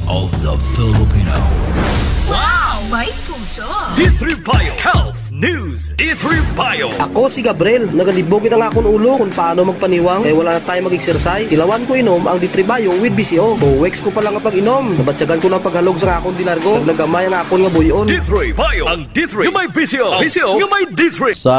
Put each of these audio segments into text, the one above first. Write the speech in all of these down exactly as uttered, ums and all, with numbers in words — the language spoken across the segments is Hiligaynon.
of the Filipino. Wow! May puso! D three Bio Health News. D three Bio. Ako si Gabriel. Nagalibog ang akon ulo kung paano magpaniwang kay wala na tayo mag-exercise. Ilawan ko inom ang D three Bio with B C O. Two weeks ko pa lang ang pag-inom. Nabatyagan ko ng paghalog sa akon dilargo. Naglagamay ang akon nga buyon. D three Bio. Ang D three nga may V C O. V C O nga may D three. Sa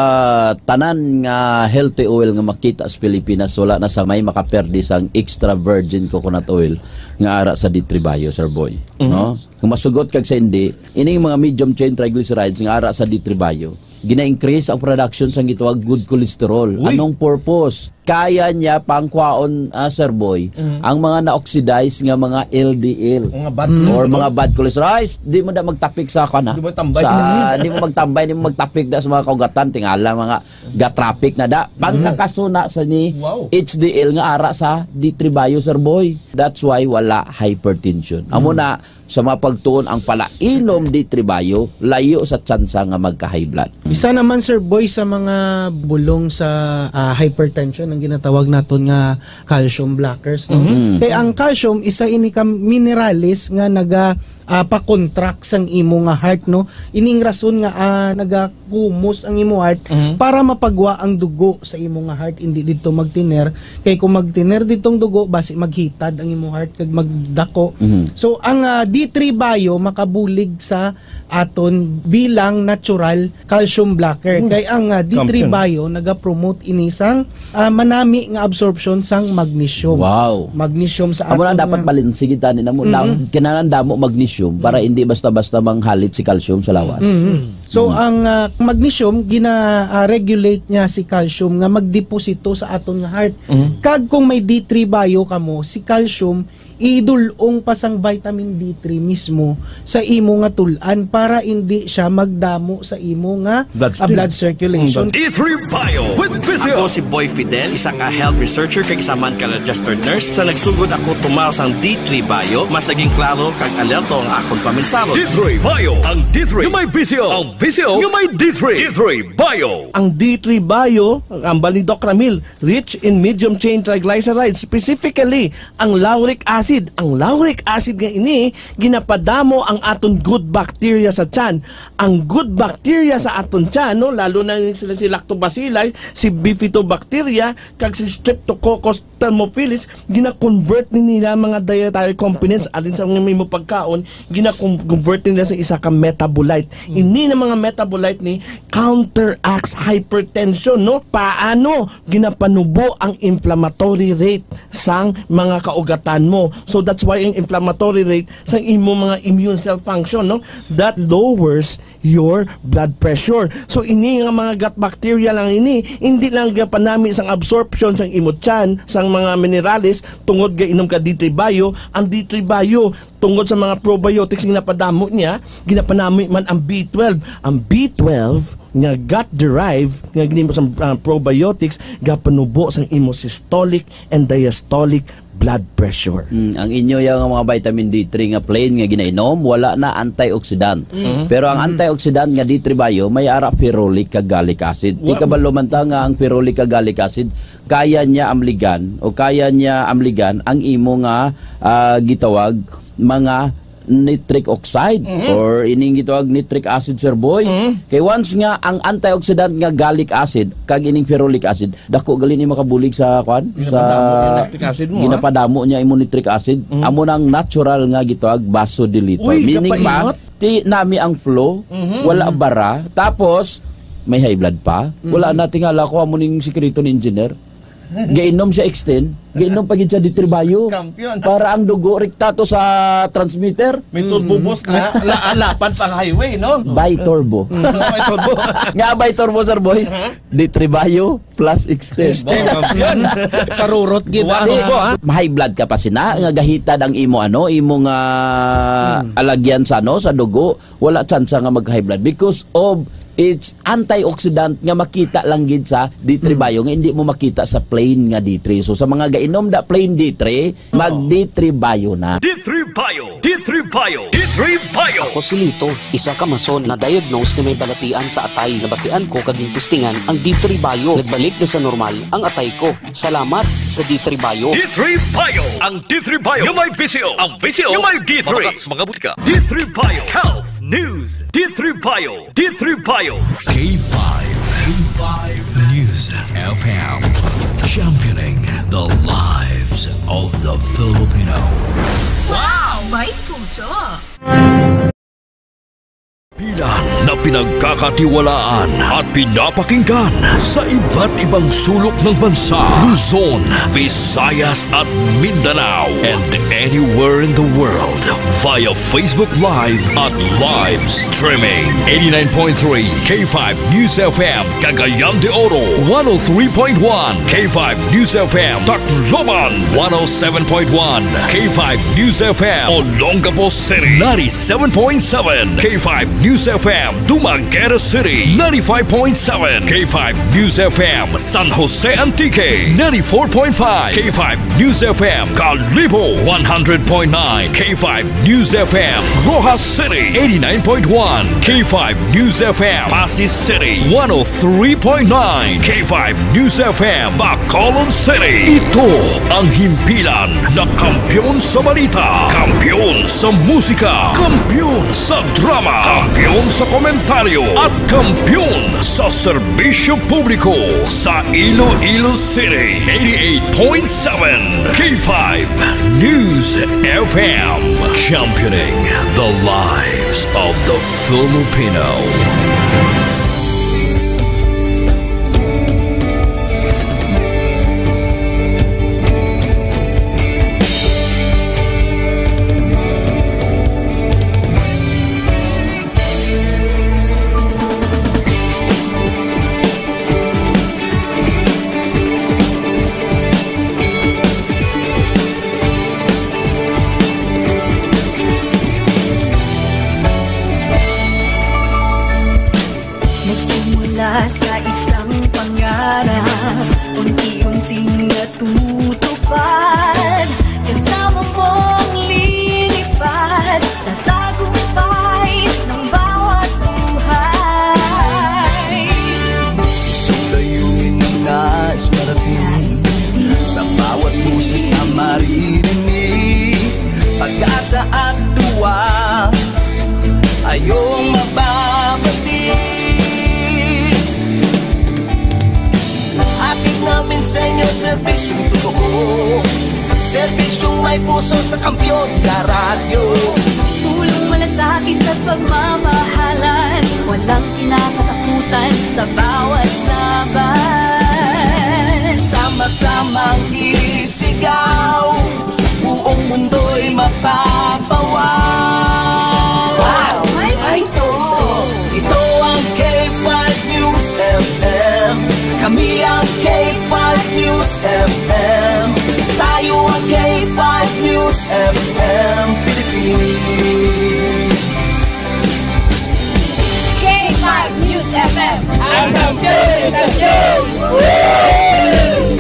tanan nga healthy oil nga makita sa Pilipinas, wala na sa may makaperdi sang extra virgin coconut oil nga ara sa D three Bio, Sir Boy. Mhm. No? Kung masugot kag sa hindi, ining mga medium chain triglycerides nga ara sa D three Bio, gina-increase ang production sang gitawag good cholesterol. Uy. Anong purpose? Kaya niya pangkwaon, ah, Sir Boy, Mhm. ang mga na-oxidize nga mga L D L Mga bad Mm. or cholesterol. mga bad cholesterol. Ay, di mo na magtapik sa, kana? Di mo tambay. Sa, di mo magtambay, di mo magtapik da sa mga kaugatan, tingala mga ga-traffic na da. Mm. Pagkakasuna sa ni Wow. H D L nga ara sa D three Bio, Sir Boy. That's why wala hypertension. Amo Mm. na, sa mga pagtuon ang palainom D three Bio, layo sa tsansa nga magka-high blood. Isa naman, Sir Boy, sa mga bulong sa, ah, hypertension ang ginatawag naton nga calcium blockers, no? Mhm. Kay ang calcium, isa ini ka minerales nga naga, ah, pa-contract sang imo nga heart, no? Ining rason nga, ah, nagakumos ang imo heart Mhm. para mapagwa ang dugo sa imo nga heart, hindi didto magtiner. Kay kung magtiner didtong dugo, basi maghitad ang imo heart kag magdako. Mhm. So, ang, ah, D three Bio makabulig sa aton bilang natural calcium blocker. Hmm. Kay ang, ah, D three Champion. Bio nagapromote ini sang, ah, manami nga absorption sang magnesium. Wow. Magnesium sa Amo lang aton dapat nga balanse kita ni namo. Mhm. Kinahanglan damo magnesium para Mhm. hindi basta-basta manghalit si calcium sa lawas. Mhm. So, Mhm. ang, ah, magnesium, gina, ah, regulate niya si calcium nga magdeposito sa aton nga heart. Mhm. Kag kung may D three Bio kamo, si calcium idul-ong pa sang vitamin D three mismo sa imo nga tul-an para indi siya magdamo sa imo nga, Bloodstream. ah, blood circulation. Mm, blood- D three Bio with Visio. Ako si Boy Fidel, isa ka health researcher kag isa man ka registered nurse. Sa nagsugod ako tumal sang D three Bio, mas naging klaro kag alerto ang akon paminsaro. D three Bio, ang D three nga may Visio, ang Visio nga may D three. D three Bio. Ang D three Bio, ang ni Doc Ramil, rich in medium chain triglycerides, specifically ang lauric acid. Ang lauric acid nga ini, ginapadamo ang aton good bacteria sa tiyan. Ang good bacteria sa aton tiyan, no, lalo na sila si Lactobacilli, si Bifidobacteria, kag si Streptococcus thermophilus, gina-convert ni nila mga dietary components alin sa mga imo pagkaon, gina-convert nila sa isa ka metabolite. Mm. Ini na mga metabolite ni counteracts hypertension, no? Paano ginapanubo ang inflammatory rate sang mga kaugatan mo. So that's why ang inflammatory rate sang imo mga immune cell function, no, that lowers your blood pressure. So ini nga mga gut bacteria lang ini, hindi lang gapanami sang absorption sang imo tiyan sang mga minerales tungod ga inom ka D three Bio, ang D three Bio tungod sa mga probiotics nga ginapadamo niya, ginapanami man ang B twelve. Ang B twelve nga gut-derived nga ginimo sa, ah, probiotics, gapanubo sang imo systolic and diastolic blood pressure. Mm, ang inyo yang mga vitamin D three nga plain nga ginainom, wala na antioxidant. Mm. Pero ang Mm. antioxidant nga D three Bio, may ara ferulic kag gallic acid. Wa- Ti kabalo man ta nga ang ferulic kag gallic acid, kaya niya amligan o kaya niya amligan ang imo nga, ah, gitawag mga nitric oxide Mhm. or ining gitawag nitric acid, Sir Boy. Mhm. Kay once nga ang antioxidant nga gallic acid kag ining ferulic acid, dako gali ni makabulig sa, kwan? Sa Ginapadamo yung lactic acid mo, ha? Ginapadamo niya imo nitric acid. Mhm. Amo nang natural nga gitawag vasodilator. Uy, Meaning pa, kapainot. Ti nami ang flow, Mhm. wala bara, tapos may high blood pa. Wala Mhm. na, tingala ko amo ning sikreto ni engineer. Gainom siya extend, gainom pa gid siya D three Bio. Kampiyon. Para ang dugo rekta to sa transmitter. May turbo Mm. boost na, la-, lapad pang highway, no? Bi-turbo. Mm, may turbo. Nga bi-turbo, Sir Boy? Huh? D three Bio plus extend. Extend. Wow, kampiyon. Sa rurot gid, Duwa, ah. Turbo, ha? Ma-high blood ka pa sina, nga gahitad ang imo, ano, imo nga Mm. alagyan sa, ano, sa dugo. Wala tsansa nga mag-high blood because of It's antioxidant nga makita lang gid sa D three Mm. Bio nga hindi mo makita sa plain nga D three. So, sa mga gainom da plain D three, mag Oo. D three Bio na. D three Bio! D three Bio! D three Bio! Ako si Lito, isa ka mason na diagnose nga may balatian sa atay. Nabatian ko kag gintistingan ang D three Bio. Nagbalik na sa normal ang atay ko. Salamat sa D three Bio. D three Bio! Ang D three Bio nga may V C O. Ang V C O nga may D three. Mga, mga butika. D three Bio. Health News. D three Bio. D three Bio. K five. K five News F M. Championing the lives of the Filipino. Wow! May puso! Bilang na pinagkakatiwalaan at pinapakinggan sa iba't ibang sulok ng bansa, Luzon, Visayas at Mindanao, and anywhere in the world via Facebook Live at live streaming. Eighty-nine point three K five News F M, Cagayan de Oro, one oh three point one K five News F M, Tacloban, one oh seven point one K five News F M, Olongapo City, ninety-seven point seven K five News F M, Dumaguete City, ninety-five point seven K five News F M, San Jose Antique, ninety-four point five K five News F M, Kalibo, one hundred point nine K five News F M, Roxas City, eighty-nine point one K five News F M, Passi City, one oh three point nine K five News F M, Bacolod City. Ito ang himpilan na kampiyon sa balita, kampiyon sa musika, kampiyon sa drama, kampiyon sa komentaryo, at kampiyon sa serbisyo publiko sa Iloilo City. Eighty-eight point seven K five News F M, championing the lives of the Filipino. Nagsimula sa isang pangarap, unti-unting natutupad. Kasama mong lilipad sa tagumpay ng bawat buhay. Isang layunin na nais marating, sa bawat boses na maririnig, pag-asa at tuwa ay iyong mababati. Hatid namin sa inyo serbisyong totoo, serbisyong may puso sa kampiyon na radyo. Tulong, malasakit at pagmamahalan, walang kinakatakutan sa bawat laban. Sama-samang isigaw, buong mundo'y mapapawaw. Wow! May puso! Ito ang K five News F M. Kami ang K five News F M. Tayo ang K five News F M Philippines. K five News F M. Ang kampiyon sa show! Hey!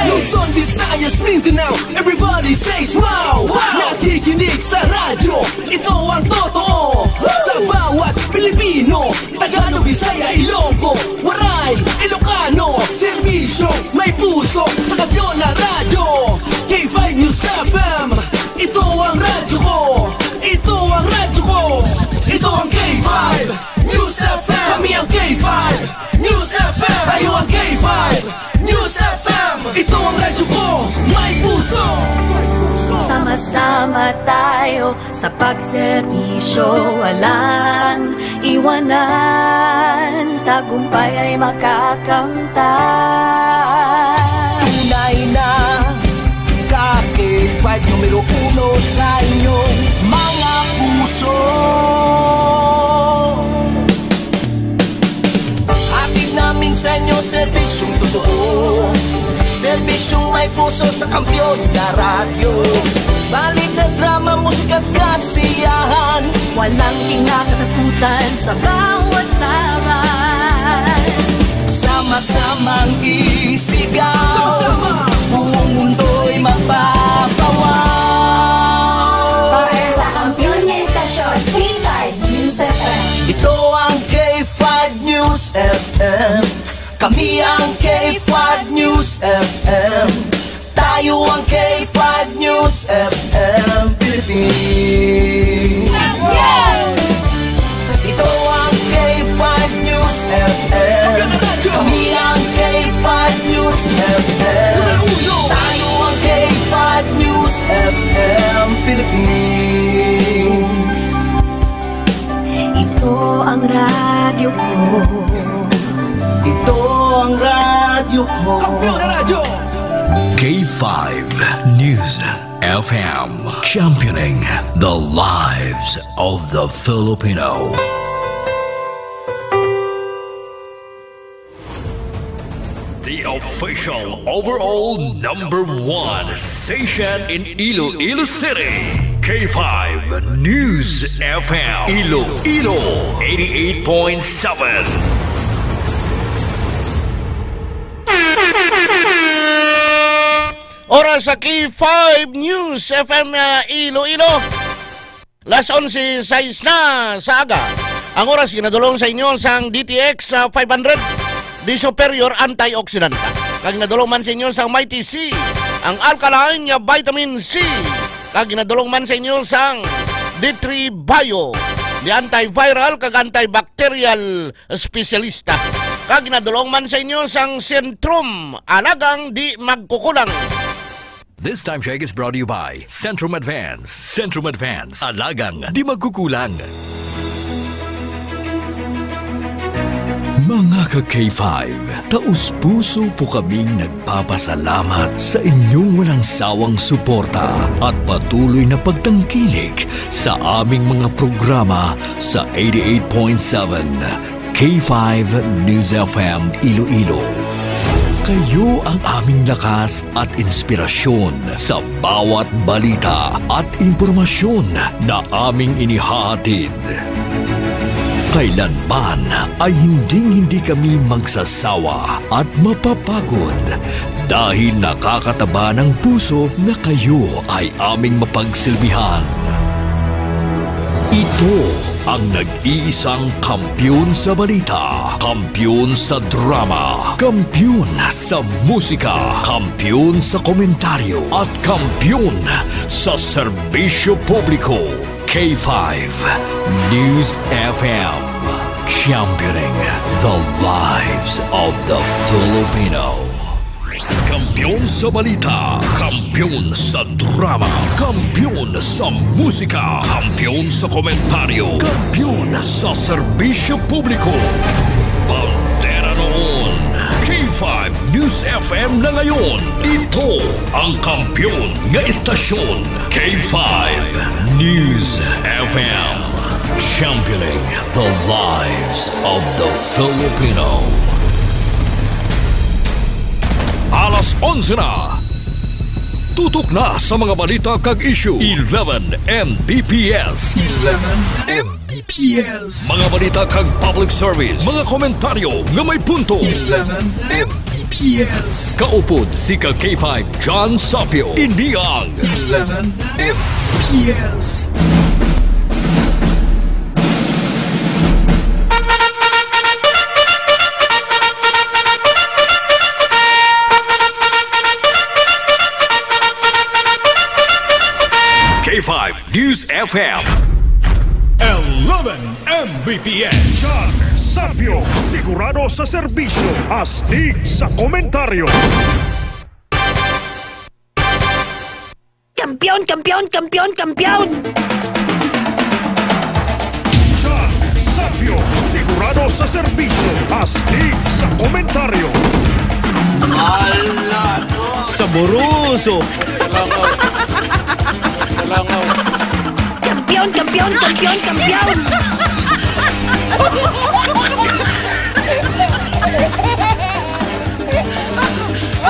Luzon, Visayas, Mindanao, everybody say wow! Wow! Nakikinig sa radyo, ito ang totoo. Sa bawat Pilipino, Tagalog, Bisaya, Ilonggo, Waray, Ilocano, serbisyo may puso sa kampiyon na radyo. K five News F M, ito ang radyo ko. Ito ang radyo ko. Ito ang K five News F M. Kami ang K five News F M. Tayo ang K five News F M. Ito ang radyo ko. May puso. Sama-sama tayo sa pagserbisyo, walang iwanan. Tagumpay ay makakamtan. Tunay na ka K five numero uno sa inyong mga puso. Hatid namin sa inyo serbisyong totoo, serbisyong may puso sa kampiyon na radyo. Balita, drama, musika at kasiyahan. Palangking nga kataputan sa bawat laban. Sama-samang isigaw. Sama-sama. Buong mundo'y magpapawaw. Para sa kampiyon nga estasyon, K five News F M. Ito ang K five News F M. Kami ang K five News F M. Tayo ang K five News F M Philippines. Ito ang K five News F M. Kami ang K five News F M. Tayo ang K five News F M Philippines. Ito ang radyo ko. Ito ang radyo ko. Kampiyon na radyo! K five News F M, championing the lives of the Filipino. The official overall number one station in Iloilo City, K five News F M, Iloilo, eighty-eight point seven. Oras sa K five News F M, uh, Iloilo. Las onse sais na sa aga. Ang oras ginadulong sa inyo sang D T X, ah, five hundred, The Superior Antioxidant. Kag ginadulong man sa inyo sang Mighty C, ang alkaline nga vitamin C. Kag ginadulong man sa inyo sang D three Bio, the antiviral kag antibacterial espesyalista. Kag ginadulong man sa inyo sang Centrum, alagang di magkukulang. This time check is brought to you by Centrum Advance. Centrum Advance, alagang di magkukulang. Mga ka K five, taus-puso po kaming nagpapasalamat sa inyong walang sawang suporta at patuloy na pagtangkilik sa aming mga programa sa eighty-eight point seven K five News F M Iloilo. Kayo ang aming lakas at inspirasyon sa bawat balita at impormasyon na aming inihahatid. Kailanman ay hinding-hindi kami magsasawa at mapapagod dahil nakakataba ng puso na kayo ay aming mapagsilbihan. Ito ang nag-iisang kampiyon sa balita, kampiyon sa drama, kampiyon sa musika, kampiyon sa komentaryo, at kampiyon sa serbisyo publiko. K five News F M, championing the lives of the Filipino. Kampiyon sa balita, kampiyon sa drama, kampiyon sa musika, kampiyon sa komentaryo, kampiyon sa serbisyo publiko. Bandera noon, K five News F M na ngayon. Ito ang kampiyon nga istasyon, K five News F M. Championing the lives of the Filipino. Alas onse na. Tutok na sa mga balita kag issue. Eleven M B P S. Eleven M B P S. Mga balita kag public service. Mga komentaryo nga may punto. Eleven M B P S. Kaupod si ka K five John Sapio. Ini ang Eleven M B P S. K five News F M. Eleven M B P S. John Sapio, sigurado sa serbisyo, astig sa komentaryo. Kampiyon, kampiyon, kampiyon, kampiyon! John Sapio, sigurado sa serbisyo, astig sa komentaryo. Ala, no? Saboroso! Salangaw. Salangaw. Kampiyon, kampiyon, kampiyon, kampiyon!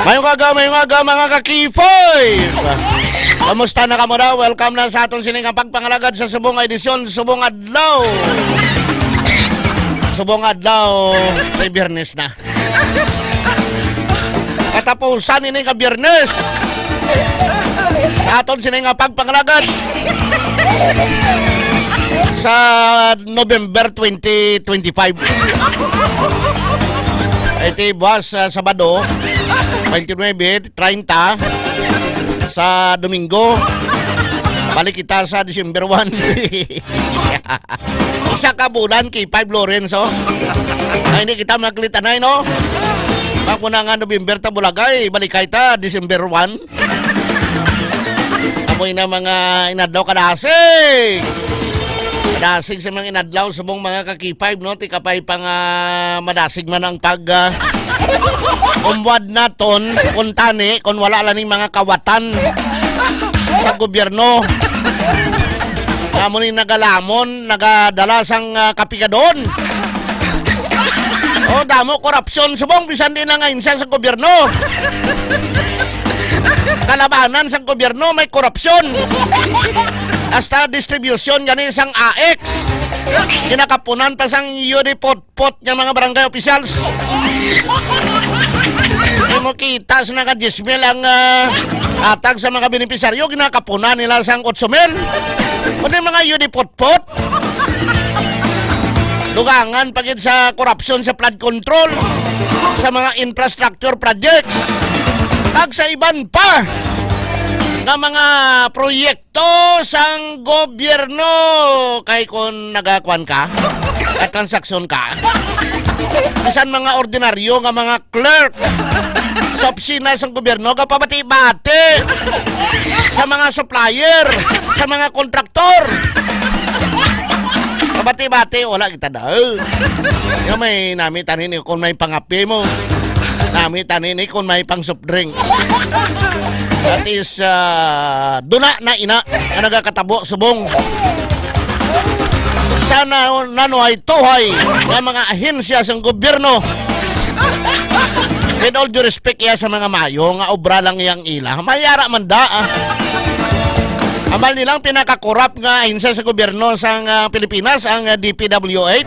Mayong aga, mayong aga, mga ka-K five! Kamusta na kamo daw? Welcome na sa aton sini nga pagpangalagad sa subong nga edisyon, subong adlaw. Subong adlaw, kay Biyernes na. Katapusan ini nga Biyernes. Aton sini nga pagpangalagad sa November twenty twenty-five. Iti buwas, ah, Sabado, twenty-nine, treinta, sa Domingo. Balik kita sa December one. Isa ka bulan, K five Lawrence, oh. Ay, hindi kita maglitanay, no? Pag muna nga November ta bulagay, balikay ta December one. Amoy na mga inadlaw kadasig. Kadasig sa mga inadlaw, subong mga ka-K five, no? Tikapay pa nga madasig man ang pag, ah, umwad naton, kuntani, kung wala lang ning mga kawatan sa gobyerno. Amo ni nagalamon, nagadala sang, ah, kapigadon. Oh, damo korupsyon subong, bisan di na nga insa sa gobyerno. Kalabanan sang gobyerno may korupsyon. Hasta distribusyon gani sang A X. Ginakapunan pa sang U D pot-pot nga mga barangay officials. Di mo kita sa naka diyes mil ang, ah, atag sa mga benepisaryo, ginakapunan nila sang otso mil. Kundi mga U D pot-pot. Dugangan pa gid sa korupsyon sa flood control, sa mga infrastructure projects, kag sa iban pa nga mga proyekto sang gobyerno. Kay kung nagakuan ka, nagtransaksyon ka, bisan mga ordinaryo nga mga clerk sa opisina sang gobyerno, gapabati-bati sa mga supplier, sa mga kontraktor. Pabati-bati, wala kita daw. Nga may nami tanin kung may pangape mo. Nami tanin kung may pang soft drink. That is, ah, duna na ina nga nagakatabo subong. Sana nanuhay-tuhay nga mga ahensya sang gobyerno. With all due respect iya sa mga mayo nga obra lang iyang ila. Mayara man da, ah. Ambal nilang pinakakurap nga ahensya sa gobyerno sang, ah, Pilipinas ang, ah, D P W H.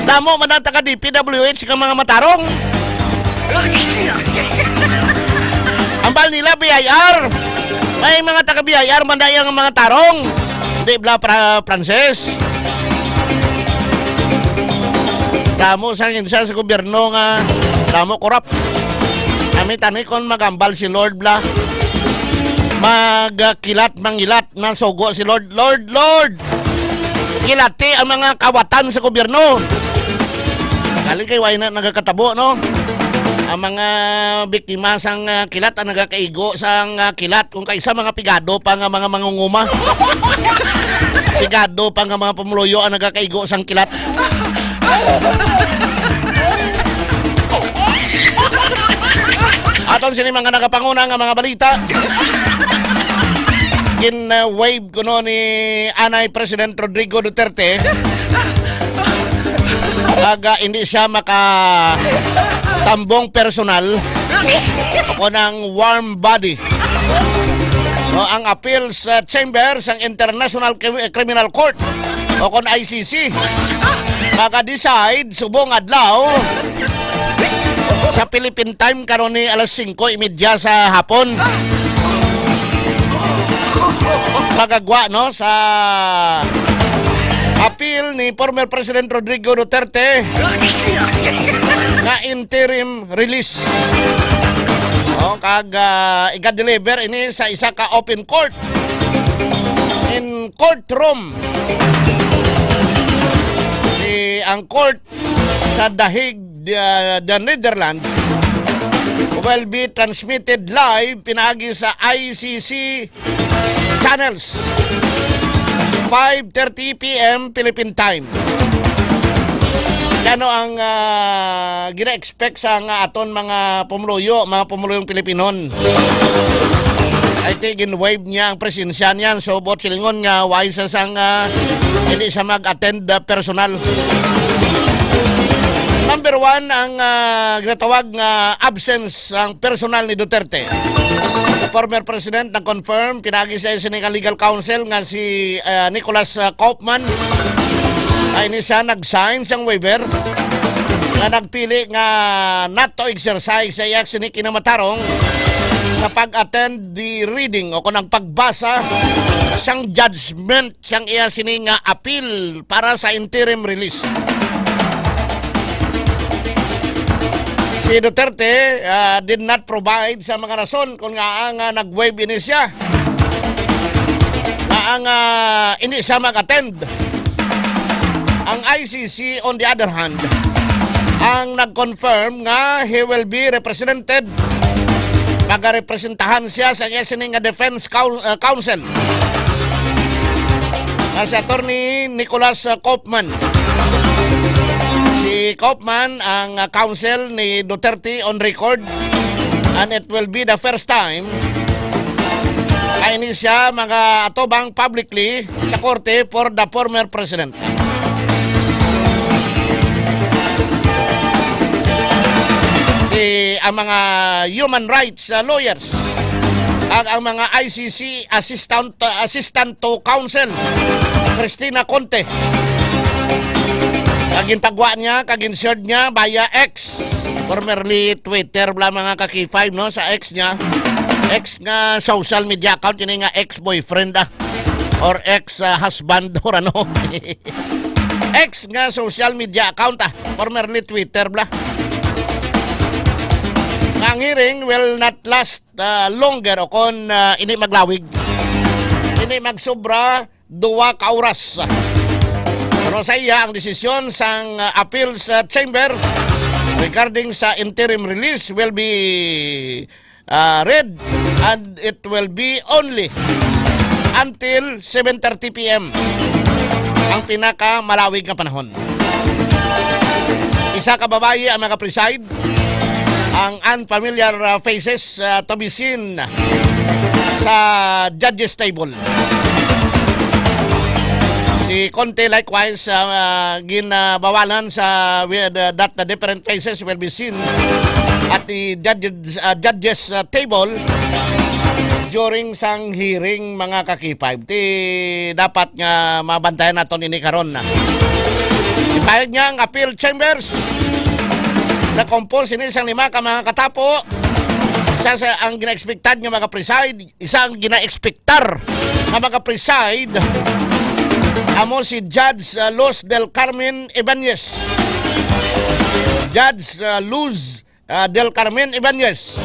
Damo man ang taga D P W H nga mga matarong. Ambal nila B I R. May mga taga B I R man dai ang mga tarong. Di bala, Fra-, Frances? Damo sang ahensya sa gobyerno nga damo korap. Kami tani kon magambal si Lord bala, magkilat, mangilat, masugo si Lord, "Lord, Lord, kilati ang mga kawatan sa gobyerno." Galing kay wala na nagakatabo, no? Ang mga biktima sang, ah, kilat ang nagakaigo sang, ah, kilat, kung kaisa mga pigado pa nga mga mangunguma. Pigado pa nga mga pumuluyo ang nagakaigo sang kilat. Aton sini mga nagapanguna nga mga balita. Gin, uh, wave kuno ni anay President Rodrigo Duterte. Aga, hindi siya maka tambong personal o kon ang warm body. O ang appeals, uh, chamber sang International Cri-, Criminal Court o kon I C C maka-decide subong adlaw sa Philippine time karon ni alas singko y media sa hapon. Magagwa, no, sa appeal ni former President Rodrigo Duterte nga interim release. O, kag, ah, iga-deliver ini sa isa ka open court in courtroom. Si, ang court sa The Hague, the, the Netherlands, will be transmitted live pinaagi sa I C C channels, five thirty P M Philippine time. Ano ang, ah, gina-expect sa nga aton mga pumuluyo, mga pumuluyong Pilipinon? I think gin-waive niya ang presensya niyan. So, buot silingon nga why sa sang, ah, hindi siya mag-attend, ah, personal. Number one, ang, ah, ginatawag nga absence ang personal ni Duterte. former president nag-confirm pinaagi sa sini nga legal counsel nga si, ah, Nicholas, ah, Kaufman. Ay ni siya nag-sign sang waiver nga nagpili nga not to exercise sa iya sini kinamatarong sa pag-attend the reading o kung ang pagbasa sang judgment sang iya sini nga apil para sa interim release. Si Duterte, ah, did not provide sa mga rason kung nga ang, ah, nag-waive ini siya. Nga ang, ah, hindi siya mag-attend. Ang I C C, on the other hand, ang nag-confirm nga he will be represented, magarepresentahan siya sa iya sini nga defense coun-, ah, counsel, nga si Attorney Nicholas, ah, Kaufman. Si Kaufman ang, ah, counsel ni Duterte on record, and it will be the first time ay ni siya mag-atubang publicly sa korte for the former president. Di ang mga human rights, uh, lawyers, ag ang mga I C C assistant, uh, assistant to counsel, Christina Conte, kag ginpagwa niya, kag gin-shared niya via X, formerly Twitter, bala, mga ka-K five, no, sa ex niya. Ex nga social media account, kini nga ex-boyfriend, ah, or ex, ah, husband, or ano. Ex nga social media account, ah, formerly Twitter, bala. Nga ang hearing will not last, ah, longer o kon, ah, ini maglawig. Ini magsubra duwa ka oras. Pero sa iya, ang desisyon sang, ah, appeals, ah, chamber regarding sa interim release will be, ah, read, and it will be only until seven thirty P M, ang pinakamalawig nga panahon. Isa ka babayi ang mga preside, ang unfamiliar, uh, faces, uh, to be seen sa judges table. Si Conte likewise, uh, ginabawalan sa, with, uh, that the different faces will be seen at the judges, uh, judges, uh, table during sang hearing, mga ka-K five. Ti dapat nga mabantayan naton ini karon na. Ipahayag niya ang appeal chambers. Na-compose ini sang lima ka mga katapo. Isa sa ang gina-expected nga mga preside, isa ang gina-expectar nga mga preside amo si Judge, uh, Luz del Carmen Ibanez. Judge, uh, Luz, uh, del Carmen Ibanez.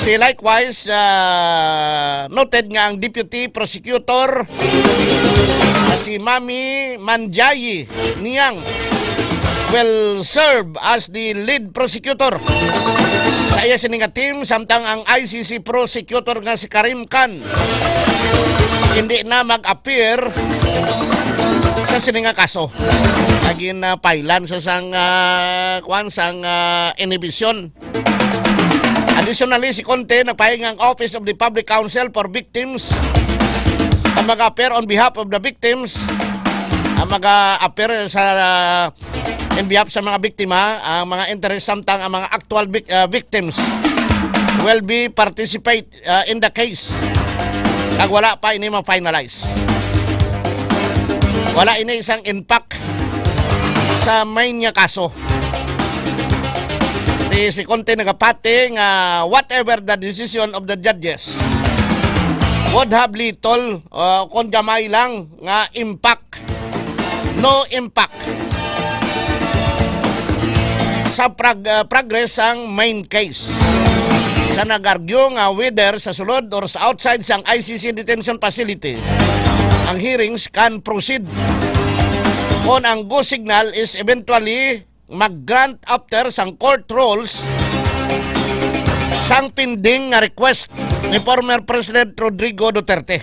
Si likewise, uh, noted nga ang Deputy Prosecutor, uh, si Mami Manjayi Niang will serve as the lead prosecutor sa iya sini nga team, samtang ang I C C prosecutor nga si Karim Khan hindi na mag-appear sa sini nga kaso. Lagi na pailan sa sang, ah, kwan, sang, ah, inhibition. Additionally, si Conte nagpahayag nga ang Office of the Public Counsel for Victims ang mag-appear on behalf of the victims, ang mag-appear sa, ah, in behalf sa mga biktima, ang mga interest, samtang ang mga actual vic-, ah, victims will be participate, ah, in the case kag wala pa ini ma-finalize. Wala ini isang impact sa main nga kaso. Ti si Conte nagapati nga whatever the decision of the judges would have little, uh, kon gamay lang nga impact, no impact sa prag-, uh, progress sang main case. Sa nag-argue nga whether sa sulod or sa outside sang I C C detention facility, ang hearings can proceed kon ang go signal is eventually mag-grant after sang court rules sang pending nga request ni former President Rodrigo Duterte.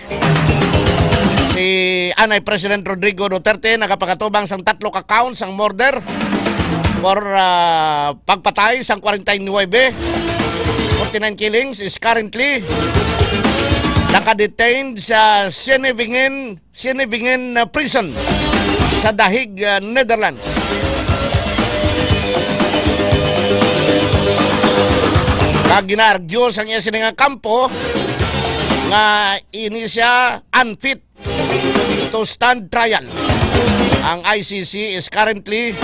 Si anay President Rodrigo Duterte nagapakatubang sang tatlo ka counts sang murder for, ah, pagpatay sang forty-nine, forty-nine killings, is currently naka-detained sa Sinibingen Sinibingen, uh, Prison sa The Hague, uh, Netherlands. Ang ginaargyo sang iya sini nga kampo nga ini siya unfit to stand trial. Ang I C C is currently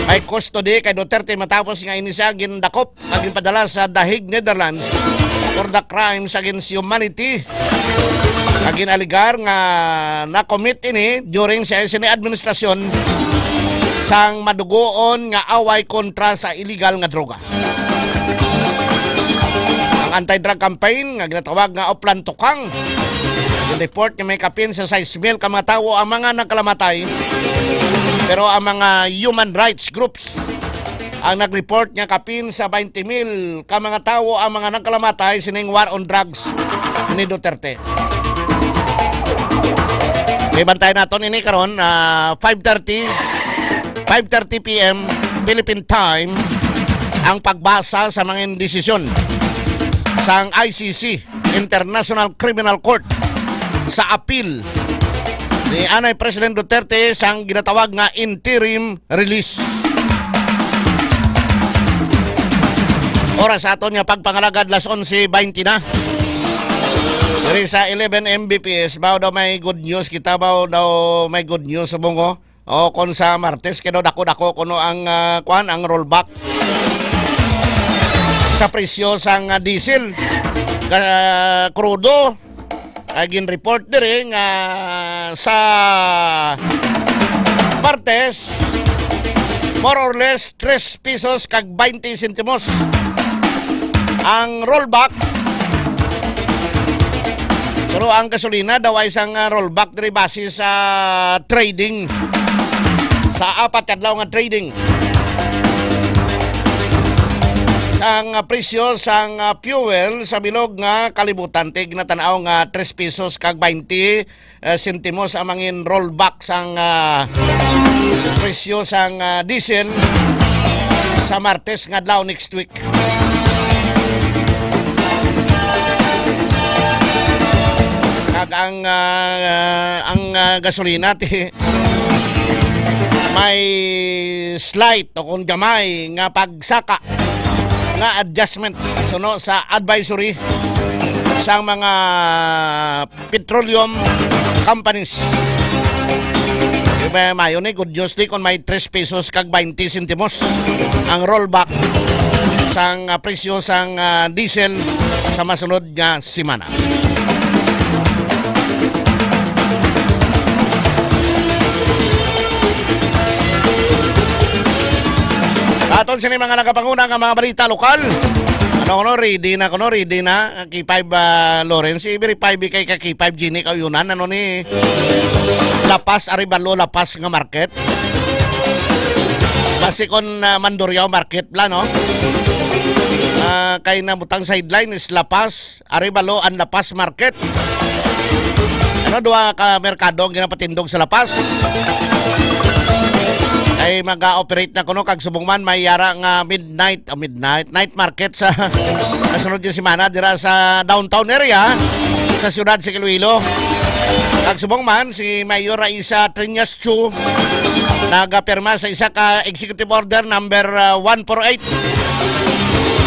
may custody kay Duterte matapos nga ini siya gindakop nga ginpadala sa The Hague, Netherlands for the crimes against humanity nga ginaligar nga na-commit ini during sa sini administrasyon sang madugoon nga away kontra sa illegal nga droga. Ang anti-drug campaign nga ginatawag nga Oplan Tukang, yung report nga may kapin sa sais mil ka mga tawo ang mga nagkalamatay, pero ang mga human rights groups ang nag-report nga kapin sa twenty mil ka mga tawo ang mga nagkalamatay sining war on drugs ni Duterte. Ibantay naton ini karon, ah, five thirty, five thirty p m Philippine time ang pagbasa sa mga desisyon sang I C C, International Criminal Court, sa apil ni anay President Duterte sang ginatawag nga interim release. Oras sa aton nga pagpangalagad, las onse baynte na. Diri sa eleven M B P S, baw daw may good news kita, baw daw may good news sa bungo. O, kung sa Martes, kay daw dako-dako kuno ang, ah, kwan, ang rollback sa presyo sang, ah, diesel, ka-, krudo. Ay gin-report diri nga sa Martes, more or less, tres pesos kag baynte sentimos ang rollback. Pero ang gasolina daw ay isang, ah, rollback diri base sa trading. Sa apat ka adlaw nga trading, sang, ah, presyo sang, ah, fuel sa bilog nga kalibutan, ti ginatan-aw nga tres pesos kag baynte, eh, sentimos ang mangin rollback sang, ah, presyo sang, ah, diesel sa Martes nga adlaw next week. Kag ang, ah, ang, ah, gasolina, ti, may slight o kung gamay nga pagsaka nga adjustment suno sa advisory sang mga petroleum companies. Di ba, mayo ni, good news ni kung may tres pesos kag baynte sentimos ang rollback sang, ah, presyo sang, ah, diesel sa masunod nga semana. Aton sini mga nagapanguna nga mga balita lokal. Ano, ano, ready na, ano, ready na. K five, ah, Lawrence, i-verify bi kay ka K five Gini Kauyunan, ano ni, Lapas, Arevalo, Lapas nga market. Basi kon, ah, Mandurriao market bala, no? Ah, kay nabutang sideline is Lapas, Arevalo, and Lapas market. Ano, duha ka merkado ang ginapatindog sa Lapas. Ay mag-operate na kuno kag subong man may yara nga midnight, ah, midnight, night market sa nasunod nga semana dira sa downtown area sa siyudad sa Iloilo. Kag subong man, si Mayor Raisa Triñas Chu nagapirma sa isa ka executive order number, ah, one four eight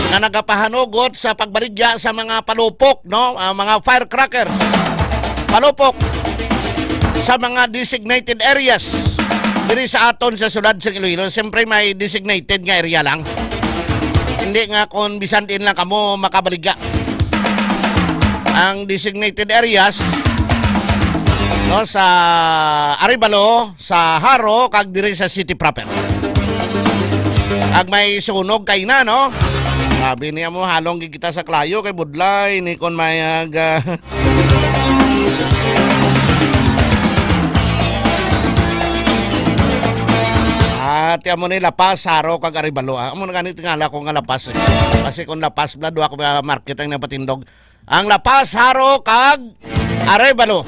nga nagapahanugot sa pagbaligya sa mga palupok, no? Ah, mga firecrackers, palupok sa mga designated areas diri sa aton sa siyudad sa Iloilo. Siyempre, may designated nga area lang. Hindi nga kung bisan din lang kamo makabaligya. Ang designated areas, no, sa Arevalo, sa Jaro, kag diri sa city proper. Ag may sunog kay na, no? Sabi niya mo, halong gid kita sa Klayo kay budlay ni kon may aga. Ah, ti amo ni Lapas, Jaro, kag Arevalo, ah. Amo na gani tingala ko nga Lapas, eh. Kasi kung Lapas, bala, duha ko ba market ang napatindog. Ang Lapas, Jaro, kag Arevalo.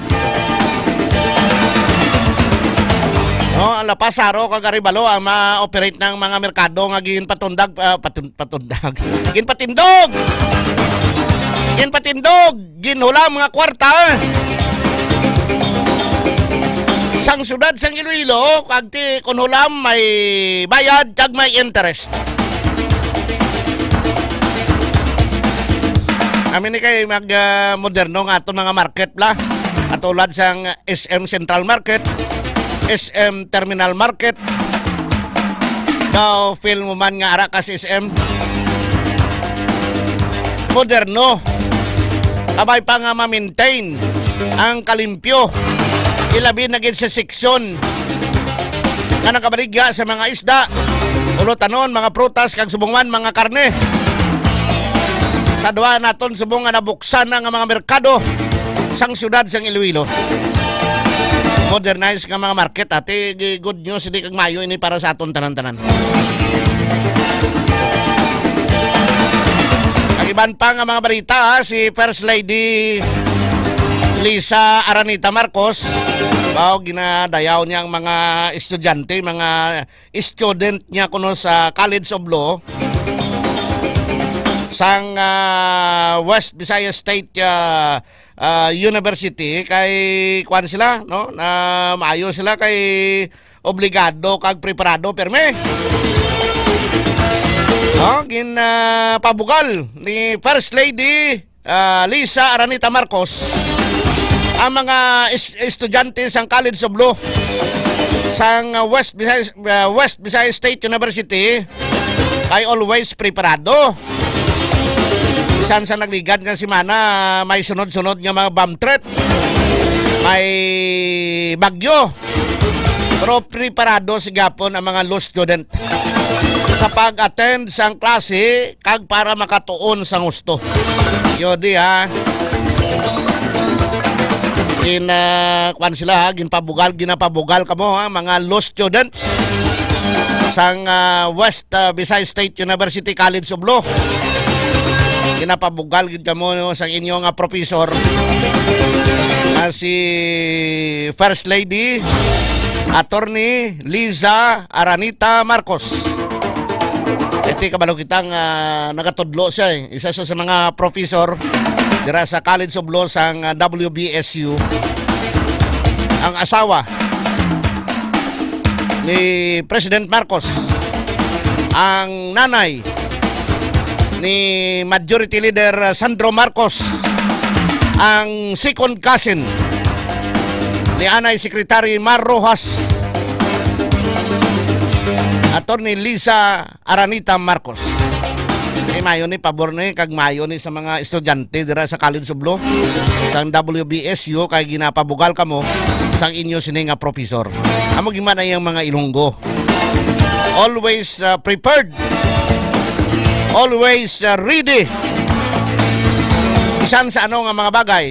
No, ang Lapas, Jaro, kag Arevalo ang ma-operate ng mga merkado nga ginpatundag, ah, patun-, patundag. Ginpatindog! Ginpatindog! Ginhulam nga kwarta sang siyudad sang Iloilo, kag ti kun hulam may bayad kag may interest. Amin ni kay mag, ah, moderno nga aton mga market, bala. Katulad sang S M Central Market, S M Terminal Market, daw feel mo man nga ara ka sa S M. Moderno. Kabay pa nga ma-maintain ang kalimpyo. Ilabi na gid sa seksyon nga nagabaligya sa mga isda, ulotanon, mga prutas, kag subong man mga karne. Sa duwa naton subong nga nabuksan na nga mga merkado sang siyudad sang Iloilo. Modernized nga mga market, ate, good news, hindi kag maayo ini para sa aton tanan-tanan. Ang iban pa nga mga balita, ha, si First Lady Liza Araneta Marcos, bao ginadayaw niya ang mga estudyante, mga student niya kuno sa College of Law sang, ah, West Visayas State, ah, ah, University, kay kuwan sila, no? Na maayo sila kay obligado kag preparado permi. No? Gin, ah, pabugal ni First Lady, ah, Liza Araneta Marcos ang mga is-, estudyante sang College of Law sang, ah, West Visayas, ah, West Visayas State University kay always preparado. Bisan sa nagligad nga semana, may sunod-sunod nga mga bomb threat, may bagyo. Pero preparado sa gihapon ang mga law student sa pag-attend sang klase kag para makatuon sang husto. Yo, di, ha? Gin, ah, kwan sila, ha? Ginpabugal, ginapabugal kamo, ha? Mga law students sang, ah, West, ah, Visayas State University College of Law. Ginapabugal gid kamo, no, sang inyo nga professor, nga si First Lady Attorney Liza Araneta Marcos. Iti kabalo kita nga nagatudlo siya, eh. Isa siya sa mga professor dira sa College of Law sang, ah, W B S U. Ang asawa ni President Marcos, ang nanay ni Majority Leader Sandro Marcos, ang second cousin ni anay Secretary Mar Roxas, Attorney Liza Araneta Marcos. Eh, maayo ni, pabor ni, kag maayo ni sa mga estudyante dira sa College of Law, sang W B S U, kay ginapabugal kamo sang inyo sini nga professor. Amo gid man ang mga Ilonggo. Always, uh, prepared. Always, uh, ready. Bisan sa ano nga mga bagay.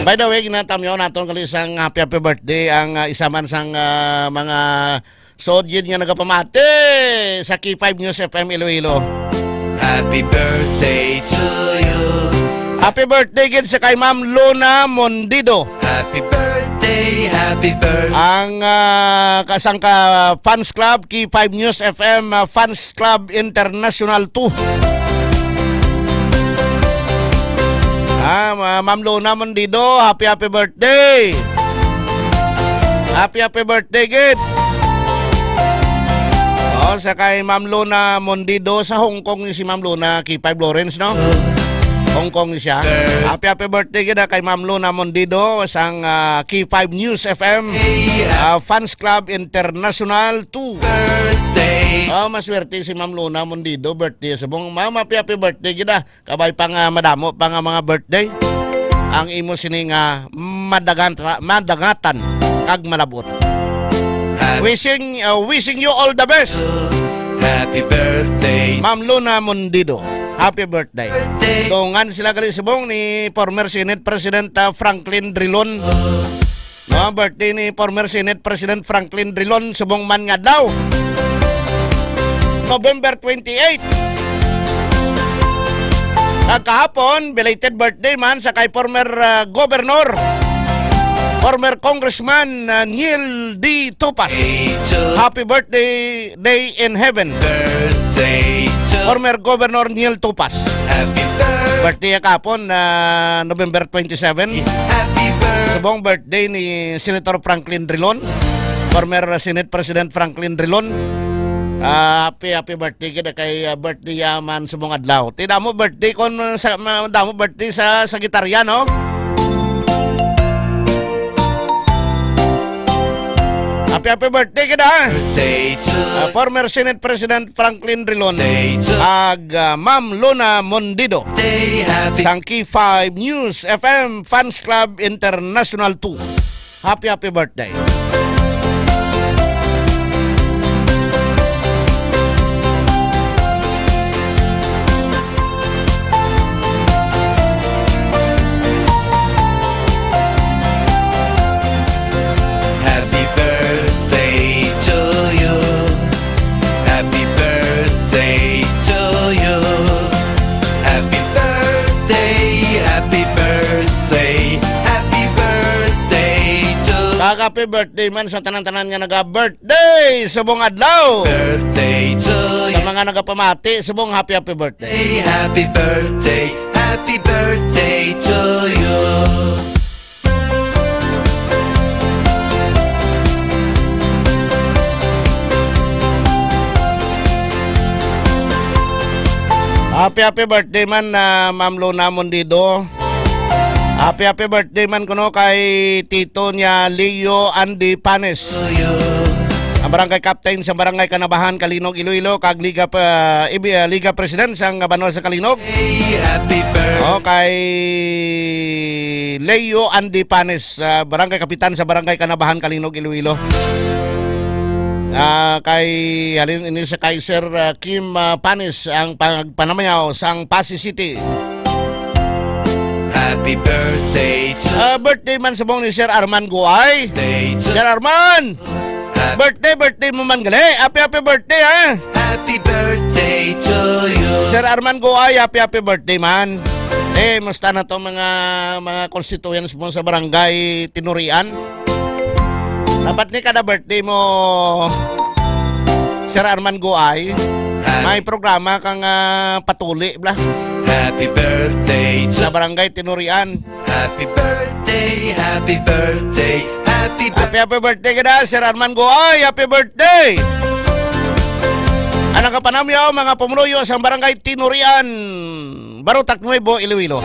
By the way, ginatamyaw naton gali sang happy, happy birthday ang, ah, isa man sang, ah, mga suod gid nga nagapamati sa K five News F M Iloilo. Happy birthday to you. Happy birthday gid sa kay Ma'am Luna Mondido. Happy birthday, happy birthday. Ang, ah, kasang ka fans club, K five News F M, ah, fans Club International two. Ah, Ma-, Ma'am Luna Mondido, happy, happy birthday. Happy, happy birthday, gid. Oh, sa kay Ma'am Luna Mondido, sa Hong Kong ni si Ma'am Luna, K five Lawrence, no? Hong Kong ni siya. Happy, happy birthday, gid, ah, kay Ma'am Luna Mondido, sang, ah, K five News F M, ah, Fans Club International two. Birthday. Oh, maswerte si Ma'am Luna Mondido, birthday subong. Ma'am, happy, happy birthday gid, ah. Kabay pa nga madamo pa nga mga birthday ang imo sini nga madaganta-, madangatan kag malabot. Happy Wishing, uh, wishing you all the best. Happy birthday. Ma'am Luna Mondido, happy birthday. Birthday. Dungan sila gali subong ni former Senate President, uh, Franklin Drilon. No, birthday ni former Senate President Franklin Drilon subong man nga adlaw, November twenty-eight. Kag kahapon, belated birthday man sa kay former, ah, governor, former Congressman, ah, Neil D. Topas. Happy birthday day in heaven. Birthday to Former Governor Neil Topas. Happy birthday. Birthday niya kahapon, ah, November twenty-seven. Happy birthday. Subong birthday ni Senator Franklin Drilon. former Senate President Franklin Drilon. Ah, happy, happy birthday gid kay, ah, birthday, ah, man subong adlaw. Ti damo birthday kon sa, ma-, damo birthday sa Sagittarian, no? Happy, happy birthday gid, ha? Birthday to Ah, former Senate President Franklin Drilon. Birthday to Ag, ah, Ma'am Luna Mondido. Day happy Sang K five News F M Fans Club International two. Happy, happy birthday. Happy birthday to you. Happy birthday to you. Happy birthday, happy birthday, happy birthday to Kag happy birthday man sa tanan-tanan nga naga-birthday subong adlaw. Birthday to Sa you. Mga nagapamati, subong happy, happy birthday. Hey, happy birthday, happy birthday to you. Happy, happy birthday man, ah, Ma'am Luna Mondido. Happy, happy birthday man kuno kay tito niya Leo Andy Panes. Ang barangay captain sa Barangay Kanabahan, Kalinog, Iloilo, kag Liga pa, ibi-, ah, Liga President sang Banwa sa Kalinog. Hey, happy birthday. O, kay Leo Andy Panes, ah, barangay kapitan sa Barangay Kanabahan, Kalinog, Iloilo. Ah, kay, halin ini sa kay Sir, ah, Kim, ah, Panes ang pagpanamayaw sang Passi City. Happy birthday to Ah, birthday man subong ni Sir Arman Guay. Birthday to Sir Arman! Birthday, birthday mo man gali. Happy, happy birthday, ha? Happy birthday to you. Sir Arman Guay, happy, happy birthday man. Eh, musta na to mga, mga constituents mo sa barangay Tinurian? Dapat ni kada birthday mo, Sir Arman Guay, may programa kang, ah, patuli, bla. Happy birthday to Sa barangay Tinurian. Happy birthday, happy birthday, happy Happy, birthday. Happy birthday ka na, Sir Arman Guay. Happy birthday! Ang nakapanamyaw, mga pumuluyo sa Barangay Tinurian, Barotac Nuevo, Iloilo.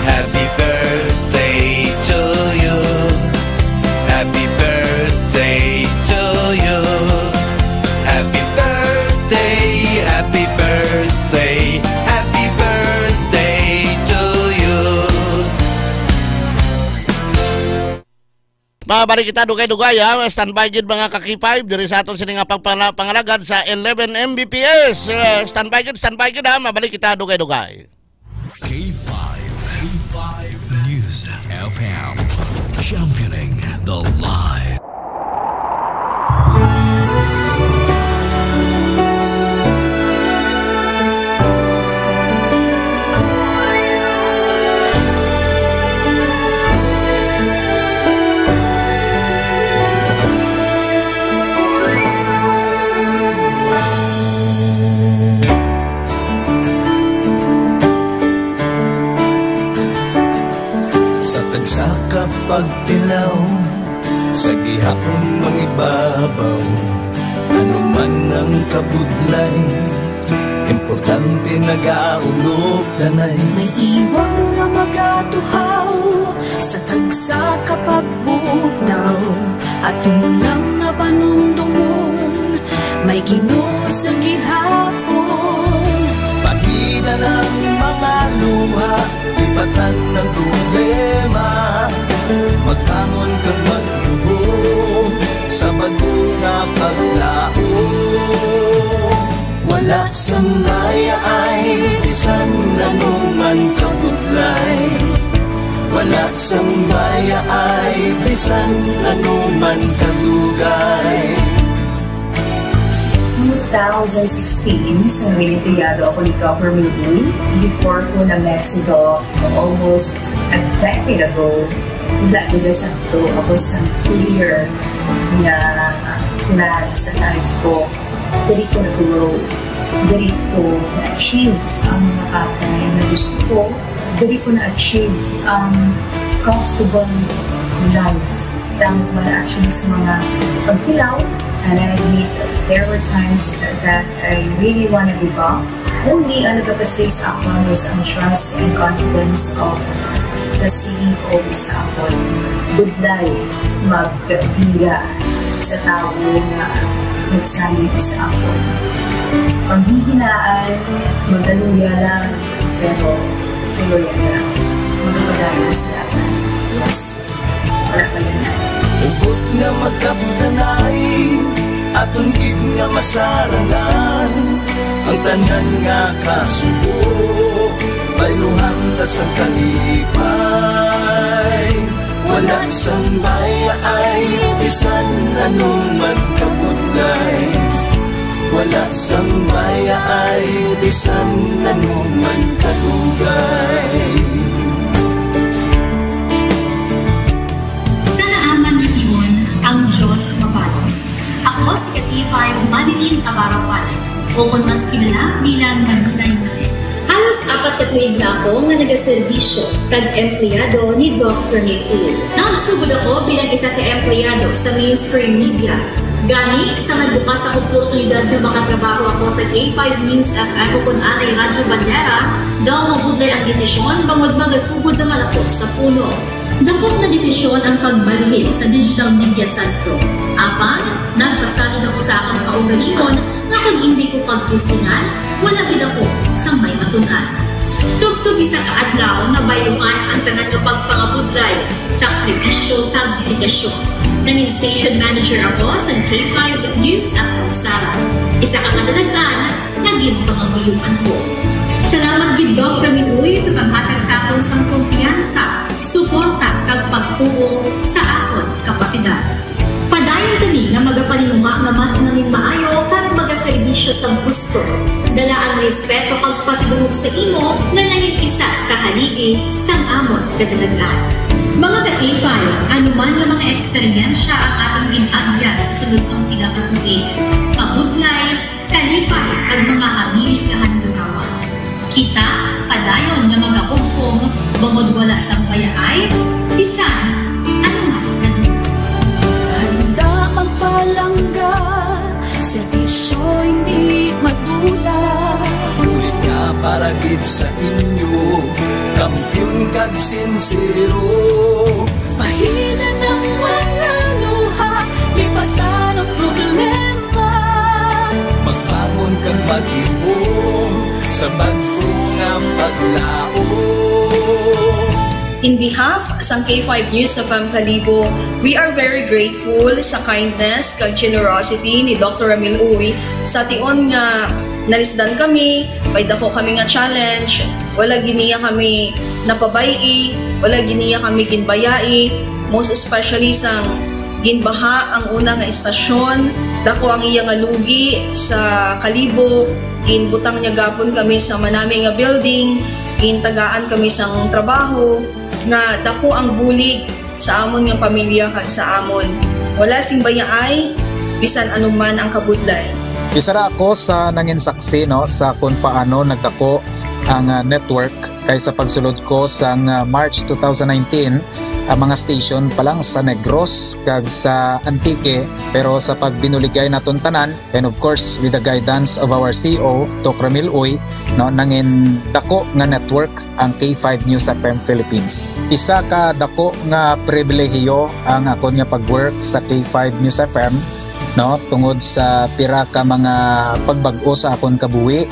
Happy birthday to you. Happy birthday to you. Happy birthday, happy birthday, happy birthday to you. Mabalik kita dugay-dugay, ha. Standby gid, mga ka-K five, diri sa aton sini nga pagpala-, pangalagad sa eleven M B P S. Uh, standby gid, standby gid, ha. Mabalik kita dugay-dugay. K five, K five News F M. Championing the line. Sa tagsa ka pagtilaw, sa gihapon mangibabaw, ano man ang kabudlay, importante nagaulog danay. May iwang nga magatuhaw sa tagsa ka pagbugtaw, ato lang nga panumdumon, may Ginoo sa gihapon. Pahina ng mga luha, lipatan ng problema, magbangon kag magluhod sa bag-o nga paglaom. Wala sang bayaay, bisan ano man kabudlay. Wala sang bayaay, bisan ano man kadugay. Two thousand sixteen, sa Reynolds Tellado ako ni Governor Lee, before ko na Mexico almost a decade ago, wala ko na sakto ako sa clear na plan sa life ko. Dili ko na grow. Diri ko na-achieve ang mga bagay na gusto ko. Diri ko na-achieve ang comfortable life. Tama ko na actually sa mga pagtilaw, and I admit there were times that I really wanna give up. Only ang nagapastig sa akon was ang trust and confidence of the C E O sa akon. Budlay, magkabira sa tawo nga nagsalig sa akon. Panghihinaan, magaluya lang, pero tuloy lang. Magpadayon sa dapat. Yes. Wala pa yun. Hugot nga magkapdanay, aton gid nga masarangan ang tanan nga kasubo, bayluhan ta sang kalipay. Wala sang bayaay, bisan anong man kabudlay. Wala sang bayaay, bisan anong man kadugay. Sa naaman nahiwon ang Diyos mabalos. Ako si K five Marilyn Abarawan, o kon mas kilala bilang Malinay Manet. Halos apat ka tuig na ako nga nagaserbisyo kag empleyado ni Doc Ramil Uy. Nagsugod ako bilang isa ka empleyado sa mainstream media. Gani, sa nagbukas ang oportunidad nga makatrabaho ako sa K five News F M o kon anay Radyo Bandera, daw mabudlay ang desisyon bangod magasugod naman ako sa puno. Dako nga desisyon ang pagbalhin sa Digital Media Centro. Apang, nagpasalig ako sa akon kaugalingon nga kon indi ko pagtestingan, wala gid ako sang may matun-an. Tubtob isa ka adlaw, nabayluhan ang tanan nga pagpangabudlay, sakripisyo, kag dedikasyon. Nangin station manager ako sa K five News F M Sara. Isa ka kadalagan nga ginpangamuyoan ko. Salamat gid, Doc Ramil Uy, sa paghatag sa akon sang kumpiyansa, suporta, kag pagtuo sa akon kapasidad. Padayon kami nga magapaninguha nga mas nangin maayo kag magaserbisyo sa gusto, dala ang respeto kag pasidungog sa imo nga nangin isa ka haligi sang amon kadalagan. Mga ka-K five, ano man nga mga eksperyensya ang atong gin-agyan sa sulod sang pila ka tuig, kabudlay, kalipay, kag mga hamili kahandurawan. Kita padayon nga magahugpong bangod wala sang bayaay bisan ano man. Handa magpalangga, serbisyo hindi madula. Bulig nga para gid sa inyo, kampiyon kag sinsero. Pahina ng mga luha, lipatan ang problema. Magbangon kag maghimong sa bag-o nga paglaom. In behalf sang K five News F M Kalibo, we are very grateful sa kindness kag generosity ni Doctor Ramil Uy. Sa tion nga nalisdan kami, may dako kami nga challenge, wala gid niya kami napabay-i, wala gid niya kami ginbayai, most especially sang ginbaha ang una nga istasyon, dako ang iya nga lugi sa Kalibo, ginbutang niya gapon kami sa manami nga building, gintagaan kami sang trabaho, nga dako ang bulig sa amon nga pamilya kag sa amon. Wala sing bayaay, bisan ano man ang kabudlay. Isa ra ako sa nangin saksi, no, sa kung paano nagdako ang, ah, network kay sa pagsulod ko sang, ah, March two thousand nineteen, ang mga station pa lang sa Negros kag sa Antique, pero sa pagbinuligay naton tanan, and of course, with the guidance of our C E O, Doc Ramil Uy, no, nangin dako nga network ang K five News F M Philippines. Isa ka dako nga pribilehiyo ang akon nga pag-work sa K five News F M, no, tungod sa pira ka mga pagbag-o sa akon kabuhi,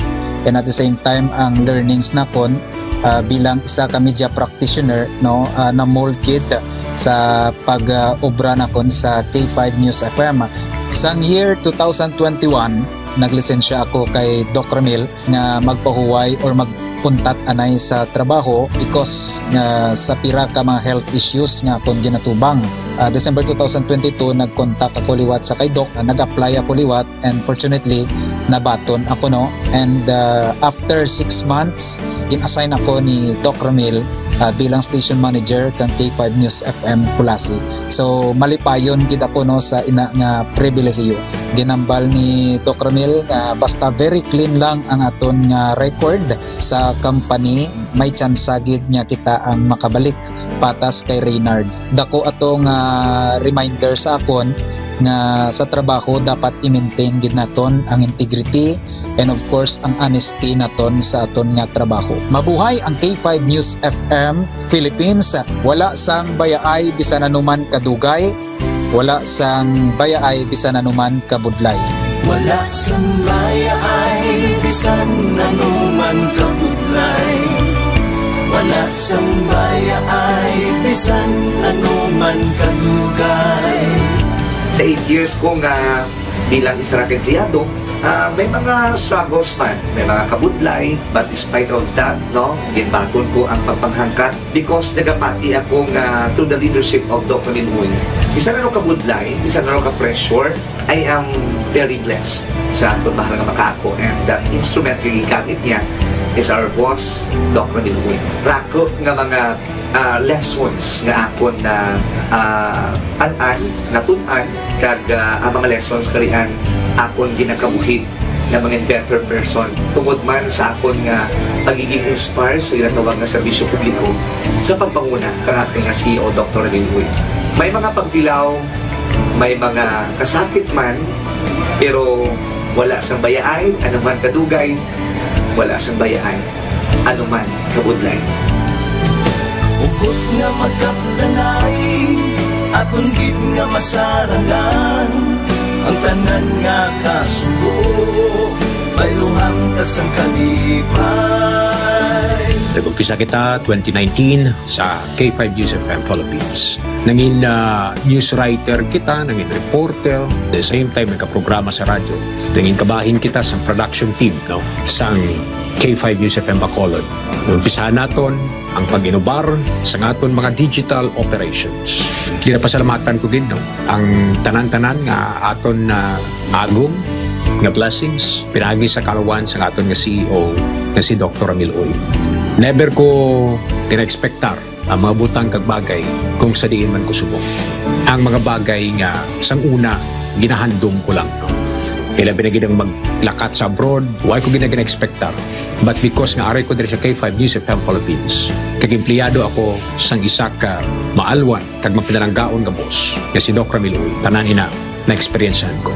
and at the same time ang learnings nakon, ah, bilang isa ka media practitioner, no, ah, na-mold gid sa pag, ah, obra nakon sa K five News F M. Sang year two thousand twenty-one, naglisensya ako kay Doc Ramil nga magpahuway or mag untat anay sa trabaho because nga sa pira ka mga health issues nga akon ginatubang. Ah, December two thousand twenty-two, nag-contact ako liwat sa kay Doc, ah, nag-apply ako liwat, and fortunately, nabaton ako, no? And, ah, after six months, gin-assign ako ni Doc Ramil, ah, bilang station manager kang K five News F M Culasi. So, malipayon gid ako, no, sa ina nga pribilehiyo. Ginambal ni Doc Ramil nga basta very clean lang ang aton nga record sa company, may tsansa gid nga kita ang makabalik patas kay Reynard. Dako ato nga reminder sa akon nga sa trabaho dapat i-maintain gid naton ang integrity and, of course, ang honesty naton sa aton nga trabaho. Mabuhay ang K five News F M Philippines. Wala sang bayaay bisan anuman kadugay, wala sang bayaay bisan anuman kabudlay. Wala sang bayaay bisan anuman kabudlay. Wala sang bayaay bisan anuman kadugay. Sa eight years ko nga bilang isa ra ka empleyado, ah, may mga struggles man, may mga kabudlay, but despite of that, no, ginbaton ko ang pagpanghangkat because nagapati ako nga through the leadership of Doc Ramil Uy, bisan ano kabudlay, bisan ano ka pressure, I am very blessed sa aton mahal nga makaako, and the instrument nga gigamit niya is our boss, Doc Ramil Uy. Rako nga mga, ah, lessons nga akon na, ah, an-an, natun-an, kag, ah, ang mga lessons karian akon ginakabuhi nga mga better person tungod man sa akon nga pagiging inspired sa ginatawag nga serbisyo publiko sa pagpanguna kang aton nga C E O, Doktor Ramil Uy. May mga pagtilaw, may mga kasakit man, pero wala sang bayaay, anuman kadugay, wala sang bayaay, anuman kabudlay. Hugot nga magkapdanay, aton gid nga masarangan ang tanan nga kasubo, bayluhan ta sang kalipay. Nag-umpisa kita twenty nineteen sa K five News F M Philippines. Nangin, ah, news writer kita, nangin reporter, the same time nagkaprograma sa radyo. Nangin kabahin kita sa production team, no, sang K five News F M Bacolod. Umpisahan naton ang pag-inubar sa aton mga digital operations. Ginapasalamatan ko gid, no, ang tanan-tanan nga aton na agom nga blessings pinaagi sa kaluwasan sa aton nga C E O nga si Doktor Ramil Uy. Never ko gina-expectar ang mga butang kag bagay kung sa diin man ko subong. Ang mga bagay nga sang una ginahandom ko lang, no? Ilabi na gid ang maglakat sa abroad, wala ko gina-, gina-expectar. But because nga ari ko diri sa K five News F M Philippines, kag empleyado ako sang isa ka maalwan kag mapinalanggaon nga boss nga si Doc Ramil Uy, tanan ina na-eksperyensyahan ko.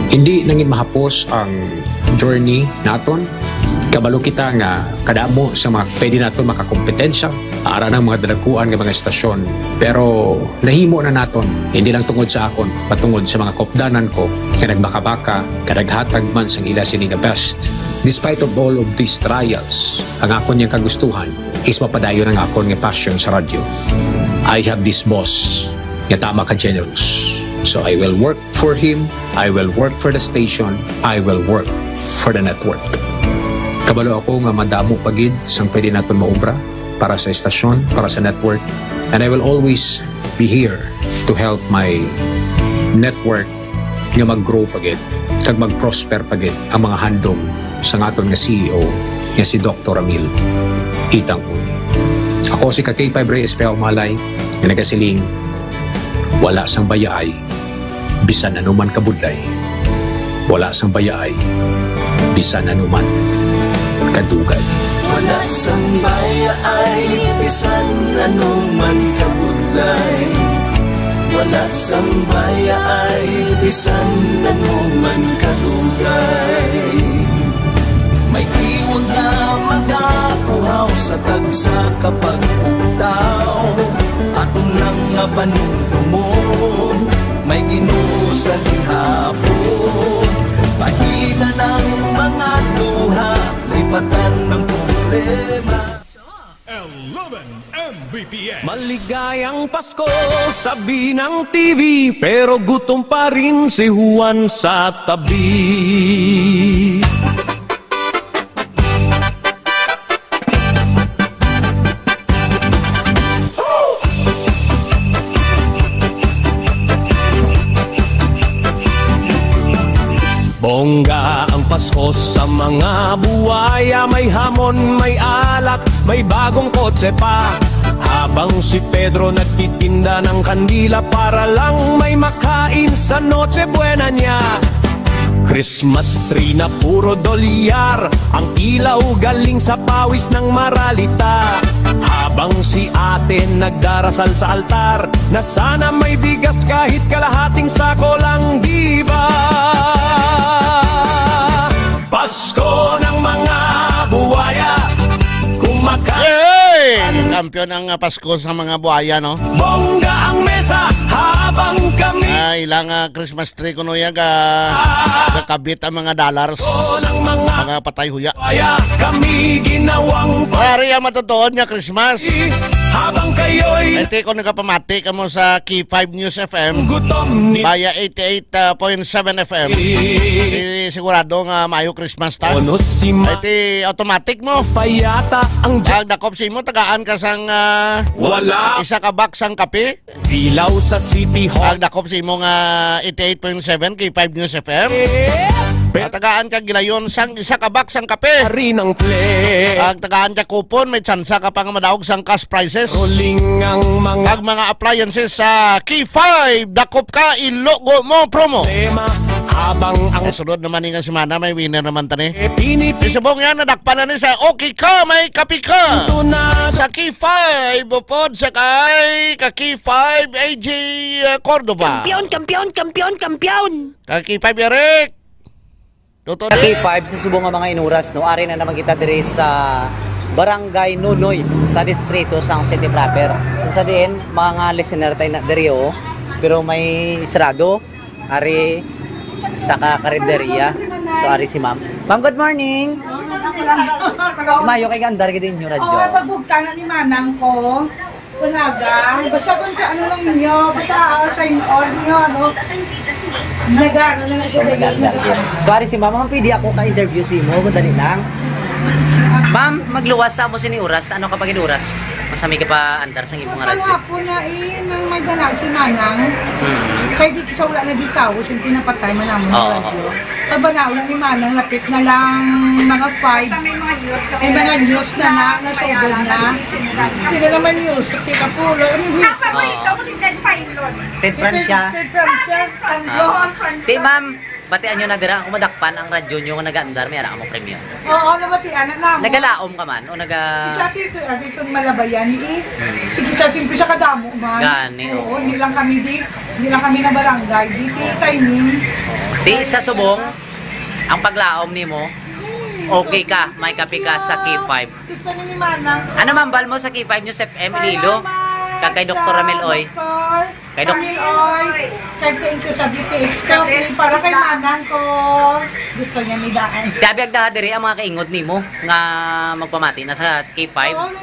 Hindi nangin mahapos ang journey naton. Kabalo kita nga kadamo sa mga pwede naton makakompetensya, ara ng mga dalakuan nga mga estasyon. Pero nahimo na naton, hindi lang tungod sa akon, patungod sa mga kopdanan ko nga nagbakabaka, nga naghatag man sang ila sini nga best. Despite of all of these trials, ang akon yang kagustuhan is mapadayon ang akon nga passion sa radyo. I have this boss nga tama ka generous. So I will work for him, I will work for the station, I will work for the network. Kabalo ako nga madamo pa gid sang pwede naton maobra para sa estasyon, para sa network, and I will always be here to help my network nga mag-grow pa gid kag mag-prosper pa gid ang mga handom sang aton nga C E O nga si Doktor Ramil Itang Uy. Ako si ka K five Reyes Peao Malay nga nagasiling, wala sang bayaay bisan anuman kabudlay, wala sang bayaay bisan anuman kadugay. Wala sang bayaay bisan anuman kabudlay. Wala sang bayaay bisan anuman kadugay. May tiwag nga magapuhaw sa tagsa ka pagpugtaw. Aton lang nga panumdumon, may Ginoo sa gihapon. Pahitan ang mga luha, lipatan ang problema. Eleven M B P S. Maligayang Pasko, sabi ng T V, pero gutom pa rin si Juan sa tabi. Ko sa mga buwaya, may hamon, may alak, may bagong kotse pa. Habang si Pedro nagtitinda ng kandila para lang may makain sa Noche Buena niya. Christmas tree na puro dolyar, ang ilaw galing sa pawis ng maralita. Habang si ate nagdarasal sa altar, na sana may bigas kahit kalahating sako lang, di ba? Pasko ng mga buwaya, kumakain. Yay! Kampiyon ang, ah, Pasko sa mga buwaya, no? Bongga ang mesa habang kami. Ah, ilang, ah, Christmas tree kuno ya ga, gakabit ang mga dollars. Pasko ng mga Mga patay huya. Kaya kami ginawang pa- Ari ang matutuon nga Christmas. Habang kayo'y Ay, ti, kung nagapamati ka mo sa Key five News F M, gutom ni via eighty-eight point seven F M, eh, sigurado nga maayo Christmas ta. Ono si Ma- Ay, ti, automatic mo. Payata ang ja- Ang dakop sa imo, tagaan ka sang, ah, Wala. Isa ka box sang kape. Dilaw sa City Hall. Ang dakop sa imo nga eighty-eight point seven Key five News F M. Eh, At tagaan ka gilayon sang isa ka box sang kape. Ari ng play. Ang tagaan ka kupon, may tsansa ka pa nga madaog sang cash prizes. Rolling ang mga Ang mga appliances sa Key five, dakop ka, ilogo mo, promo. Tema, habang ang Ang sunod naman nga semana, may winner naman tani. Pinipili Isubong yan, nadakpan na ni sa Okay Ka, May Kape Ka. Ito na Sa Key five, upod sa kay ka Key five, A J Cordova. Kampiyon, kampiyon, kampiyon, kampiyon! Ka Key five, Eric. Tuto Sa Key five, sa subong nga mga inuras, no, ari na naman kita diri sa Barangay Nunoy, sa distrito sang City Proper. Kung sa diin, mga listener tayo na diri, oh. Pero may sarado. Ari sa ka-, karinderya. So, ari si ma'am. Ma'am, good morning. Mayo kay gandar gid inyo radyo. Oo, pagbugtana ni manang ko. Kunaga, basta kung sa ano lang ninyo, basta, ah, sign on ninyo, ano. Nagano na So, siya. Naganda. So, ari si ma'am, ma'am, pwede ako ka-interview si mo, kung dali lang. Ma'am, magluwas sa mo sini oras. Ano ka pag inuras? Masami ka pa andar sa imong radyo. Kaya po na eh, nang may ganag si Manang. Hmm. Kay di sa wala na di tao, yung pinapatay man namon Oo. Radyo. Pag ba na wala ni Manang, lapit na lang mga five. Basta may mga news ka May mga news na na, na showbiz na. Sino naman news? Si Kapulo. Ano yung news? Nasa balita ko si Ted Filon. Ted Francia. Ted Francia. Ted Francia. Ah. Di, ma'am, batian nyo na dira, kung madakpan ang radyo nyo nga nagaandar, may ara mo premyo. Oo, nabatian na namo. Nagalaom ka man, o naga- Isa ti, ati itong malabayan ni eh. Hmm. Sige, sa simple sa kadamo man. Gani, Oo, oo. hindi lang kami di, hindi lang kami na barangay. Di ti timing. Di sa subong, ang paglaom nimo, okay ka, may kape ka sa K five. Gusto ni ni Manang. Ano mambal mo sa K five News F M Iloilo? Salamat Kag kay Doktor sa Ramil Oy. Doktor Kay Dok- Ramil Oy. Kay thank you sa D T X Coffee para kay Manang ko. Gusto niya ni daan. Kabiag daha diri ang mga kaingod nimo nga magpamati na sa K five. Oo,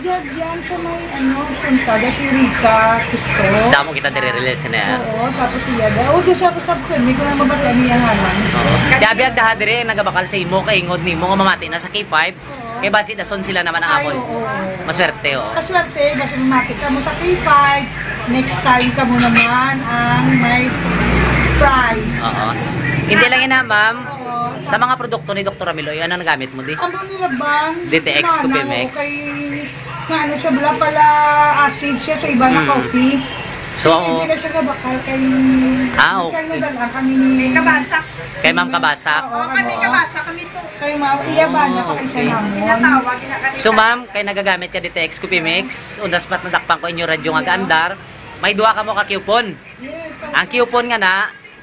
yan, yan sa may ano, punta, da si Rita Cusco. Damo kita diri, release na yan. Oo, tapos siya da. Oh, doon siya ako sa Pwede ko na mabatian niya nga lang. Oo. Kabiag daha diri ang nagabakal sa imo, kaingod nimo nga mamati na sa K five. Oo. Kay basi dason sila naman ang Ay, amon. Oo. Maswerte, oh. Kaswerte, basi mamati ka mo sa K five. Next time ka mo naman ang may prize. Oo. Hindi lang yun, ha, ma'am. Oo. Sa mga produkto ni Doktor Ramil Oy, ano nagamit mo di? Amo nila bang D T X Coffee Mix. Okay. Na ano siya, wala pala acid siya sa iba na Mm. coffee. So, Hindi na siya nabakal kay Ah, minsan okay. nadala kami ni Kay Kabasak. Kay Ma'am Kabasak. Oo, Oo, kami ano? Kabasak kami to. Kay Ma'am, iya ba na Oh, pa isa okay. namon? Tinatawag na kami. So, ma'am, kay nagagamit ka D T X Coffee Mix, undas pat nadakpan ko inyo radyo nga gaandar, may duha ka mo ka coupon. Yes, Ang coupon nga na,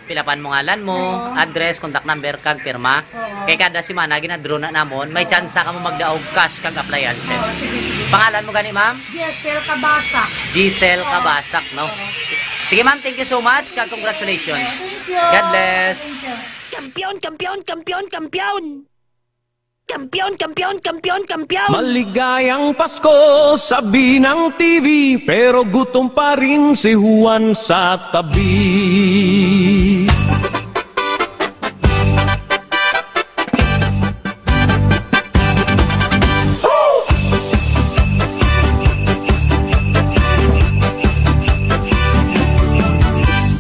pilapan mo ngalan mo, Oo. address, contact number, kag pirma. Oo. Kay kada semana, ginadraw na namon, may tsansa ka mo magdaog cash kag appliances. Oo, sige, sige. Pangalan mo gani, ma'am? Giselle Kabasak. Giselle Oo. Kabasak, no? Oo. Sige, ma'am, thank you so much, kag congratulations. Thank you. God bless. Thank you. Kampiyon, kampiyon, kampiyon, kampiyon! Kampiyon, kampiyon, kampiyon, kampiyon! Maligayang Pasko, sabi ng T V, pero gutom pa rin si Juan sa tabi.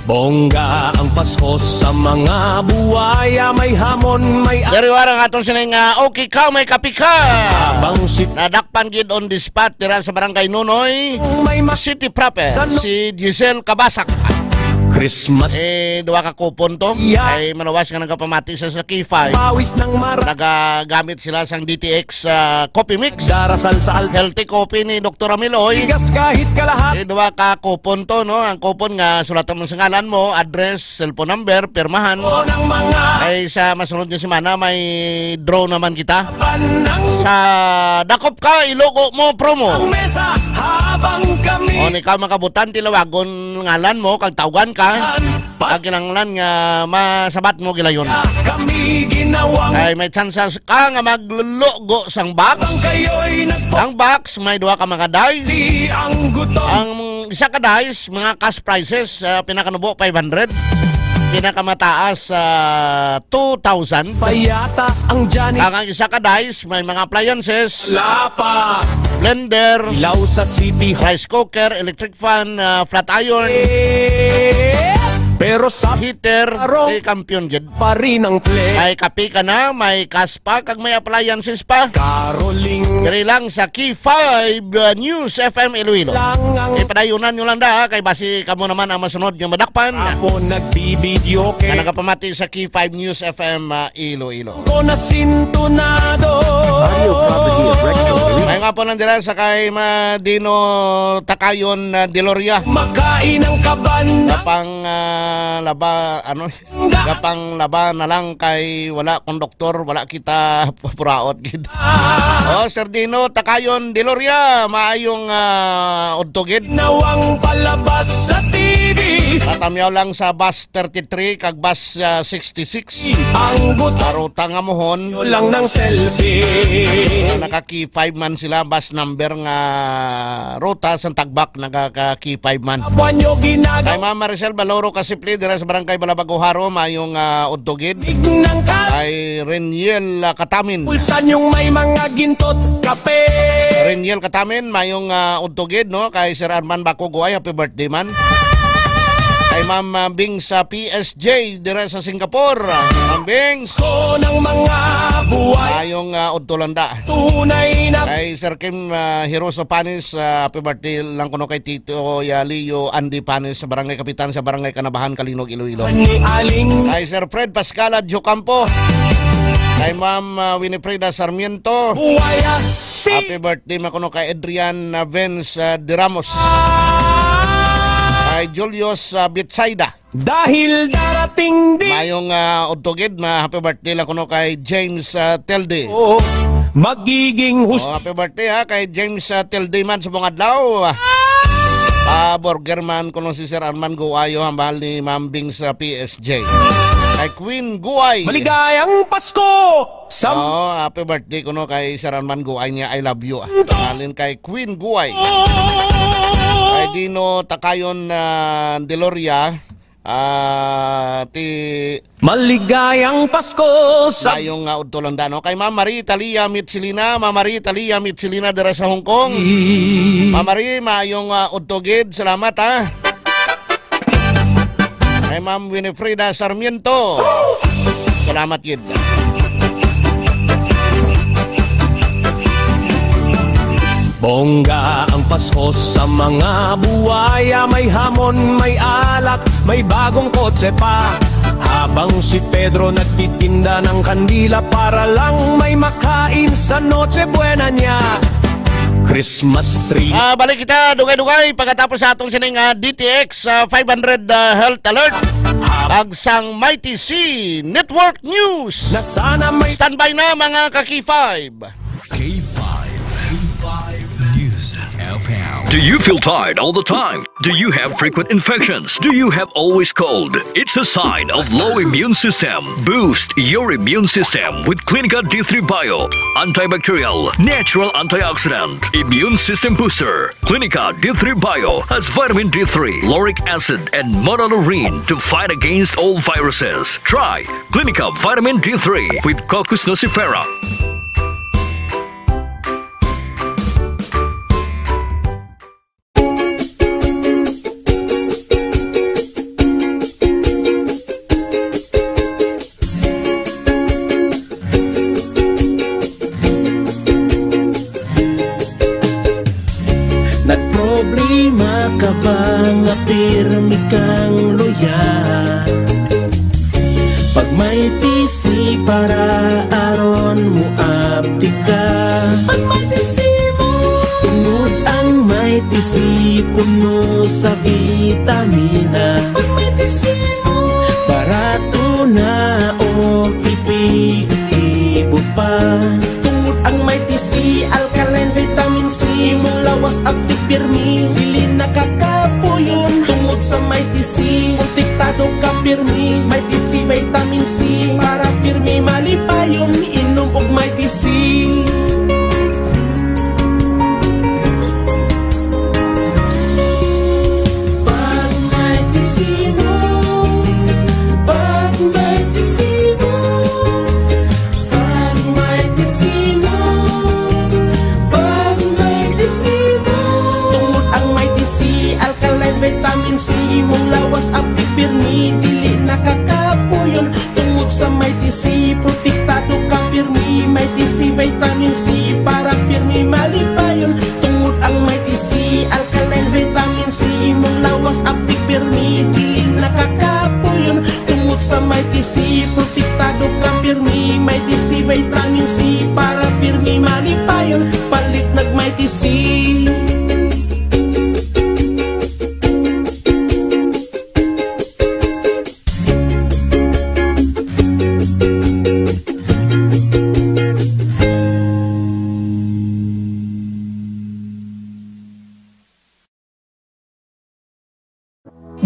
Bongga ang Pasko sa mga buwaya, may hamon, may Diri wara ang aton sining, ah, okay ka, may kapi ka. Habang si Nadakpan gid on the spot dira sa Barangay Nunoy, may ma- City proper, San- si Giselle Cabasac. Christmas. Eh, duha ka kupon to. Yeah. Ay, maluwas nga nagapamati sa, sa K five. Pawis ng mara- Nagagamit sila sang D T X, ah, coffee mix. Darasal sa al- Healthy coffee ni Doktor Amiloy. Bigas kahit kalahat. Eh, duha ka kupon to, no? Ang kupon nga sulatan mo sa ngalan mo, address, cellphone number, pirmahan. O ng mga Ay, sa masunod nga semana, may draw naman kita. Sa Dakop Ka, Ilogo Mo promo. Ang mesa habang kami O, ikaw, mga kabutante, lawagon ngalan mo, kag tawgan ka. Pas- Ang kinahanglan nga masabat mo gilayon. Kami ginawang Ay, may tsansa ka nga maglulogo sang box. Ang kayo'y nagpo- Ang box, may duha ka mga dice. Di ang gutom. Ang isa ka dice, mga cash prizes, ah, pinakanubo, five hundred. Pinakamataas, ah, two thousand. Payata ang Johnny. Kag ang isa ka dice, may mga appliances, Lapa. Blender, Ilaw sa City Hall. Rice cooker, electric fan, ah, flat iron, Eh, pero sa heater, Arong. Kay kampiyon gid. Pa rin ang play. May kape ka na, may kaspa, kag may appliances pa. Caroling. Diri lang sa K five, uh, News F M Iloilo. Lang ang Ipadayunan nyo lang da, ha, kay basi kamo naman ang masunod nga madakpan. Ako nagbibideo kay Nga nagapamati sa K five News F M, uh, Iloilo. Ko nasintunado. Audio property of Rex Solis. May nga po nandira sa kay Madino Takayon, uh, Deloria. Makain ang kaban. Kapang, uh, laba, ano, Kapang laba na lang kay wala konduktor, wala kita puraot gid. Oh, Sir Dino Takayon Deloria, maayong, ah, udto gid. Nawang palabas sa T V. Tatamyaw lang sa bus thirty-three kag bus, ah, sixty-six. Ang buta Sa ruta nga mohon. Lang ng selfie. Ah, naka K five man sila, bus number nga ruta sa Tagbak, naka K five man. Buwan nyo ginagawa. Kay Ma'am Maricel Baloro Kasipli, dira sa Barangay Balabago, Jaro, mayong, ah, udto gid. Tignan ka. Kay Reniel, ah, Katamin. Pulsan yung may mga gintot kape. Reniel Katamin, mayong, ah, udto gid, no? Kay Sir Arman Baco Guay, happy birthday man. Kay Ma'am, ah, Bing sa P S J, dira sa Singapore. Ma'am Bing. Ko ng mga buhay. Mayong, ah, udto lang da. Tunay na Kay Sir Kim, ah, Hiroso Panis, ah, happy birthday lang kuno kay Tito, ya, Leo Andy Panis, sa Barangay Kapitan, sa Barangay Kanabahan, Kalinog, Iloilo. Ni Aling Kay Sir Fred Pascala Diocampo. Kay Ma'am, ah, Winifreda Sarmiento. Buwaya si Happy birthday man kuno kay Adrian, ah, Vince, ah, De Ramos. Kay Julius, ah, Betsaida. Dahil darating din. Mayong, ah, udto gid, ma-, happy birthday lang kuno kay James, ah, Telde. Oo, magiging hus- Oh, happy birthday, ha, kay James, ah, Telde man sa mga adlaw. Ah, burger man kuno si Sir Arman Guayo, hambal ni Ma'am Bing sa P S J. Kay Queen Guay. Maligayang Pasko sa Oh, happy birthday kuno kay Sir Arman Guay niya, I love you, ah. Halin kay Queen Guay. Kay Dino Takayon, ah, Deloria. Ah, ti Maligayang Pasko sa Mayong, ah, udto lang da, no? Kay Ma'am Marie Talia Mitsilina, Ma'am Marie Talia Mitsilina dira sa Hong Kong. Ma'am Marie, mayong, ah, udto gid. Salamat, ha. Kay Ma'am Winifreda Sarmiento. Salamat gid. Bongga ang Pasko sa mga buwaya, may hamon, may alak, may bagong kotse pa. Habang si Pedro nagtitinda ng kandila para lang may makain sa Noche Buena niya. Christmas tree. Ah, balik kita, dugay-dugay, pagkatapos sa atong sining, ah, D T X, ah, five hundred, ah, Health Alert. Ag sang Mighty C Network News. Na sana may Standby na, mga ka-K five. K five, K five News F M. Do you feel tired all the time? Do you have frequent infections? Do you have always cold? It's a sign of low immune system. Boost your immune system with Clinica D three Bio. Antibacterial, natural antioxidant, immune system booster. Clinica D three Bio has vitamin D three, lauric acid, and monolaurin to fight against all viruses. Try Clinica Vitamin D three with Cocos nucifera. Makabang nga pirmi kang luya. Pag may T C para aron muaptik ka. Pag may T C mo. Tungod ang may T C puno sa vitamina. Pag may T C mo. Barato na o epektibo pa. Tungod ang may T C, alkaline vitamin C, imong lawas aptik pirmi, dili nakakapuyon. Tungod sa may T C, protektado ka pirmi, may T C vitamin C, para pirmi malipayon, inom og may T C. Pag may T C mo, pag may T C mo, pag may T C mo, pag may T C mo. Tungod ang may T C, alkaline vitamin C, imong lawas aptik pirmi, dili nakakapuyon. Tungod sa may T C, protektado ka pirmi, may T C vitamin C, para pirmi malipayon. Tungod ang may T C, alkaline vitamin C, imong lawas aptik pirmi, dili nakakapuyon. Tungod sa may T C, protektado ka pirmi, may T C vitamin C, para pirmi malipayon. Palit nag may T C.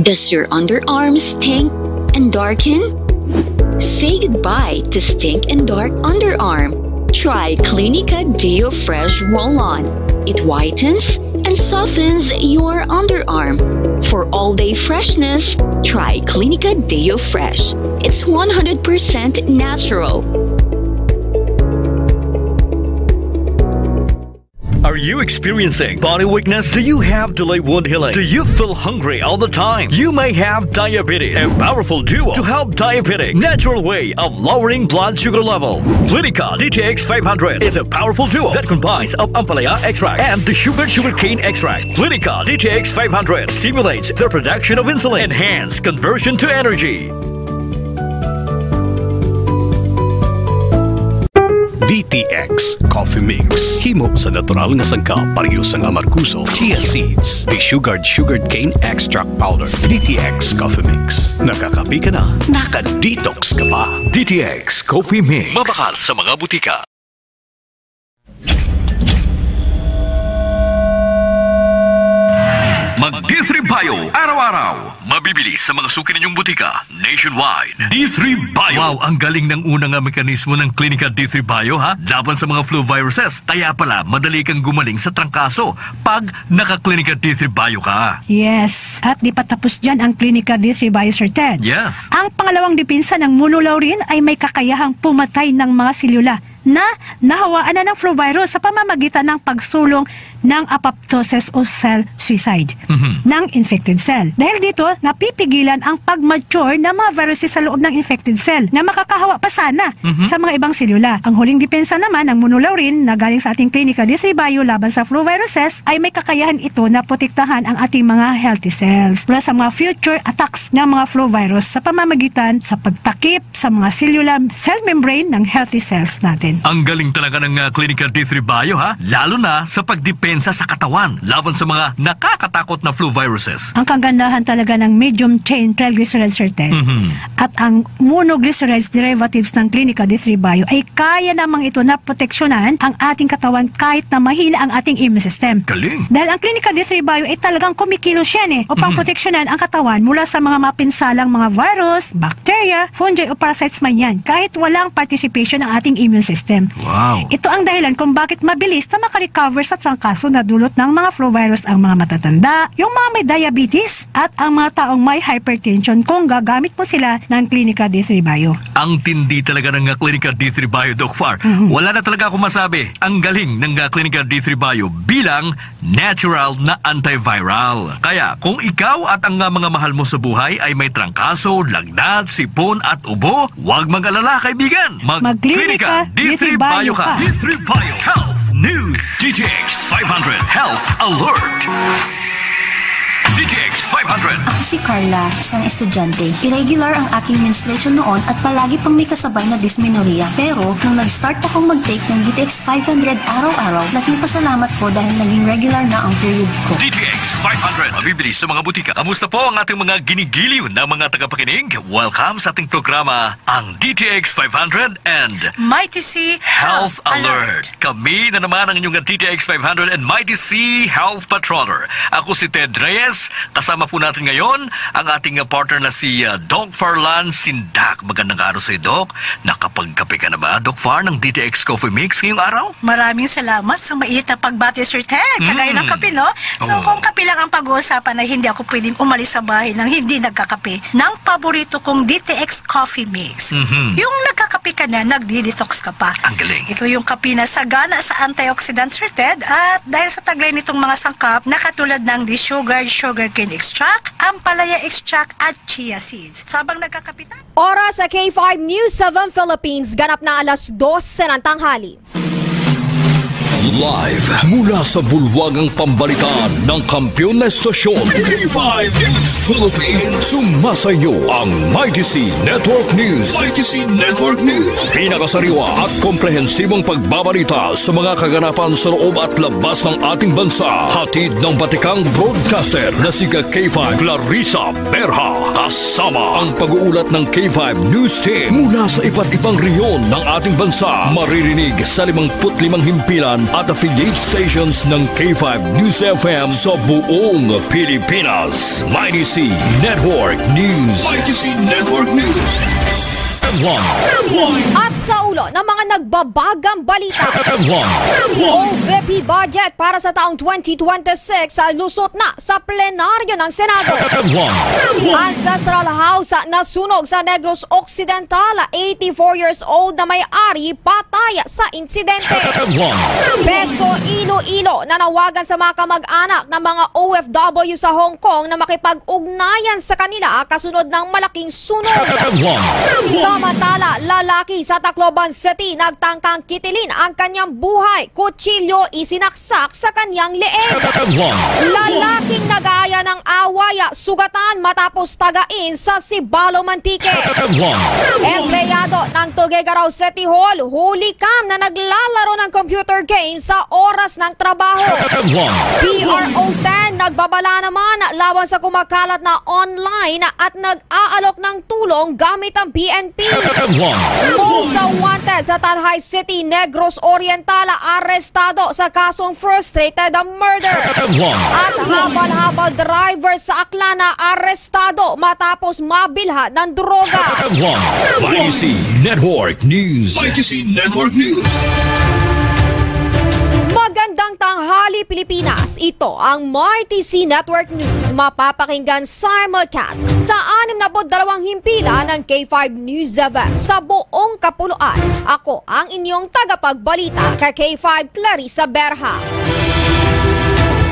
Does your underarm stink and darken? Say goodbye to stink and dark underarm. Try Clinica Deo Fresh Roll-On. It whitens and softens your underarm. For all-day freshness, try Clinica Deo Fresh. It's one hundred percent natural. Are you experiencing body weakness? Do you have delayed wound healing? Do you feel hungry all the time? You may have diabetes. A powerful duo to help diabetic. Natural way of lowering blood sugar level. Clinica D T X five hundred is a powerful duo that combines of ampalaya extract and the sugar sugarcane extract. Clinica D T X five hundred stimulates the production of insulin, enhance conversion to energy. D T X Coffee Mix. Himo sa natural nga sangkap, pareho sang amargoso, chia seeds, desugared sugarcane extract powder. D T X Coffee Mix. Nakakape ka na, naka-detox ka pa. D T X Coffee Mix. Mabakal sa mga butika. Mag D three Bio araw-araw. Mabibili sa mga suki ninyong butika nationwide. D three Bio. Wow, ang galing ng una nga mekanismo ng Klinika D three Bio, ha? Laban sa mga flu viruses. Kaya pala, madali kang gumaling sa trangkaso pag naka-Klinika D three Bio ka. Yes. At di pa tapos dyan ang Klinika D three Bio, Sir Ted. Yes. Ang pangalawang depensa ng monolaurin ay may kakayahang pumatay ng mga selula na nahawaan na ng flu virus sa pamamagitan ng pagsulong ng apoptosis o cell suicide Mhm. ng infected cell. Dahil dito, napipigilan ang pag-mature ng mga viruses sa loob ng infected cell na makakahawa pa sana Mhm. sa mga ibang selula. Ang huling depensa naman ng monolaurin na galing sa ating Klinika D three Bio laban sa flu viruses ay may kakayahan ito na protektahan ang ating mga healthy cells mula sa mga future attacks ng mga flu virus sa pamamagitan sa pagtakip sa mga selula, cell membrane ng healthy cells natin. Ang galing talaga ng, ah, Klinika D three Bio, ha? Lalo na sa pagdepensa sa katawan laban sa mga nakakatakot na flu viruses. Ang kagandahan talaga ng medium chain triglycerides, Sir Ted, Mhm. at ang monoglycerides derivatives ng Klinika D three Bio ay kaya namang ito na proteksyonan ang ating katawan kahit na mahina ang ating immune system. Galing. Dahil ang Klinika D three Bio ay talagang kumikilos yan eh, upang Mhm. proteksyonan ang katawan mula sa mga mapinsalang mga virus, bacteria, fungi o parasites man yan, kahit walang participation ang ating immune system. Wow. Ito ang dahilan kung bakit mabilis na makarecover sa trangkaso na dulot ng mga flu virus ang mga matatanda, yung mga may diabetes, at ang mga taong may hypertension kung gagamit po sila ng Klinika D three Bio. Ang tindi talaga ng, uh, Klinika D three Bio, Doc Far. Mhm. Wala na talaga akong masabi. Ang galing ng, uh, Klinika D three Bio bilang natural na antiviral. Kaya kung ikaw at ang, uh, mga mahal mo sa buhay ay may trangkaso, lagnat, sipon at ubo, huwag mag-alala, kaibigan. Mag-Klinika Mag-Klinika D three Bio ka. D three Bio Health News, D T X five hundred Health Alert. X five hundred. Ako si Carla, isang estudyante. Irregular ang aking menstruation noon at palagi pang may kasabay na dysmenorrhea. Pero nung nag-start akong mag-take ng D T X five hundred araw-araw, laking pasalamat ko dahil naging regular na ang period ko. D T X five hundred. Mabibili sa mga butika. Kamusta po ang ating mga ginigiliw na mga tagapakinig? Welcome sa ating programa, ang D T X five hundred and Mighty C Health Alert. Kami na naman ang inyong D T X five hundred and Mighty C Health Patroller. Ako si Ted Reyes. Kasama po natin ngayon ang ating, uh, partner na si, uh, Doc Farlan Sindak. Magandang araw sa iyo, Doc. Nakapagkape ka na ba, Doc Far, ng D T X Coffee Mix ngayong araw? Maraming salamat sa mainit na pagbati, Sir Ted. Kagaya ng Mm. kape, no? So, Oo. kung kape lang ang pag-uusapan, ay hindi ako pwedeng umalis sa bahay nang hindi nagkakape ng paborito kong D T X Coffee Mix. Mhm. Yung nagkakape ka na, nagdi-detox ka pa. Ang galing. Ito yung kape na sagana sa antioxidant, Sir Ted. At dahil sa taglay nitong mga sangkap na katulad ng desugared sugarcane extract, ampalaya extract, at chia seeds. So, habang nagkakape tayo, Oras sa K five News seven Philippines, ganap na alas dose ng tanghali. Live mula sa bulwagang pambalita ng kampiyon na estasyon, K five News Philippines. Sumasa inyo ang Mighty C Network News. Mighty C Network News. Pinakasariwa at komprehensibong pagbabalita sa mga kaganapan sa loob at labas ng ating bansa. Hatid ng batikang broadcaster na si ka K five Clarissa Berha. Kasama ang pag-uulat ng K five News Team mula sa iba't ibang rehiyon ng ating bansa. Maririnig sa limangput limang himpilan at affiliate stations ng K five News F M sa buong Pilipinas. Mighty C Network News. Mighty C Network News. Headline. At sa ulo ng mga nagbabagang balita, Headline. O V P budget para sa taong twenty twenty-six sa lusot na sa plenaryo ng Senado. Headline. Ancestral House nasunog sa Negros Occidental, eighty-four years old na may-ari patay sa insidente. Headline. PESO Iloilo nanawagan sa mga kamag-anak ng mga O F W sa Hong Kong na makipag-ugnayan sa kanila kasunod ng malaking sunog. Headline. Samantala, lalaki sa Tacloban City nagtangkang kitilin ang kanyang buhay, kutsilyo isinaksak sa kanyang leeg. Headline. Lalaking nag-aaya ng away, sugatan matapos tagain sa Sibalom, Antique. Headline. Empleyado ng Tuguegarao City Hall, huli kam na naglalaro ng computer game sa oras ng trabaho. Headline. P R O ten nagbabala naman laban sa kumakalat na online at nag-aalok ng tulong gamit ang P N P. Headline. Most wanted sa Tanjay City, Negros Oriental, arestado sa kasong frustrated murder. Headline. At habal-habal driver sa Aklan na arestado matapos mabilhan ng droga. Headline. Mighty C Network News. Mighty C Network News. Magandang tanghali, Pilipinas. Ito ang Mighty C Network News. Mapapakinggan simulcast sa anim na put dalawang himpilan ng K five News F M sa buong kapuluan. Ako ang inyong tagapagbalita, ka K five Clarissa Berha.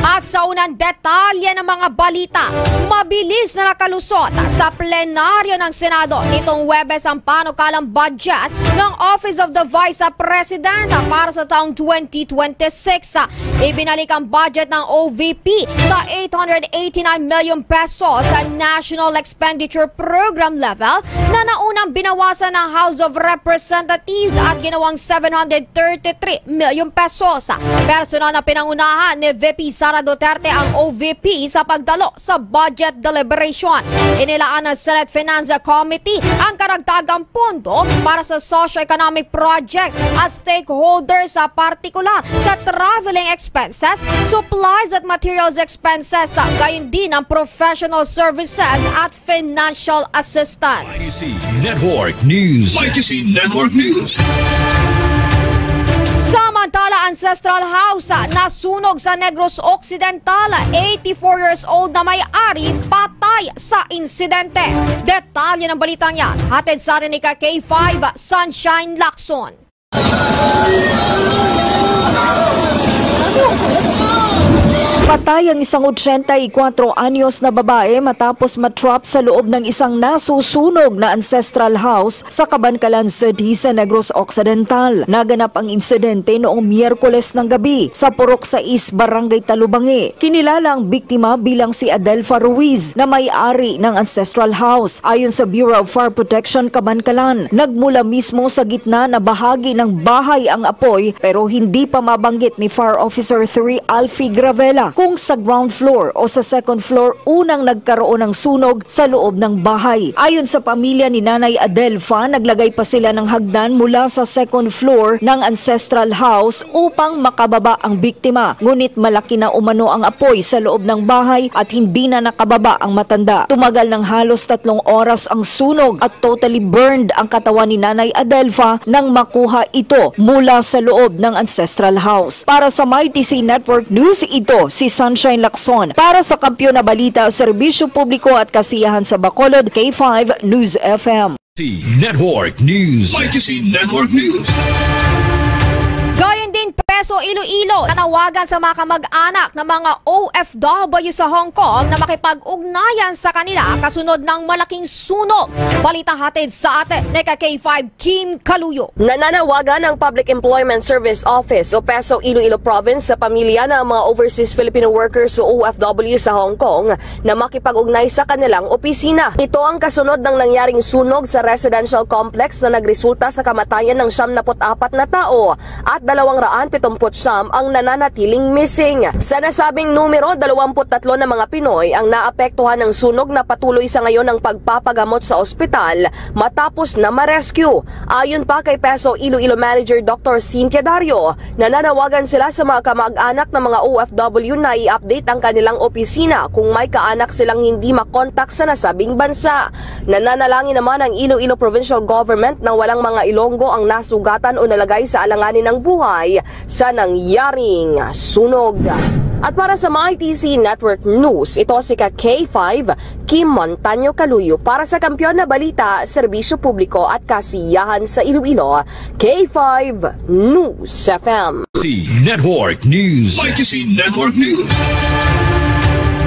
At sa unang detalye ng mga balita, mabilis na nakalusot sa plenaryo ng Senado nitong Huwebes ang panukalang budget ng Office of the Vice President para sa taong twenty twenty-six. Ibinalik ang budget ng O V P sa eight hundred eighty-nine million pesos sa National Expenditure Program level na naunang binawasan ng House of Representatives at ginawang seven hundred thirty-three million pesos. Personal na pinangunahan ni V P Sara Duterte ang O V P sa pagdalo sa budget deliberation. Inilaan ng Senate Finance Committee ang karagdagang pondo para sa socio-economic projects at stakeholders, sa partikular sa traveling expenses, supplies at materials expenses, gayon din ang professional services at financial assistance. Mighty C Network News. Mighty C Network News. Samantala, Ancestral House nasunog sa Negros Occidental, eighty-four years old na may-ari patay sa insidente. Detalye ng balitang yan, hatid sa atin ni ka K five Sunshine Lacson. Patay ang isang ochenta y kuwatro anyos na babae matapos matrap sa loob ng isang nasusunog na ancestral house sa Kabankalan City sa Negros Occidental. Naganap ang insidente noong Miyerkules ng gabi sa Purok sais, Barangay Talubangi. Kinilala ang biktima bilang si Adelfa Ruiz na may-ari ng ancestral house. Ayon sa Bureau of Fire Protection Kabankalan, nagmula mismo sa gitna na bahagi ng bahay ang apoy, pero hindi pa mabanggit ni Fire Officer three Alfie Gravela kung sa ground floor o sa second floor unang nagkaroon ng sunog sa loob ng bahay. Ayon sa pamilya ni Nanay Adelfa, naglagay pa sila ng hagdan mula sa second floor ng ancestral house upang makababa ang biktima. Ngunit malaki na umano ang apoy sa loob ng bahay at hindi na nakababa ang matanda. Tumagal ng halos tatlong oras ang sunog at totally burned ang katawan ni Nanay Adelfa nang makuha ito mula sa loob ng ancestral house. Para sa Mighty C Network News, ito si Sunshine Lacson. Para sa Kampiyon na Balita, Serbisyo Publiko at Kasiyahan sa Bacolod, K five News F M. Network News. Mighty C Network News. Gayon din, Peso Iloilo nanawagan sa mga kamag-anak ng mga O F W sa Hong Kong na makipag-ugnayan sa kanila kasunod ng malaking sunog. Balita hatid sa atin ni ka K five Kim Kaluyo. Nananawagan ang Public Employment Service Office o PESO Iloilo Province sa pamilya ng mga overseas Filipino workers o O F W sa Hong Kong na makipag-ugnay sa kanilang opisina. Ito ang kasunod ng nangyaring sunog sa residential complex na nagresulta sa kamatayan ng siyam na put apat na tao at dalawang raan pitumput siyam ang nananatiling missing. Sa nasabing numero, dalawampu't tatlo na mga Pinoy ang naapektuhan ng sunog na patuloy sa ngayon ang pagpapagamot sa ospital matapos na ma-rescue. Ayon pa kay PESO Iloilo Manager Doctor Cynthia Dario, nananawagan sila sa mga kamag-anak ng mga O F W na i-update ang kanilang opisina kung may kaanak silang hindi makontak sa nasabing bansa. Nananalangin naman ang Iloilo Provincial Government na walang mga Ilonggo ang nasugatan o nalagay sa alanganin ng buhay sa nangyaring sunog. At para sa Mighty C Network News, ito si ka K five, Kim Montaño Kaluyo para sa Kampiyon na Balita, Serbisyo Publiko at Kasiyahan sa Iloilo, K five News F M. C Network News. Mighty C Network News.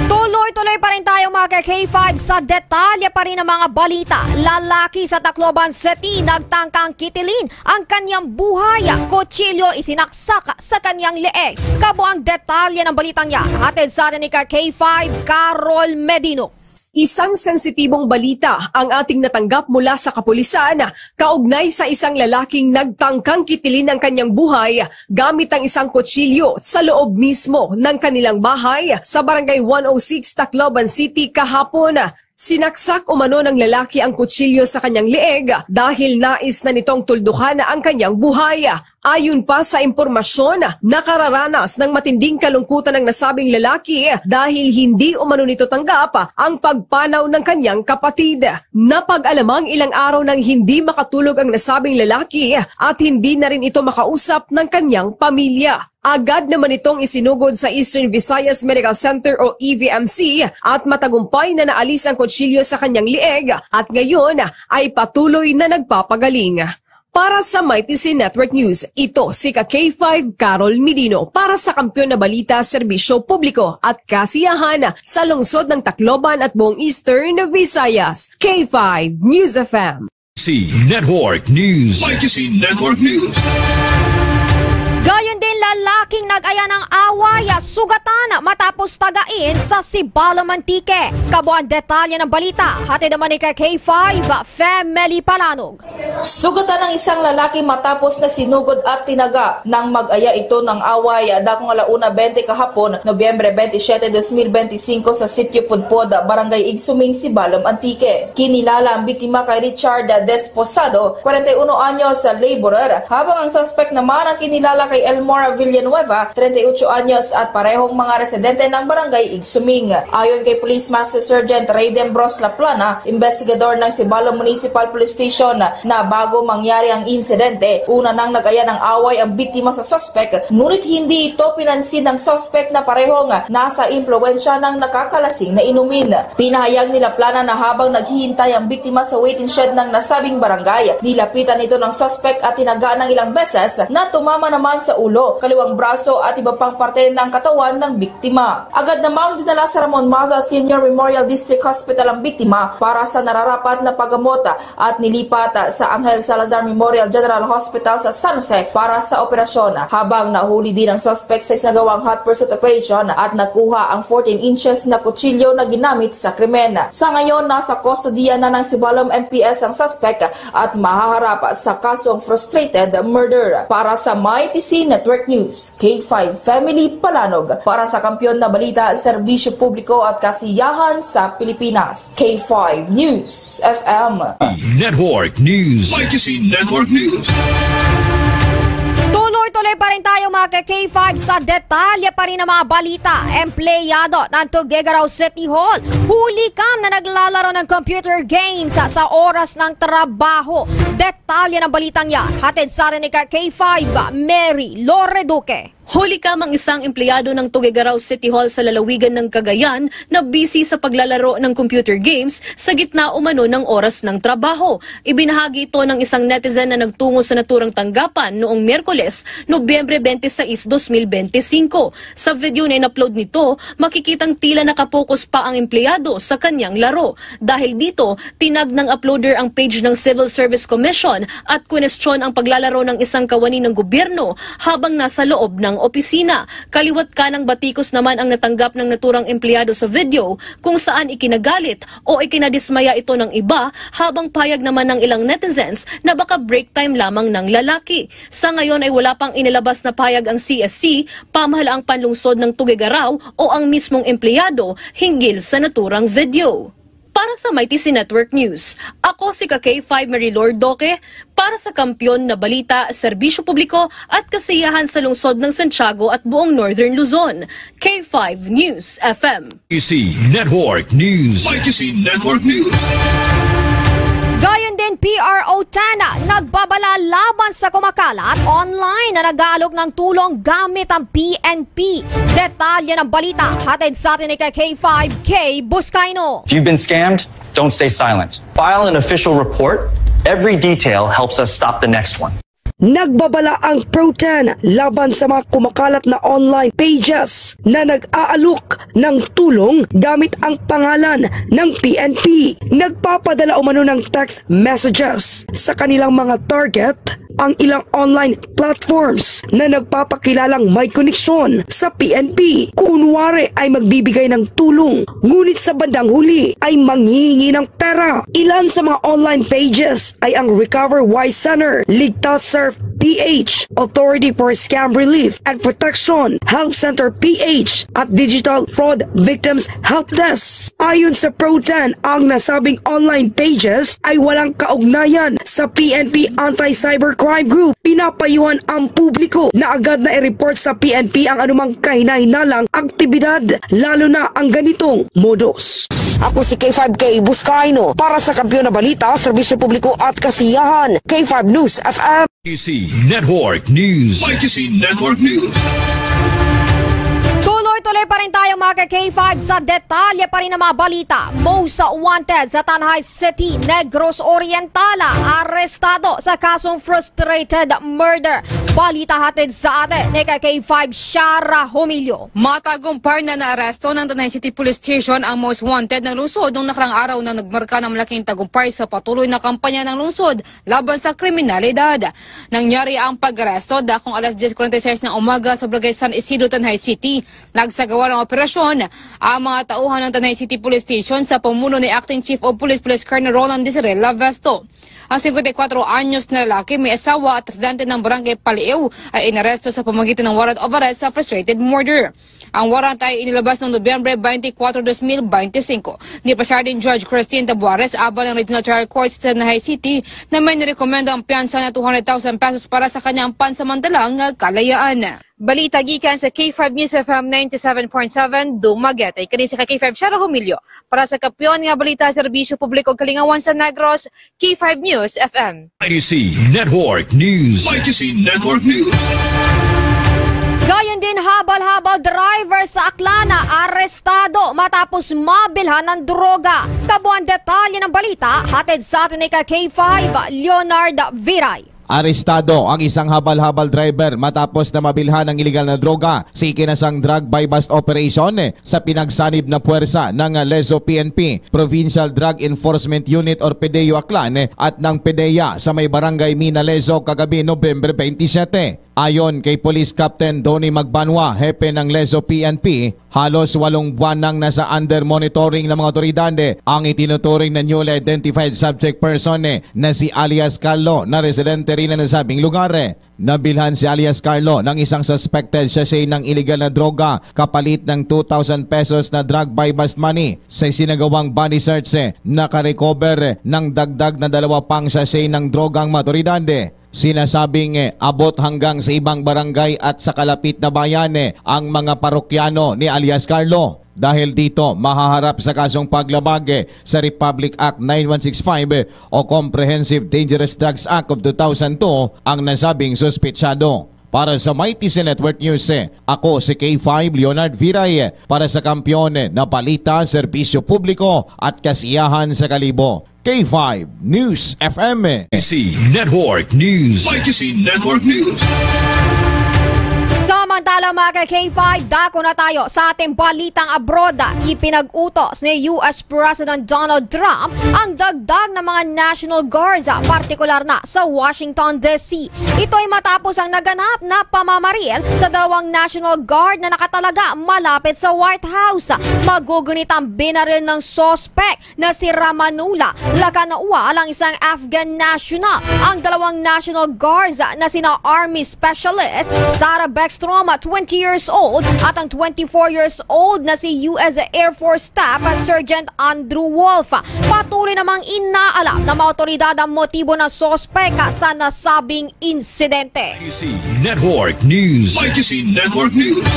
Tuloy-tuloy pa rin tayo, mga ka K five, sa detalye pa rin ng mga balita. Lalaki sa Tacloban City nagtangkang kitilin ang kanyang buhay. Kutsilyo isinaksak sa kanyang leeg. Kabuang detalye ng balitang yan, hatid sa atin ni ka K five, Carol Medino. Isang sensitibong balita ang ating natanggap mula sa kapulisan kaugnay sa isang lalaking nagtangkang kitilin ang kanyang buhay gamit ang isang kutsilyo sa loob mismo ng kanilang bahay sa Barangay one oh six, Tacloban City kahapon. Sinaksak umano ng lalaki ang kutsilyo sa kanyang leeg dahil nais na nitong tuldukan ang kanyang buhay. Ayon pa sa impormasyon, nakararanas ng matinding kalungkutan ang nasabing lalaki dahil hindi umano nito tanggap ang pagpanaw ng kanyang kapatid. Napag-alamang ilang araw nang hindi makatulog ang nasabing lalaki at hindi na rin ito makausap ng kanyang pamilya. Agad naman itong isinugod sa Eastern Visayas Medical Center o E V M C at matagumpay na naalis ang kutsilyo sa kanyang lieg at ngayon ay patuloy na nagpapagaling. Para sa Mighty C Network News, ito si ka K five Carol Medino para sa Kampiyon na Balita, Serbisyo Publiko at Kasiyahan sa lungsod ng Tacloban at buong Eastern Visayas. K five News F M. C Network News. Mighty C Network News. Gayon din, lalaking nag-aya ng away, ah, sugatan matapos tagain sa Sibalom, Antique. Kabuang detalye ng balita, hatid naman ni ka K five, Family Palanog. Sugatan ang isang lalaki matapos na sinugod at tinaga nang mag-aya ito ng away, ah, dakong ala una bente kahapon, Nobyembre twenty-seven, twenty twenty-five, sa Sitio Pudpod, Barangay Igsuming, Sibalom, Antique. Kinilala ang biktima kay Richard Desposado, kwarenta y uno anyos, laborer, habang ang suspect naman ang kinilala kay Elmora Villanueva, treinta y ocho anyos, at parehong mga residente ng Barangay Igsuming. Ayon kay Police Master Sergeant Raiden Bros Laplana, investigador ng Sibalom Municipal Police Station, na bago mangyari ang insidente, una nang nag-aya ng away ang biktima sa suspect, ngunit hindi ito pinansin ng suspect na parehong nasa impluwensya ng nakakalasing na inumin. Pinahayag ni Laplana na habang naghihintay ang biktima sa waiting shed ng nasabing barangay, nilapitan ito ng suspect at tinagaan ng ilang beses na tumama naman sa ulo. kaliwang braso at iba pang parte ng katawan ng biktima. Agad namang dinala sa Ramon Maza Senior Memorial District Hospital ang biktima para sa nararapat na paggamot at nilipat sa Angel Salazar Memorial General Hospital sa San Jose para sa operasyon, habang nahuli din ang suspect sa isinagawang hot pursuit operation at nakuha ang fourteen inches na kutsilyo na ginamit sa krimen. Sa ngayon, nasa kustodiya na ng Sibalom M P S ang suspect at mahaharap sa kasong frustrated murder. Para sa Mighty C Network News, K five Family Palanog. Para sa kampiyon na balita, serbisyo publiko at kasiyahan sa Pilipinas, K five News F M. Network News. Mighty C Network News. Tuloy-tuloy pa rin tayo, mga ka-K five, sa detalye pa rin ng mga balita. Empleyado ng Tuguegarao City Hall, huli kam na naglalaro ng computer games sa oras ng trabaho. Detalye ng balitang yan, hatid sa atin ni ka-K five, Mary Lore Duque. Huli kam ang isang empleyado ng Tuguegarao City Hall sa lalawigan ng Cagayan na busy sa paglalaro ng computer games sa gitna umano ng oras ng trabaho. Ibinahagi ito ng isang netizen na nagtungo sa naturang tanggapan noong Miyerkules, Nobyembre twenty-six, twenty twenty-five. Sa video na in-upload nito, makikitang tila nakapokus pa ang empleyado sa kanyang laro. Dahil dito, tinag ng uploader ang page ng Civil Service Commission at kunestyon ang paglalaro ng isang kawani ng gobyerno habang nasa loob ng opisina. Kaliwat kanang batikos naman ang natanggap ng naturang empleyado sa video, kung saan ikinagalit o ikinadismaya ito ng iba, habang pahayag naman ng ilang netizens na baka break time lamang ng lalaki. Sa ngayon ay wala pang inilabas na pahayag ang C S C, pamahala ang panlungsod ng Tuguegarao o ang mismong empleyado hinggil sa naturang video. Para sa Mighty C Network News, ako si ka-K five Mary Lord Duque para sa kampiyon na balita, serbisyo publiko at kasiyahan sa lungsod ng Santiago at buong Northern Luzon. K five News F M. Mighty C Network News. Mighty C Network News. Gayon din, P R O ten nagbabala laban sa kumakalat online na nag-aalok ng tulong gamit ang P N P. Detalye ng balita, hatid sa atin ni ka-K five Kay Buscaino. If you've been scammed, don't stay silent. File an official report. Every detail helps us stop the next one. Nagbabala ang Pro ten laban sa mga kumakalat na online pages na nag-aalok ng tulong gamit ang pangalan ng P N P. Nagpapadala umano ng text messages sa kanilang mga target ang ilang online platforms na nagpapakilalang may koneksyon sa P N P. Kunwari ay magbibigay ng tulong, ngunit sa bandang huli ay manghihingi ng pera. Ilan sa mga online pages ay ang Recover Y Center, Ligtas Surf P H, Authority for Scam Relief and Protection, Help Center P H, at Digital Fraud Victims Help Desk. Ayon sa Pro ten, ang nasabing online pages ay walang kaugnayan sa P N P Anti-Cybercrime Group. Pinapayuhan ang publiko na agad na i-report sa P N P ang anumang kahinahinalang aktibidad, lalo na ang ganitong modus. Ako si K five Kay Buscaino para sa Kampiyon na Balita, Serbisyo Publiko at Kasiyahan, K five News F M. Mighty C Network News. Mighty C Network News. Tuloy-tuloy pa rin tayo, mga ka-K five, sa detalye pa rin ng mga balita. Most wanted sa Tanjay City, Negros Oriental, arestado sa kasong frustrated murder. Balita hatid sa atin ni ka-K five Shara Humilio. Matagumpay na naaresto ng Tanjay City Police Station ang most wanted ng lungsod nung nakarang araw na nagmarka ng malaking tagumpay sa patuloy na kampanya ng lungsod laban sa kriminalidad. Nangyari ang pag-aresto dakong alas diyes kuwarenta y seis ng umaga sa Barangay San Isidro, Tanjay City. Nagsagawa ng operasyon ang mga tauhan ng Tanjay City Police Station sa pamuno ni Acting Chief of Police, Police Colonel Roland Desirel Lavesto. Ang singkwenta y kuwatro anyos na lalaki, may asawa at residente ng Barangay Paliw, ay inaresto sa pamamagitan ng warrant of arrest sa frustrated murder. Ang warrant ay inilabas noong Nobyembre twenty-four, twenty twenty-five ni Presiding Judge Christine Tabuares, abal ng Regional Trial Court sa Tanjay City, na may nirekomenda ang piyansa na two hundred thousand pesos para sa kanyang pansamantalang kalayaan. Balita gikan sa K five News F M ninety-seven point seven Dumaguete. Kani si ka-K five Shara Humilio para sa Kampiyon nga Balita, Serbisyo Publiko ug Kalingawan sa Negros, K five News F M. Mighty C Network News. Mighty C Network News. Gayon din, habal-habal driver sa Aklan na arestado matapos mabilhan ng droga. Kabuang detalye ng balita, hatid sa atin ni ka-K five Leonard Viray. Arestado ang isang habal-habal driver matapos na mabilhan ang iligal na droga sa ikinasang drug buy-bust operation sa pinagsanib na puwersa ng Lezo P N P, Provincial Drug Enforcement Unit or PDEU Aklan, at ng PDEA sa may barangay Mina, Lezo kagabi, November twenty-seven. Ayon kay Police Captain Donny Magbanwa, hepe ng Lezo P N P, halos walong buwan nang nasa under monitoring ng mga otoridad ang itinuturing na newly identified subject person na si alias Carlo, na residente rin na nasabing lugar. Nabilhan si alias Carlo ng isang suspected sachet ng iligal na droga kapalit ng two thousand pesos na drug buy-bust money. Sa isinagawang body search, nakarecover ng dagdag na dalawa pang sachet ng droga ang mga otoridad. Sinasabing, eh, abot hanggang sa ibang barangay at sa kalapit na bayan, eh, ang mga parokyano ni alias Carlo. Dahil dito, mahaharap sa kasong paglabag, eh, sa Republic Act nine one six five, eh, o Comprehensive Dangerous Drugs Act of two thousand two ang nasabing suspetsado. Para sa Mighty C Network News, eh, ako si K five Leonard Viray, eh, para sa kampiyon, eh, na balita, serbisyo publiko at kasiyahan sa kalibo. K five News F M. C Network News. Mighty C Network News. Samantala, mga ka K five, dako na tayo sa ating balitang abroad. Ipinag-utos ni U S President Donald Trump ang dagdag ng mga National Guards, partikular na sa Washington, D C. Ito'y matapos ang naganap na pamamaril sa dalawang National Guard na nakatalaga malapit sa White House. Magugunit ang binaril ng suspek na si Ramanullah Lakanawal, ang isang Afghan national. Ang dalawang National Guards na sina Army Specialist Sarah Beckstrom, twenty years old, at ang twenty-four years old na si U S Air Force Staff Sergeant Andrew Wolf. Patuloy namang inaalam ng mga otoridad ang motibo ng suspek sa nasabing insidente. Mighty C Network News. Mighty C Network News.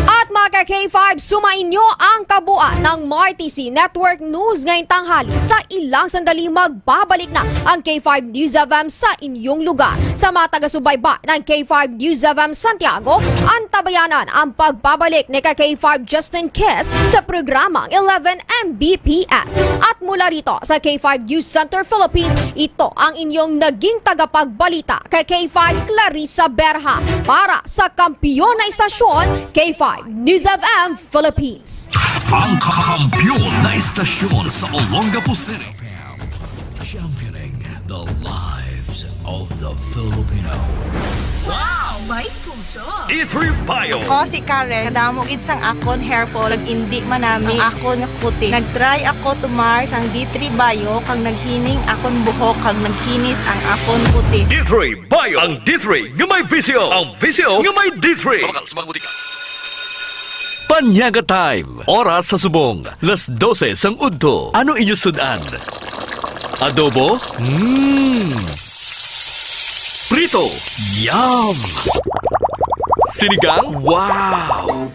At mga ka K five, sumainyo ang kabuuan ng Mighty C Network News ngayong tanghali. Sa ilang sandali, magbabalik na ang K five News F M sa inyong lugar. Sa mga taga-subaybay ng K five News F M Santiago, antabayanan ang pagbabalik ni ka K five Justin Kiss sa programang eleven M B P S. At mula rito sa K five News Center Philippines, ito ang inyong naging tagapagbalita kay K five Clarissa Berha para sa kampiyon na istasyon, K five News F M Philippines. Ang kakampiyon na istasyon sa Olongapo City. Championing the lives of the Filipino. Wow! May puso! D three Bio. Ako si Karen. Kadamo gid sang akon hair fall, nag-indi manami ang akon nga kutis. Nag-try ako tumar sang D three Bio, kag naghining akon buhok, kag naghinis ang akon kutis. D three Bio. Ang D three nga may visyo. Ang visyo nga may D three. Mabakal sa mga butika. Panyaga Time. Oras sa subong, las dose sang udto. Ano inyo sud-an? Adobo? Mm. Prito? Yum! Sinigang? Wow!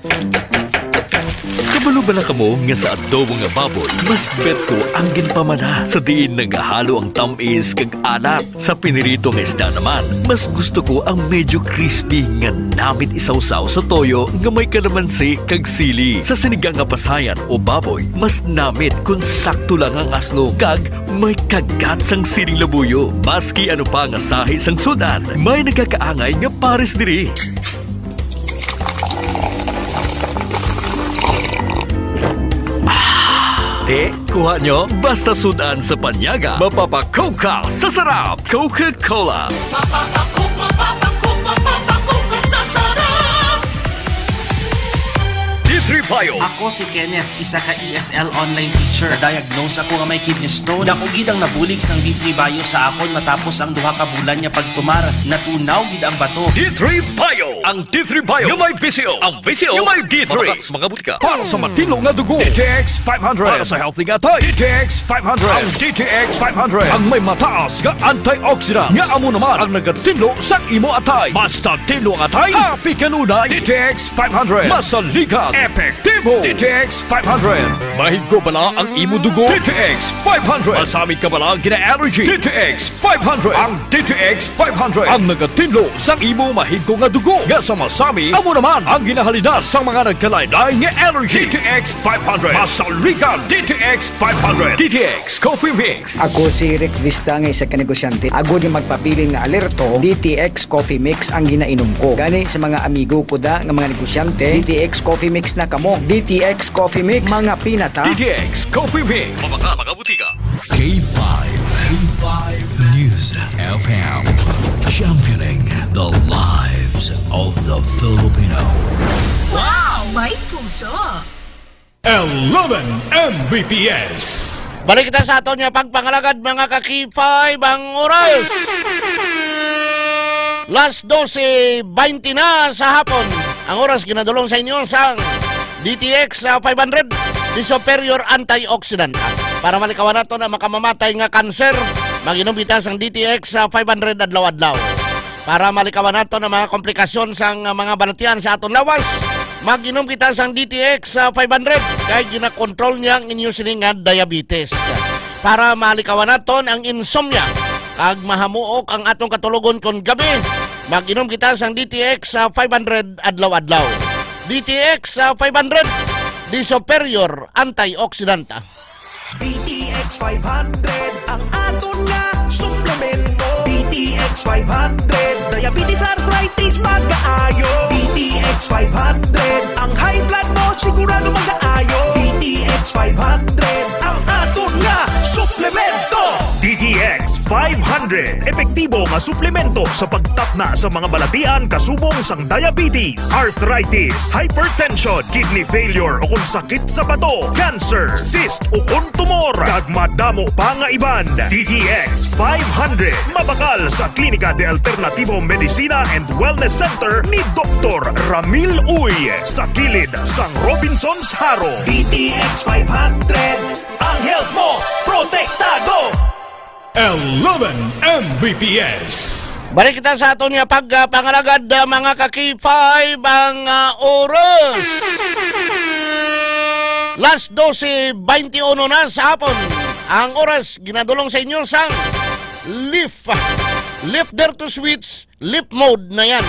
Kabalo bala kamo nga sa adobo nga baboy, mas bet ko ang ginpamana sa diin nagahalo ang tam-is kag alat. Sa pinirito nga isda naman, mas gusto ko ang medyo crispy nga namit isawsaw sa toyo nga may kalamansi kag sili. Sa sinigang nga pasayan o baboy, mas namit kon sakto lang ang aslom kag may kagat sang siling labuyo. Maski ano pa nga sahi sang sud-an, may nagakaangay nga pares diri. Ah, eh, kuha nyo? Basta sud-an sa panyaga, mapapakoka sa sarap. Coca-Cola. Mapapakok, mapapakok, mapapakok sa sarap. D three Bio. Ako si Kenneth, isa ka E S L online teacher. Diagnose ako nga may kidney stone. Dako gid ang nabulig sang D three Bio sa akon matapos ang duha ka bulan nga pagtumar. Natunaw gid ang bato. D three Bio. Ang D three Bio nga may visyo. Ang visyo nga may D three. Mabakal sa mga butika. Para sa matinlo nga dugo, D T X five hundred. Para sa healthy nga atay, D T X five hundred. Ang D T X five hundred ang may mataas nga antioxidant nga amo naman ang nagatinlo sa imo atay. Basta tinlo ang atay, happy kanunay. D T X five hundred. Masaligan, epic, Tibo, D T X five hundred. Mahigko bala ang imo dugo? D T X five hundred. Masamit ka bala gina-allergy? D T X five hundred. Ang D T X five hundred ang nagatinlo sa imo mahigko nga dugo nga sa masami. Amo naman ang ginahalinas sa mga nagkalain-lain nga allergy. D T X five hundred. Masaligan, D T X five hundred. D T X Coffee Mix. Ako si Rick Vista nga isa ka negosyante. Agod nga magpabilin nga alerto, D T X Coffee Mix ang ginainom ko. Gani sa mga amigo ko da nga mga negosyante, D T X Coffee Mix na kamo. D T X Coffee Mix, mga pinata. D T X Coffee Mix. Mabaka, mga butika. K five, K five News F M, championing the lives of the Filipino. Wow! May puso! Eleven M B P S. Balik kita sa aton nga pagpangalagad, mga ka-K five, ang oras. Las dose baynte na sa hapon. Ang oras ginadulong sa inyo sang D T X, ah, five hundred, the superior antioxidant. Para malikawan naton ang makamamatay nga kanser, mag-inom kita sang D T X, ah, five hundred adlaw-adlaw. Para malikawan naton ang mga komplikasyon sang, ah, mga balatian sa aton lawas, mag-inom kita sang D T X, ah, five hundred, kay ginakontrol niya ang inyo sini nga diabetes. Para malikawan naton ang insomnia, kag mahamuok ang atong katulogon kon gabi, mag-inom kita sang D T X, ah, five hundred adlaw-adlaw. D T X, ah, five hundred, the superior antioxidant. D T X five hundred, ang aton nga suplemento. D T X five hundred, diabetes, arthritis, mag-aayo. D T X five hundred, ang high blood mo, sigurado mag-aayo. D T X five hundred, ang aton nga suplemento. D T X five hundred, epektibo nga suplemento sa pagtapna sa mga balatian kasubong sang diabetes, arthritis, hypertension, kidney failure, o kung sakit sa bato, cancer, cyst, o kung tumor, kag madamo pa nga iban. D T X five hundred, mabakal sa Klinika de Alternativo Medicina and Wellness Center ni Doktor Ramil Uy, sa kilid sang Robinsons Jaro. D T X five hundred, ang health mo protektado. Eleven M B P S. Balik kita sa aton nga pagpangalagad, ah, mga ka-K five, ang, ah, oras. Las dose baynte uno na sa hapon. Ang oras ginadulong sa inyo sang Lift. Lift, dare to switch. Lift mode na yan.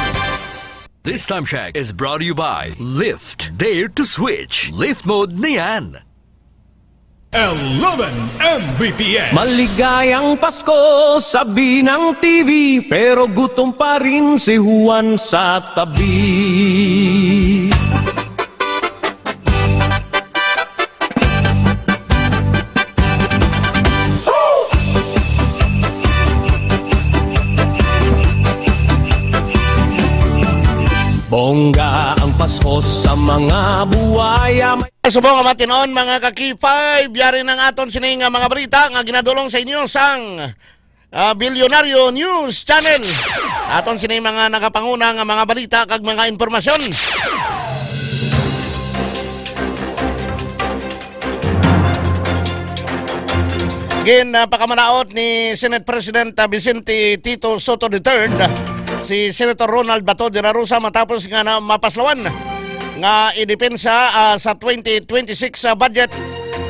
This time check is brought to you by Lift. Dare to switch. Lift mode na yan. Eleven M B P S. Maligayang Pasko, sabi ng T V, pero gutom pa rin si Juan sa tabi. Bongga ang Pasko sa mga buwaya. Subong nga matinon, mga ka-K five, yari nang aton sini nga mga balita nga ginadulong sa inyo sang, ah, Bilyonaryo News Channel. Aton sini mga nagapanguna nga mga balita kag mga impormasyon. Gin, ah, pakamalaot ni Senate President, ah, Vicente Tito Sotto the third, si Senator Ronald Bato de la Rosa matapos nga na mapaslawan nga idepensa, ah, sa twenty twenty-six, ah, budget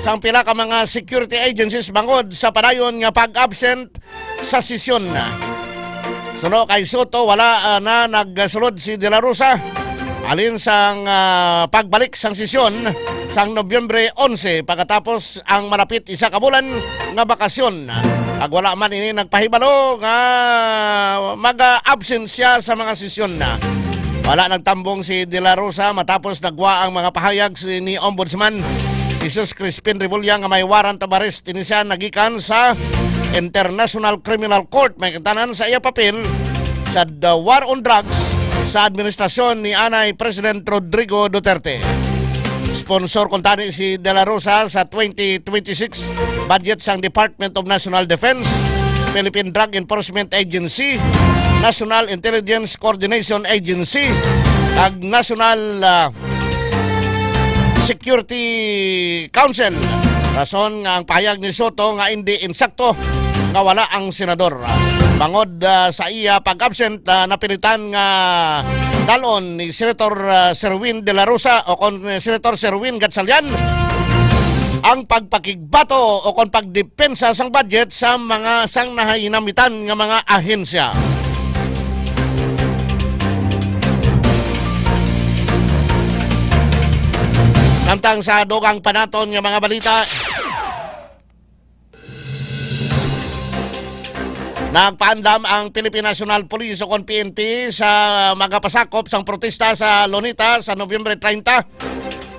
sang pila ka mga security agencies bangod sa padayon nga pag-absent sa sesyon. Suno kay Sotto, wala, ah, na nagsulod si De La Rosa halin sang, ah, pagbalik sang sesyon sang Nobyembre onse, pagkatapos ang malapit isa ka bulan nga bakasyon. Kag wala man ini nagpahibalo nga mag-absent siya sa mga sesyon. Wala nagtambong si De La Rosa matapos nagwa ang mga pahayag si, ni Ombudsman Jesus Crispin Remulla nga may warrant of arrest ini siya nagikan sa International Criminal Court, may katanan sa iya papel sa the war on drugs sa administrasyon ni anay President Rodrigo Duterte. Sponsor kuntani si De La Rosa sa twenty twenty-six budget sang Department of National Defense, Philippine Drug Enforcement Agency, National Intelligence Coordination Agency, kag National, ah, Security Council. Rason nga ang pahayag ni Sotto nga indi insakto nga wala ang senador. Bangod, ah, sa iya pag-absent, ah, napilitan nga dalon ni Senator, ah, Serwin de la Rosa o kon Senator Serwin Gatchalian ang pagpakigbato o kon pagdepensa sang budget sa mga sang nahinamitan nga mga ahensya. Samtang sa dugang pa naton nga mga balita, nagpaandam ang Philippine National Police o kon P N P sa magapasakop sang protesta sa Luneta sa Nobyembre treinta.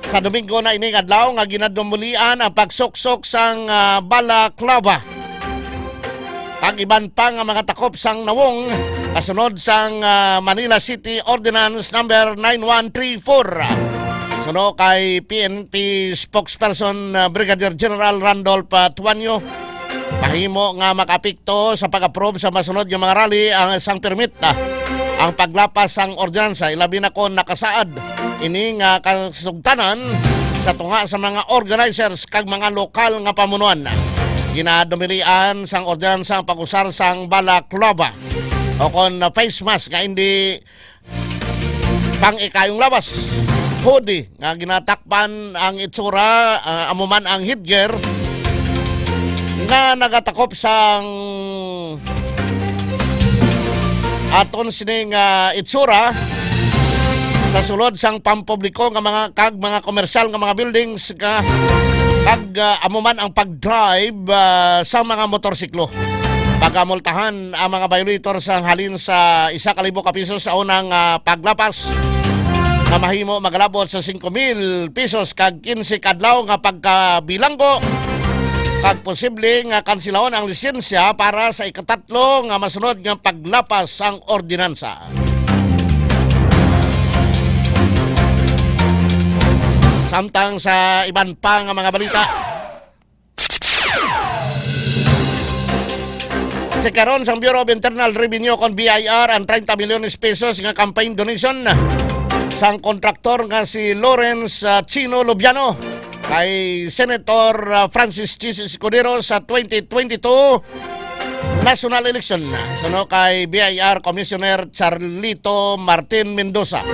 Sa Domingo na ining adlaw nga ginadumulian ang pagsuksok sang, ah, balaklava kag iban pa nga mga takop sang nawong kasunod sang, ah, Manila City Ordinance Number nine one three four. Suno kay P N P spokesperson, ah, Brigadier General Randolph, ah, Tuanyo, mahimo nga makaapekto sa pag-approve sa masunod nga mga rally ang sang permit, ah, ang paglapas sang ordinansa, ilabi na kon nakasaad ini nga kasugtanan sa tunga sa mga organizers kag mga lokal nga pamunuan. Ginadumilian sang ordinansa ang pag-usar sang balaklava o kon face mask nga hindi pang-ikayong lawas, hoodie nga ginatakpan ang itsura, ah, amo man ang headgear nga nagatakop sang aton sining, ah, itsura sa sulod sang pampubliko nga mga kag mga komersyal nga mga buildings ka, kag, ah, amo man ang pag-drive, ah, sa mga motorsiklo. Pagamultahan ang mga violator sang halin sa isa ka libo ka pisos sa unang, ah, paglapas nga mahimo magalabot sa singko mil pisos kag kinse ka adlaw nga pagkabilanggo kag posible nga kansilahon ang lisensya para sa ikatatlo nga masunod nga paglapas sang ordinansa. Samtang sa iban pa nga mga balita, Sikaron sang Bureau of Internal Revenue kon B I R ang treinta milyones pesos nga campaign donation sang kontraktor nga si Lawrence, ah, Chino Lubiano kay Senator, ah, Francis Chiz Escudero sa twenty twenty-two national election. Suno kay B I R Commissioner Charlito Martin Mendoza,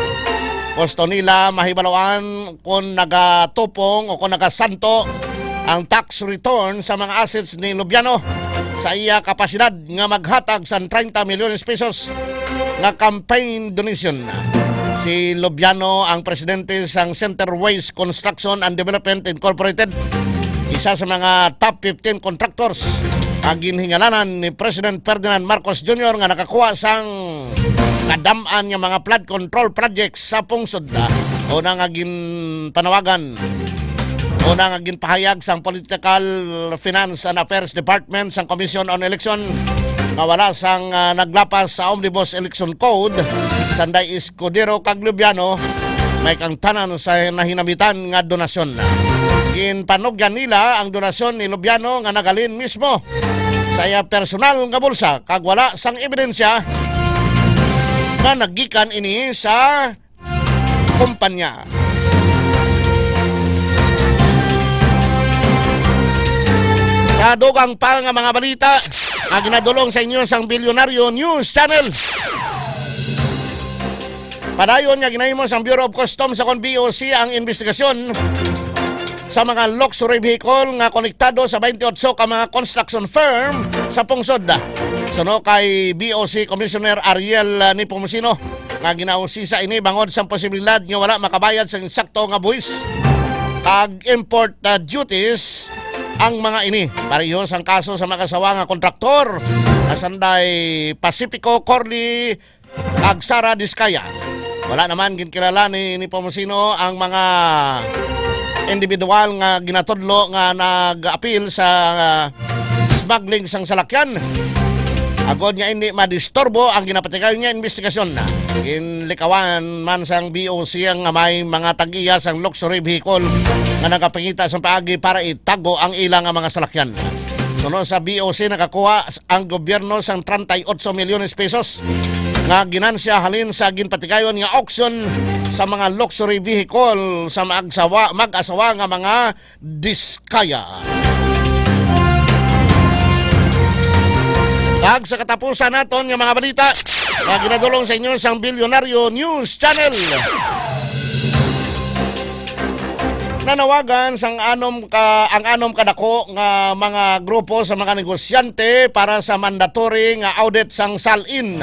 gusto nila mahibaluan kon nagatupong o kon nagasanto ang tax return sa mga assets ni Lubiano sa iya kapasidad nga maghatag sang treinta milyones pesos nga campaign donation. Si Lubiano ang presidente sang Center Waste Construction and Development Incorporated, isa sa mga top fifteen contractors nga ginhingalanan ni President Ferdinand Marcos Junior nga nakakuha sang kadam-an nga mga flood control projects sa pungsod. Una nga ginpanawagan, una nga ginpahayag sang Political Finance and Affairs Department sang Commission on Election nga wala sang, ah, naglapas sa Omnibus Election Code, Sanday Escudero kag Lubiano may kangtanan sa nahinamitan nga donasyon. Ginpanugyan nila ang donasyon ni Lubiano nga nagalin mismo sa iya personal nga bulsa kag wala sang ebidensya nga naggikan ini sa kumpanya. Sa dugang pa nga mga balita nga ginadulong sa inyo sang Bilyonaryo News Channel. Padayon nga ginahimo sang Bureau of Customs o kon B O C ang investigasyon sa mga luxury vehicle nga konektado sa twenty-eight ka mga construction firm sa pungsod. Suno kay B O C Commissioner Ariel, ah, Nepomuceno, nga ginausisa ini bangod sa posibilidad nga wala makabayad sa insakto nga buhis kag import, ah, duties ang mga ini. Pareho sang kaso sa mag-asawa nga kontraktor nga sanday Pacifico Corley kag Sara Discaya. Wala naman ginkilala ni, ni Nepomuceno ang mga individual nga ginatudlo nga nag-apil sa, ah, smuggling sang salakyan. Agod nga hindi madisturbo ang ginapatigayon nga investigasyon, ginlikawan man sang B O C ang may mga tag-iya sang luxury vehicle nga nagapangita sa paagi para itago ang ila nga mga salakyan. Suno sa B O C, nakakuha ang gobyerno sang treinta y ocho milyones pesos nga ginansya halin sa ginpatigayon nga auction sa mga luxury vehicle sa mag-asawa, mag-asawa nga mga Discaya. Kag sa katapusan naton nga mga balita, nga ginadulong sa inyo sang Bilyonaryo News Channel. Nanawagan sang anom ka, ang anom ka dako nga mga grupo sa mga negosyante para sa mandatory nga audit sang SALN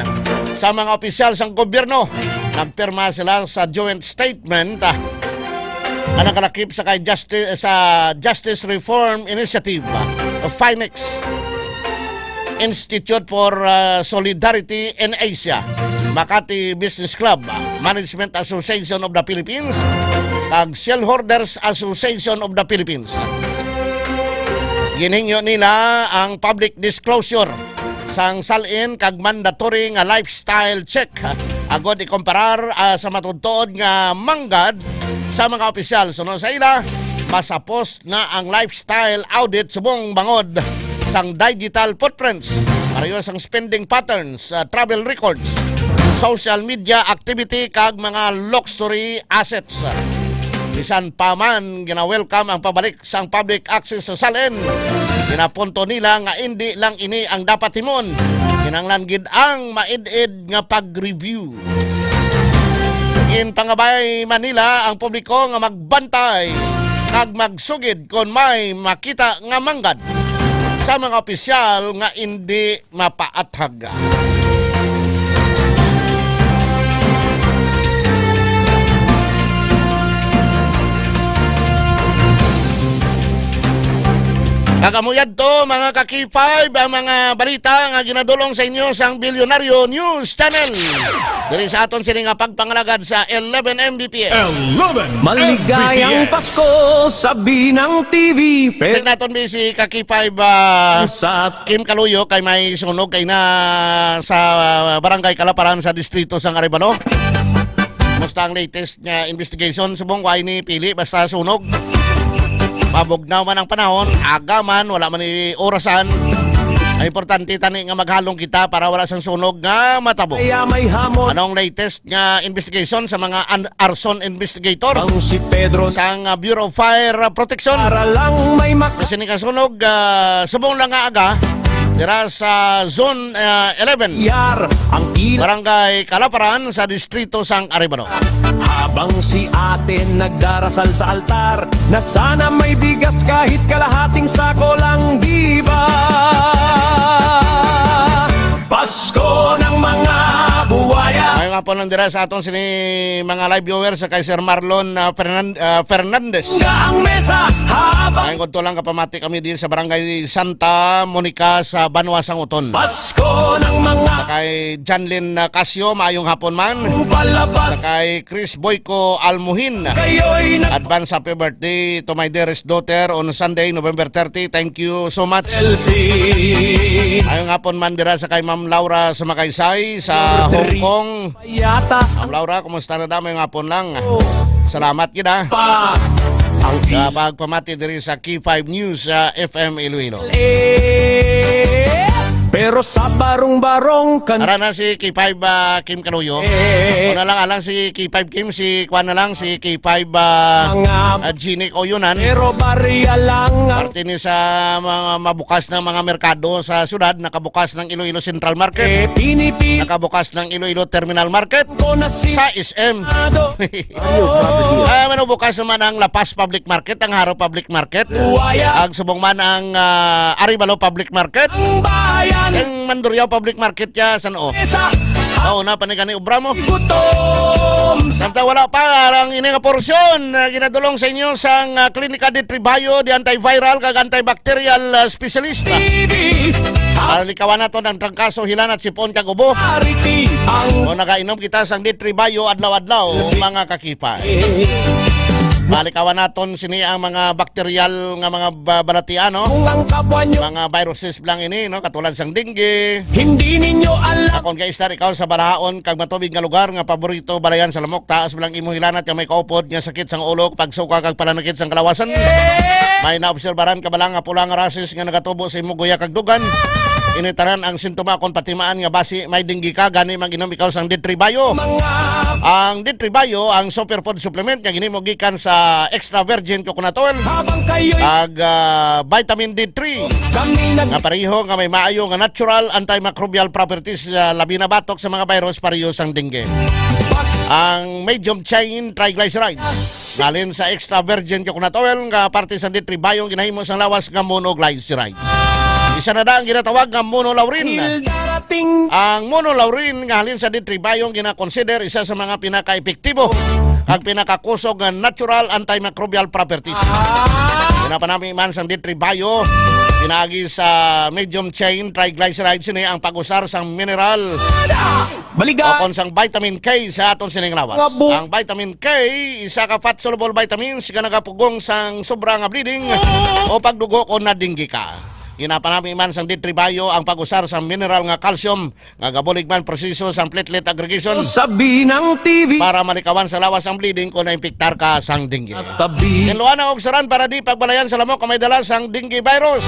sa mga opisyal sang gobyerno. Nagpirma sila sa joint statement, ah, nga nagalakip sa kay Justi-, sa Justice Reform Initiative, ah, o FINEX. Institute for, uh, Solidarity in Asia, Makati Business Club, Management Association of the Philippines, kag Shareholders Association of the Philippines. Ginhingyo nila ang public disclosure sang SALN kag mandatory nga lifestyle check agod ikomparar, ah, sa matuod-tuod nga manggad sa mga opisyal. Suno sa ila, masapos na ang lifestyle audit subong bangod sang digital footprints, pareho sang spending patterns, ah, travel records, social media activity, kag mga luxury assets. Bisan pa man gina-welcome ang pabalik sang public access sa SALN, ginapunto nila nga indi lang ini ang dapat himuon, kinahanglan gid ang maid-id nga pag-review. Ginpangabay man nila ang publiko nga magbantay kag magsugid kon may makita nga manggad sa mga opisyal nga indi mapaathag. Kag amo yadto, mga ka-K five, ang mga balita nga ginadulong sa inyo sang Bilyonaryo News Channel. Diri sa aton sini nga pagpangalagad sa eleven M B P S. Eleven Maligayang M B P S. Pasko sa Binang T V. Check naton bi si ka-K five, ah, sa Kim Kaluyo kay may sunog kay na sa Barangay Kalaparan sa distrito sang Arevalo. Musta ang latest nga investigation? Subong wa ini pili basta sunog. Mabugnaw man ang panahon, aga man, wala man ni orasan. Ang importante tani nga maghalong kita para wala sang sunog nga matabo. Kaya may hamon. Anong latest nga investigation sa mga an-, arson investigator? Ang si Pedro sang, ah, Bureau of Fire Protection. Para lang may mak- Sa sini ka sunog, ah, subong lang nga aga, dira sa Zone, ah, eleven, Yar, ang ina- Barangay Kalaparan sa Distrito sang Arevalo. Habang si ate nagdarasal sa altar, na sana may bigas kahit kalahating sako lang, di ba? Pasko ng mga buwaya. Mayong hapon lang dira sa aton sini mga live viewers sa kay Sir Marlon, ah, Fernan-, ah, Fernandez. Nga ang mesa habang Mayong udto lang, kapamati kami din sa Barangay Santa Monica sa Banwa sang Uton. Pasko ng mga Sa kay Janlyn, ah, Casio, maayong hapon man. Palabas. Sa kay Chris Boyco Almuhin. Kayo'y nag- Advance happy birthday to my dearest daughter on Sunday, November thirty. Thank you so much. Selfie. Ayong hapon man dira sa kay Ma'am Laura Sumakaysay sa Hong Kong. Yata. Ma'am Laura, kumusta na da? Mayong hapon lang. Salamat gid, ah. Pa. Ang Sa pagpamati diri sa K five News, ah, F M Iloilo. Eh, pero sa barong-barong kan- Ara na si K five, ah, Kim Kaluyo. Eh. Una lang, alang si K five Kim, si kuan na lang, si K five, ah, Mga ah, Jeannie Oyunan. Pero barya lang ang Parte ni sa mga mabukas na mga merkado sa syudad, nakabukas ng Iloilo Central Market. Eh, pinipi- Nakabukas ng Iloilo Terminal Market. Ko na si Sa S M. Ado. Ay, mano, bukas naman ang La Paz Public Market, ang Jaro Public Market. Buwaya. Ang subong man ang, ah, Arevalo Public Market. Ang bayan. Ang Mandurriao Public Market ya, san o? Esa. Mao na pa ni gani obra mo. Gutom sa Samtang wala pa, ang ini nga porsyon, ah, ginadulong sa inyo sang, ah, Klinika de Tribayo, di antiviral kag antibacterial, ah, specialist. T V. Para likawan naton ang trangkaso, hilanat, sipon kag ubo. Charity ang Kung nagainom kita sang de Tribayo adlaw-adlaw, mga kakipay. Malikawan naton sini ang mga bakteryal nga mga ba-, balatian, no? Kung ang kapwa nyo Mga viruses lang ini, no? Katulad sang dengue. Hindi ninyo alam. Kung gaistar ikaw sa balahaon kag matubig nga lugar nga paborito balayan sa lamok, taas bilang imo hilanat nga may kaupod nga sakit sang ulo, pagsuka kag pananakit sang kalawasan. May naobserbaran ka bala nga pula nga rashes nga nagatubo sa imo guya kag dugan? Ini tanan ang sintoma kon patimaan nga basi may dengue ka, gani mag-inom ikaw sang de Tribayo. Mga Ang D three Bio, ang superfood supplement nga ginhimo gikan sa extra virgin coconut oil, Habang kayo'y ag, ah, vitamin D three, kami nag- nga pareho nga may maayo nga natural antimicrobial properties, ah, labi na batok sa mga virus pareho sang dengue. Ang medium chain triglycerides, ngalin sa extra virgin coconut oil nga parte sa D three Bio, ginahimo sang lawas nga monoglycerides. Isa na da ang ginatawag nga monolaurin. Ang monolaurin nga halin sa D three Bio gina-consider isa sa mga pinaka-epektibo kag pinakakusog nga natural antimicrobial properties. Ginapanami man sang D three Bio pinaagi sa medium chain triglycerides, sini ang pag-usar sang mineral Baliga. o kon sang vitamin K sa aton sining lawas. Nga bu- Ang vitamin K, isa ka fat-soluble vitamins nga nagapugong sang sobra nga bleeding o pagdugo kon nadinggi ka. Ginapanami man sang D three Bio ang pag-usar sa mineral nga calcium nga gabulig man proseso sang platelet aggregation Sabi ng T V. para malikawan sa lawas ang bleeding kung naimpiktar ka sang dengue. Tabi. Tinluanan og saran para di pagbalayan sa lamok nga may dala sang dengue virus.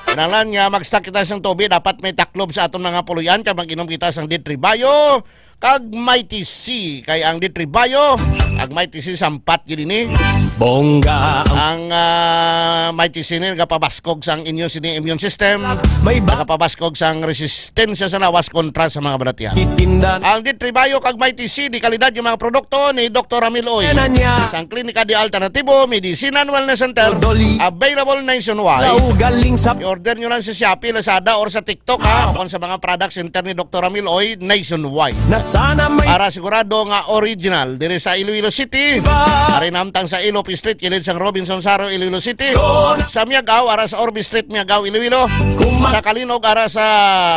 Kinahanglan nga mag-stock kita sang tubig, dapat may taklob sa aton mga puloy-an kag mag-inom kita sang D three Bio kag Mighty C, kay ang D three Bio, ang Mighty C sampat gid ini. Bongga ang Ang, ah, Mighty C ni nagapabaskog sang inyo sini immune system, May ba- nagapabaskog sang resistensya sa lawas kontra sa mga balatian. Itindan. Ang D three Bio kag Mighty C, di kalidad yung mga produkto ni Doktor Ramil Oy. Yan na niya. Sang Klinika de Alternatibo, Medicine and Wellness Center, Doli. available nationwide. Ikaw galing sa I-order nyo lang sa Shopee, Lazada, or sa TikTok, ha? O kung sa mga product center ni Doktor Ramil Oy nationwide. Na sana may Para sigurado nga original, diri sa Iloilo City, Ba- ari namtang sa Ilope Street, kilid sang Robinson Saro, Iloilo City. Sa Miagao, ara sa Orbe Street, Miagao, Iloilo. Kuma- Sa Kalinog, ara sa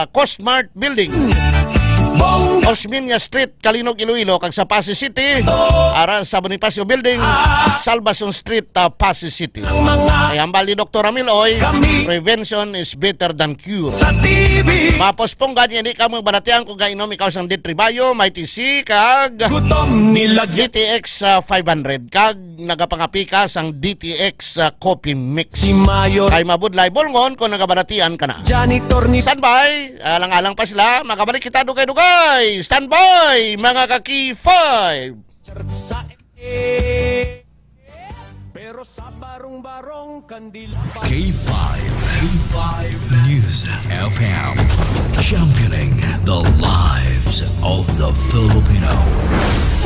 Costmart Building. Bongga. Osmeña Street, Kalinog, Iloilo, kag sa Passi City, ara sa Bonifacio Building, Salvacion Street, ah, Passi City. Ang mga Ay hambal ni Doktor Ramil Oy, Kami. prevention is better than cure. Sa T V. Mapuspong gani, hindi ka magbalatian kung gainom ikaw sang D three Bio, Mighty C, kag Gutom nila. D T X, ah, five hundred, kag nagapangapi ka sang D T X, ah, Coffee Mix. Si Mayor. Kay mabudlay bulngon kung nagabalatian ka na. Janitor ni Standby, alang-alang pa sila, magabalik kita dugay-dugay. Standby, mga ka-K five. Sa Pero sa barong-barong kandila pa K five, K five News F M, championing the lives of the Filipino.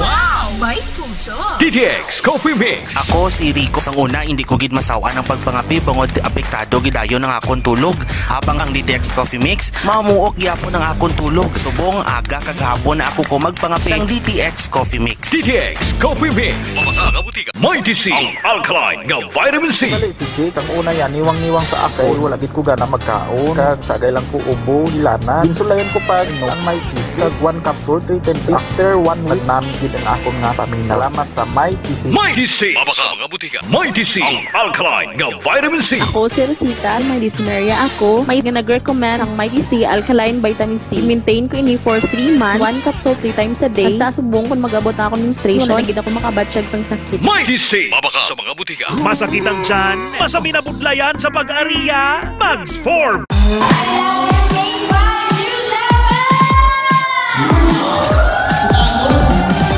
Wow! May puso! D T X Coffee Mix. Ako si Rico. Sang una, hindi ko gid masaw-an ang pagpangapi bangod apektado gid dayon ang akon tulog. Habang ang D T X Coffee Mix, mamuok gyapon ang akon tulog. Subong aga kag hapon na ako ko magpangapi. Sang D T X Coffee Mix. D T X Coffee Mix. Mabasa nga butika. Mighty C, ang alkaline nga vitamin C. Sali si Jade, sang una yan, niwang-niwang sa ako. Wala gid ko gana magkaon. Kag sagay lang ko ubo, hilana. Ginsulayan ko pa, no, ang Mighty C. Kag one capsule, three times. After one week, nami gid ang akon nga paminaw. Salamat sa Mighty C. Mighty C. Mabasa nga butika. Mighty C, ang alkaline nga vitamin C. Ako si Rosita, may dysmenorrhea ako. May nag-recommend ang Mighty C alkaline vitamin C. Maintain ko ini for three months. One capsule three times a day. Hasta subong kung mag-abot na akong menstruation, wala na gid ako makabatyag sang sakit. Mighty C, mabasa sa mga butika. Masakit ang tiyan? Masabi na budlayan sa pag-ariya? Magsform.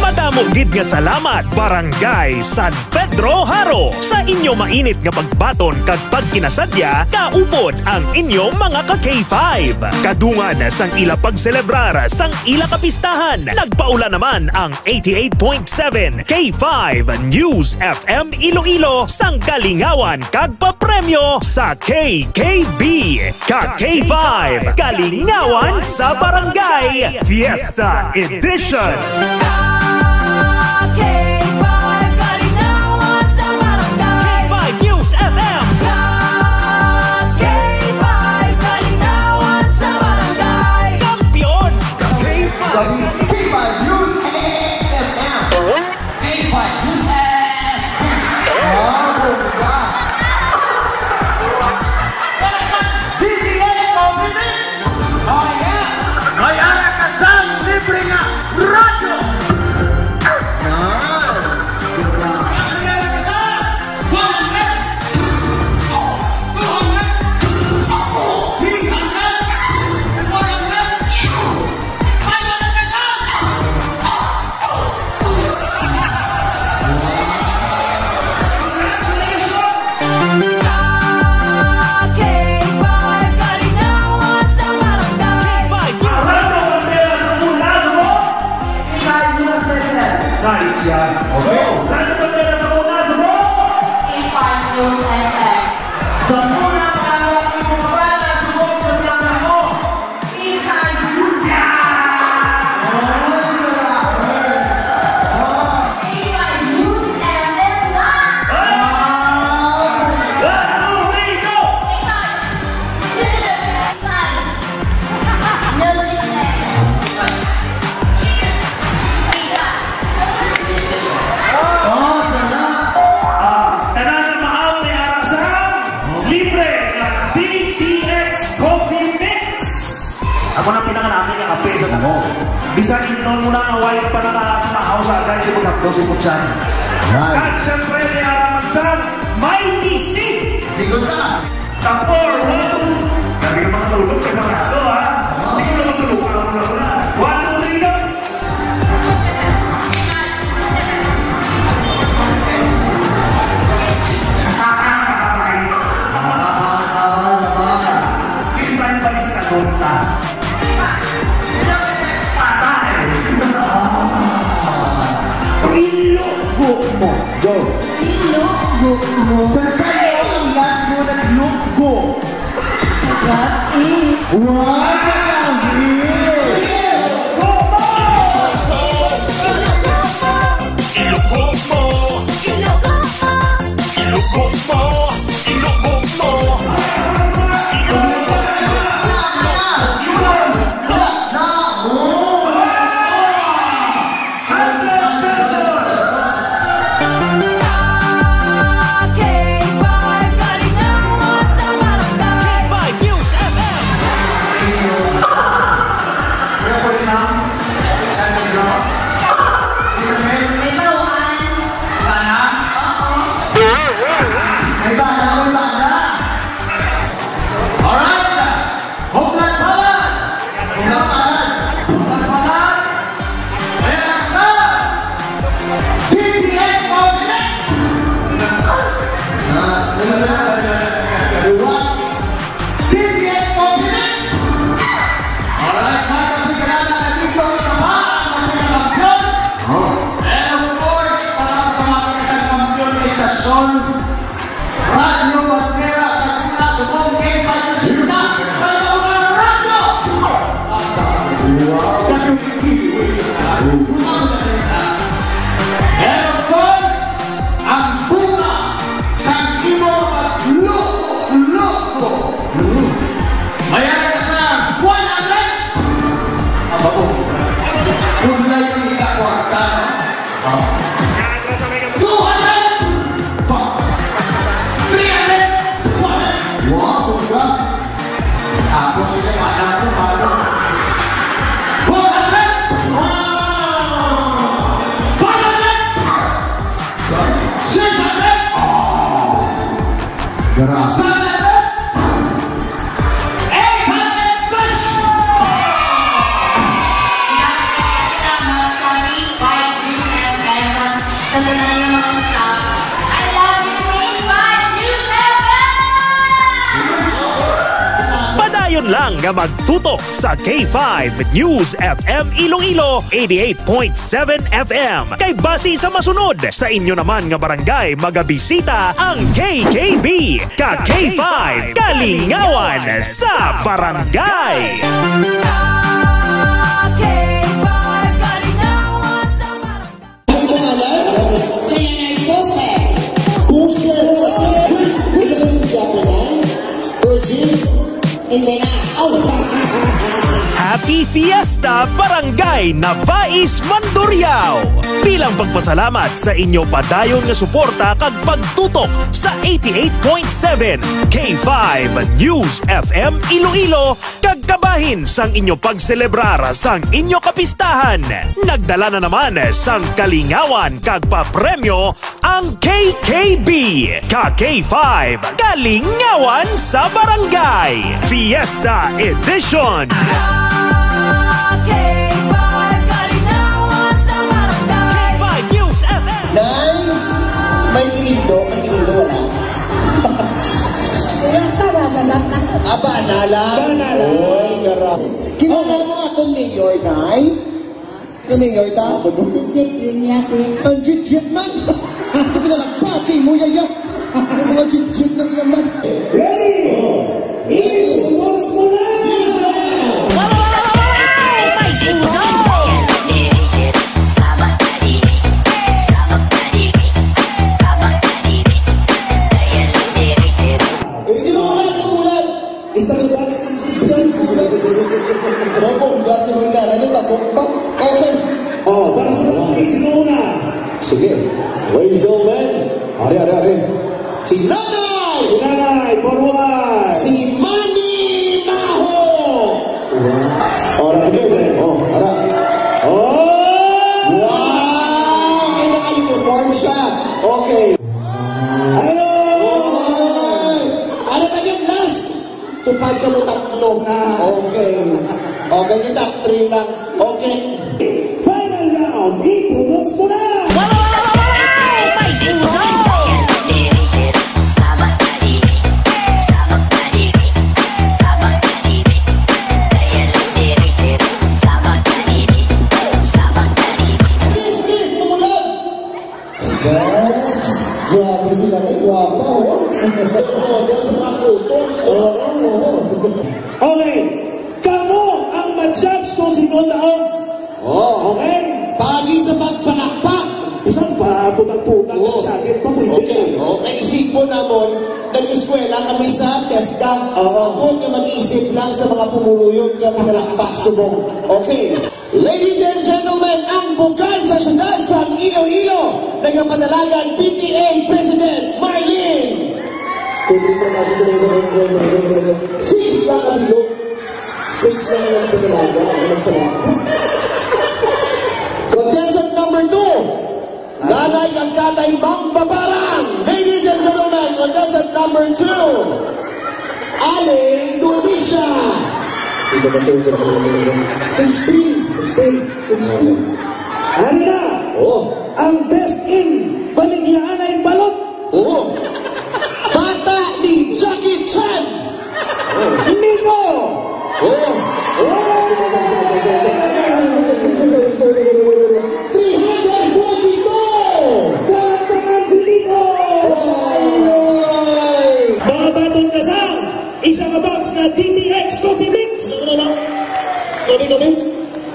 Madamo gid nga salamat, Barangay San Pedro Jaro, sa inyo mainit nga pagbaton kag pagkinasadya, kaupod ang inyo mga ka K five. Kadungan sang ila pagselebrar sang ila kapistahan, nagpaula naman ang eighty-eight point seven K five News F M Iloilo sang kalingawan kag papremyo sa K K B. Ka K five, Kalingawan sa Barangay, Fiesta Edition. Ka K five, Kalingawan sa Barangay. K five News F M. Ka K five, Kalingawan sa Barangay. Kampiyon. K five, K five News F M. K five News F M. Oh, bongga. D T X Coffee Mix. Oh, yeah. May ara ka sang libre nga radyo. Muna pinanganami nga kape sa damo. Bisan ingnon mo na nga way ka pa nakakamahaw sa agay, di magkapos si Putsan. Right. Kag siyempre, may araman sa may isi. Sigot na. Tapor, one, two. Sabi ka mga tulog, ka mga ato, ha? Hindi ko naman tulog, ako na muna. One, two, three, go. This time, balis ka, tonta. Patay! Ilugo mo. Go. Ilugo mo. Sa sayo, ang last mo naglugo. Got it. Wow! Ilugo mo. Ilugo mo. Ilugo mo. Ilugo mo. Hundred pesos! K five Kalingawan sa Barangay. K five News F M. May bawaan. Bana? Oo. May bana, may bana. Alright. Hoplan Palan! Hoplan Palan! Hoplan Palan! Ayan ang sa D T S Pagnet! Na, ano na? Dalawa. D T S Pagnet! Alright, mga kapigilala, nandito sa mga kampiyon. And of course, para sa mga isang kampiyon, istasyon, Radyo Bandera sa Tuna, subong kay Radyo Sirna, Radyo Radyo! Wow! And of course, ang bunga sa imo pagluko-luko. Mayara sa one hundred. Aba ko. Kung layo ni ka kwarta, no? Two hundred! Three hundred! Wow, bongga! Tapos isa pa na po, ano? Four hundred! Wow! Five hundred! Six hundred! Oh! Grabe. Seven hundred! Eight hundred pesos! Salamat sa K five News F M. Sa tanan nga mga staff, I love you, K five News F M! Padayon lang nga magtutok sa K five News F M Iloilo, eighty-eight point seven F M. Kay basi sa masunod, sa inyo naman nga barangay magabisita ang K K B. Ka K five, Kalingawan sa Barangay. Ka K five, Kalingawan sa Barangay. Ang pangalan? Si Nanay Jose. Jose. Ikaw ang Japanese? Virgin? Hindi na. Oh. Happy Fiesta, Barangay Nabais, Mandurriao! Bilang pagpasalamat sa inyo padayon nga suporta kag pagtutok sa eighty-eight point seven K five News F M Iloilo, kag kabahin sang inyo pagselebrar sang inyo kapistahan, nagdala na naman sang kalingawan kag papremyo ang K K B, Ka K five, Kalingawan sa Barangay, Fiesta Edition. K five, Kalingawan sa Barangay. K five News F M. Nay, may kinindo, may kinindo, wala. Wala pa, wala pa. Aba, na lang. Wala na lang. Oy, gara. Kilala mo akong mayor, Nay? Ano yung yorta? Legit yun niya, si Ang jit-jit man! Sabi na lang, pati mo, yaya! Ang mga jit-jit na iyaman! Ready? Ready? Once more! Eh, inuulan, inuulan! Instruction box. Opo, God, si Ronda. Ano, takot pa? Okay. Oh, para sa mga kids, sino una? Sige. Raise your hand. Are, are, are. Si Nanay! Si Nanay, forward. Last, tupad ka mo tatlo. Ah. Okay. Okay, di top three lang. Okay. Final round, ipunots mo na! Grabe sila, eh, guwapa, oh. Model sa mga photos. Oo, oo. Okay. Kamo ang ma-judge kung sino ang daog. Oh. Okay? Pagi sa pagpalakpak. Isang pa, putang-putang Oo. Sa akin, pamuti. Okay. Okay. Isipon namon, nag-eskwela kami sa TESDA. Oo. Ako nga mag-isip lang sa mga pumuluyon nga pinalakpak subong. Okay. Ladies and gentlemen, ang bukal sa syudad sang Iloilo, nagapadalagan P T A President Marlene. Six lang ang bilog. Six lang ang padalagan. Contestant number two, Nanay kag Tatay Magbabarang. Ladies and gentlemen, contestant number two, Aling Dulisa. Sixteen. Sixteen. Sixteen. Ano na? Oh. Ang best in Baligyaanay Balot. Oh. Bata ni Jackie Chan. Oh. Nico. Oh. Oh. Three hundred forty-two. Kalapakan si Nico. Ay, ay. Mga batong kasang, isa ka box na D T X Coffee Mix. Ano, ano, ano? Gabi, gabi.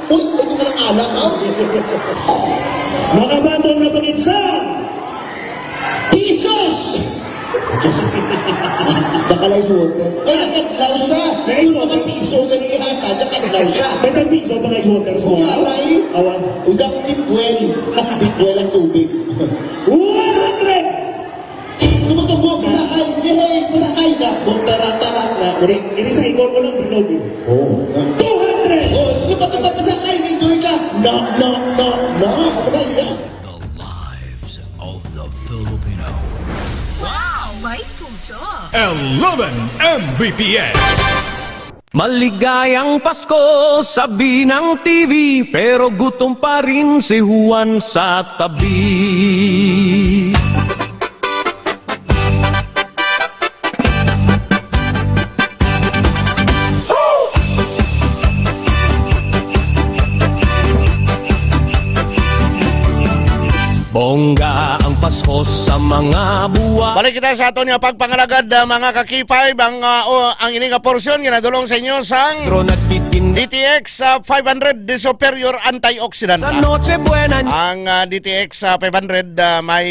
Uy, ito ka ng alak, ha? Mga batong na pangitsa. Pisos! Baka lang suot, eh. Ay, nakadlaw siya. May Yung mga piso, gani ihata, nakadlaw siya. May tag piso pa nga suot, eh. Wala, eh. Awan. Udang tipwel. Tipwel ang tubig. One hundred! Tumutubo, pasakay. Yay, pasakay na. Butara-tara na. Uri. Ini sa ikon ko lang bilog, eh. Oh. Two hundred! Oh, yung patutubo, pasakay. Enjoy ka. No, no, no, no. Ano ba yan? The lives of the Filipino. Wow! May puso! Eleven M B P S. Maligayang Pasko, sabi ng T V, pero gutom pa rin si Juan sa tabi. Bongga ang Pasko sa mga buwan. Balik kita sa aton nga pagpangalagad, ah, mga kakipay. Bang, ah, o, ang ini nga porsyon nga nadulong sa inyo sang Pero nagtitinda D T X, ah, five hundred de Superior Antioxidant, sa ah. Noche Buena. Ang, ah, D T X, ah, five hundred, ah, may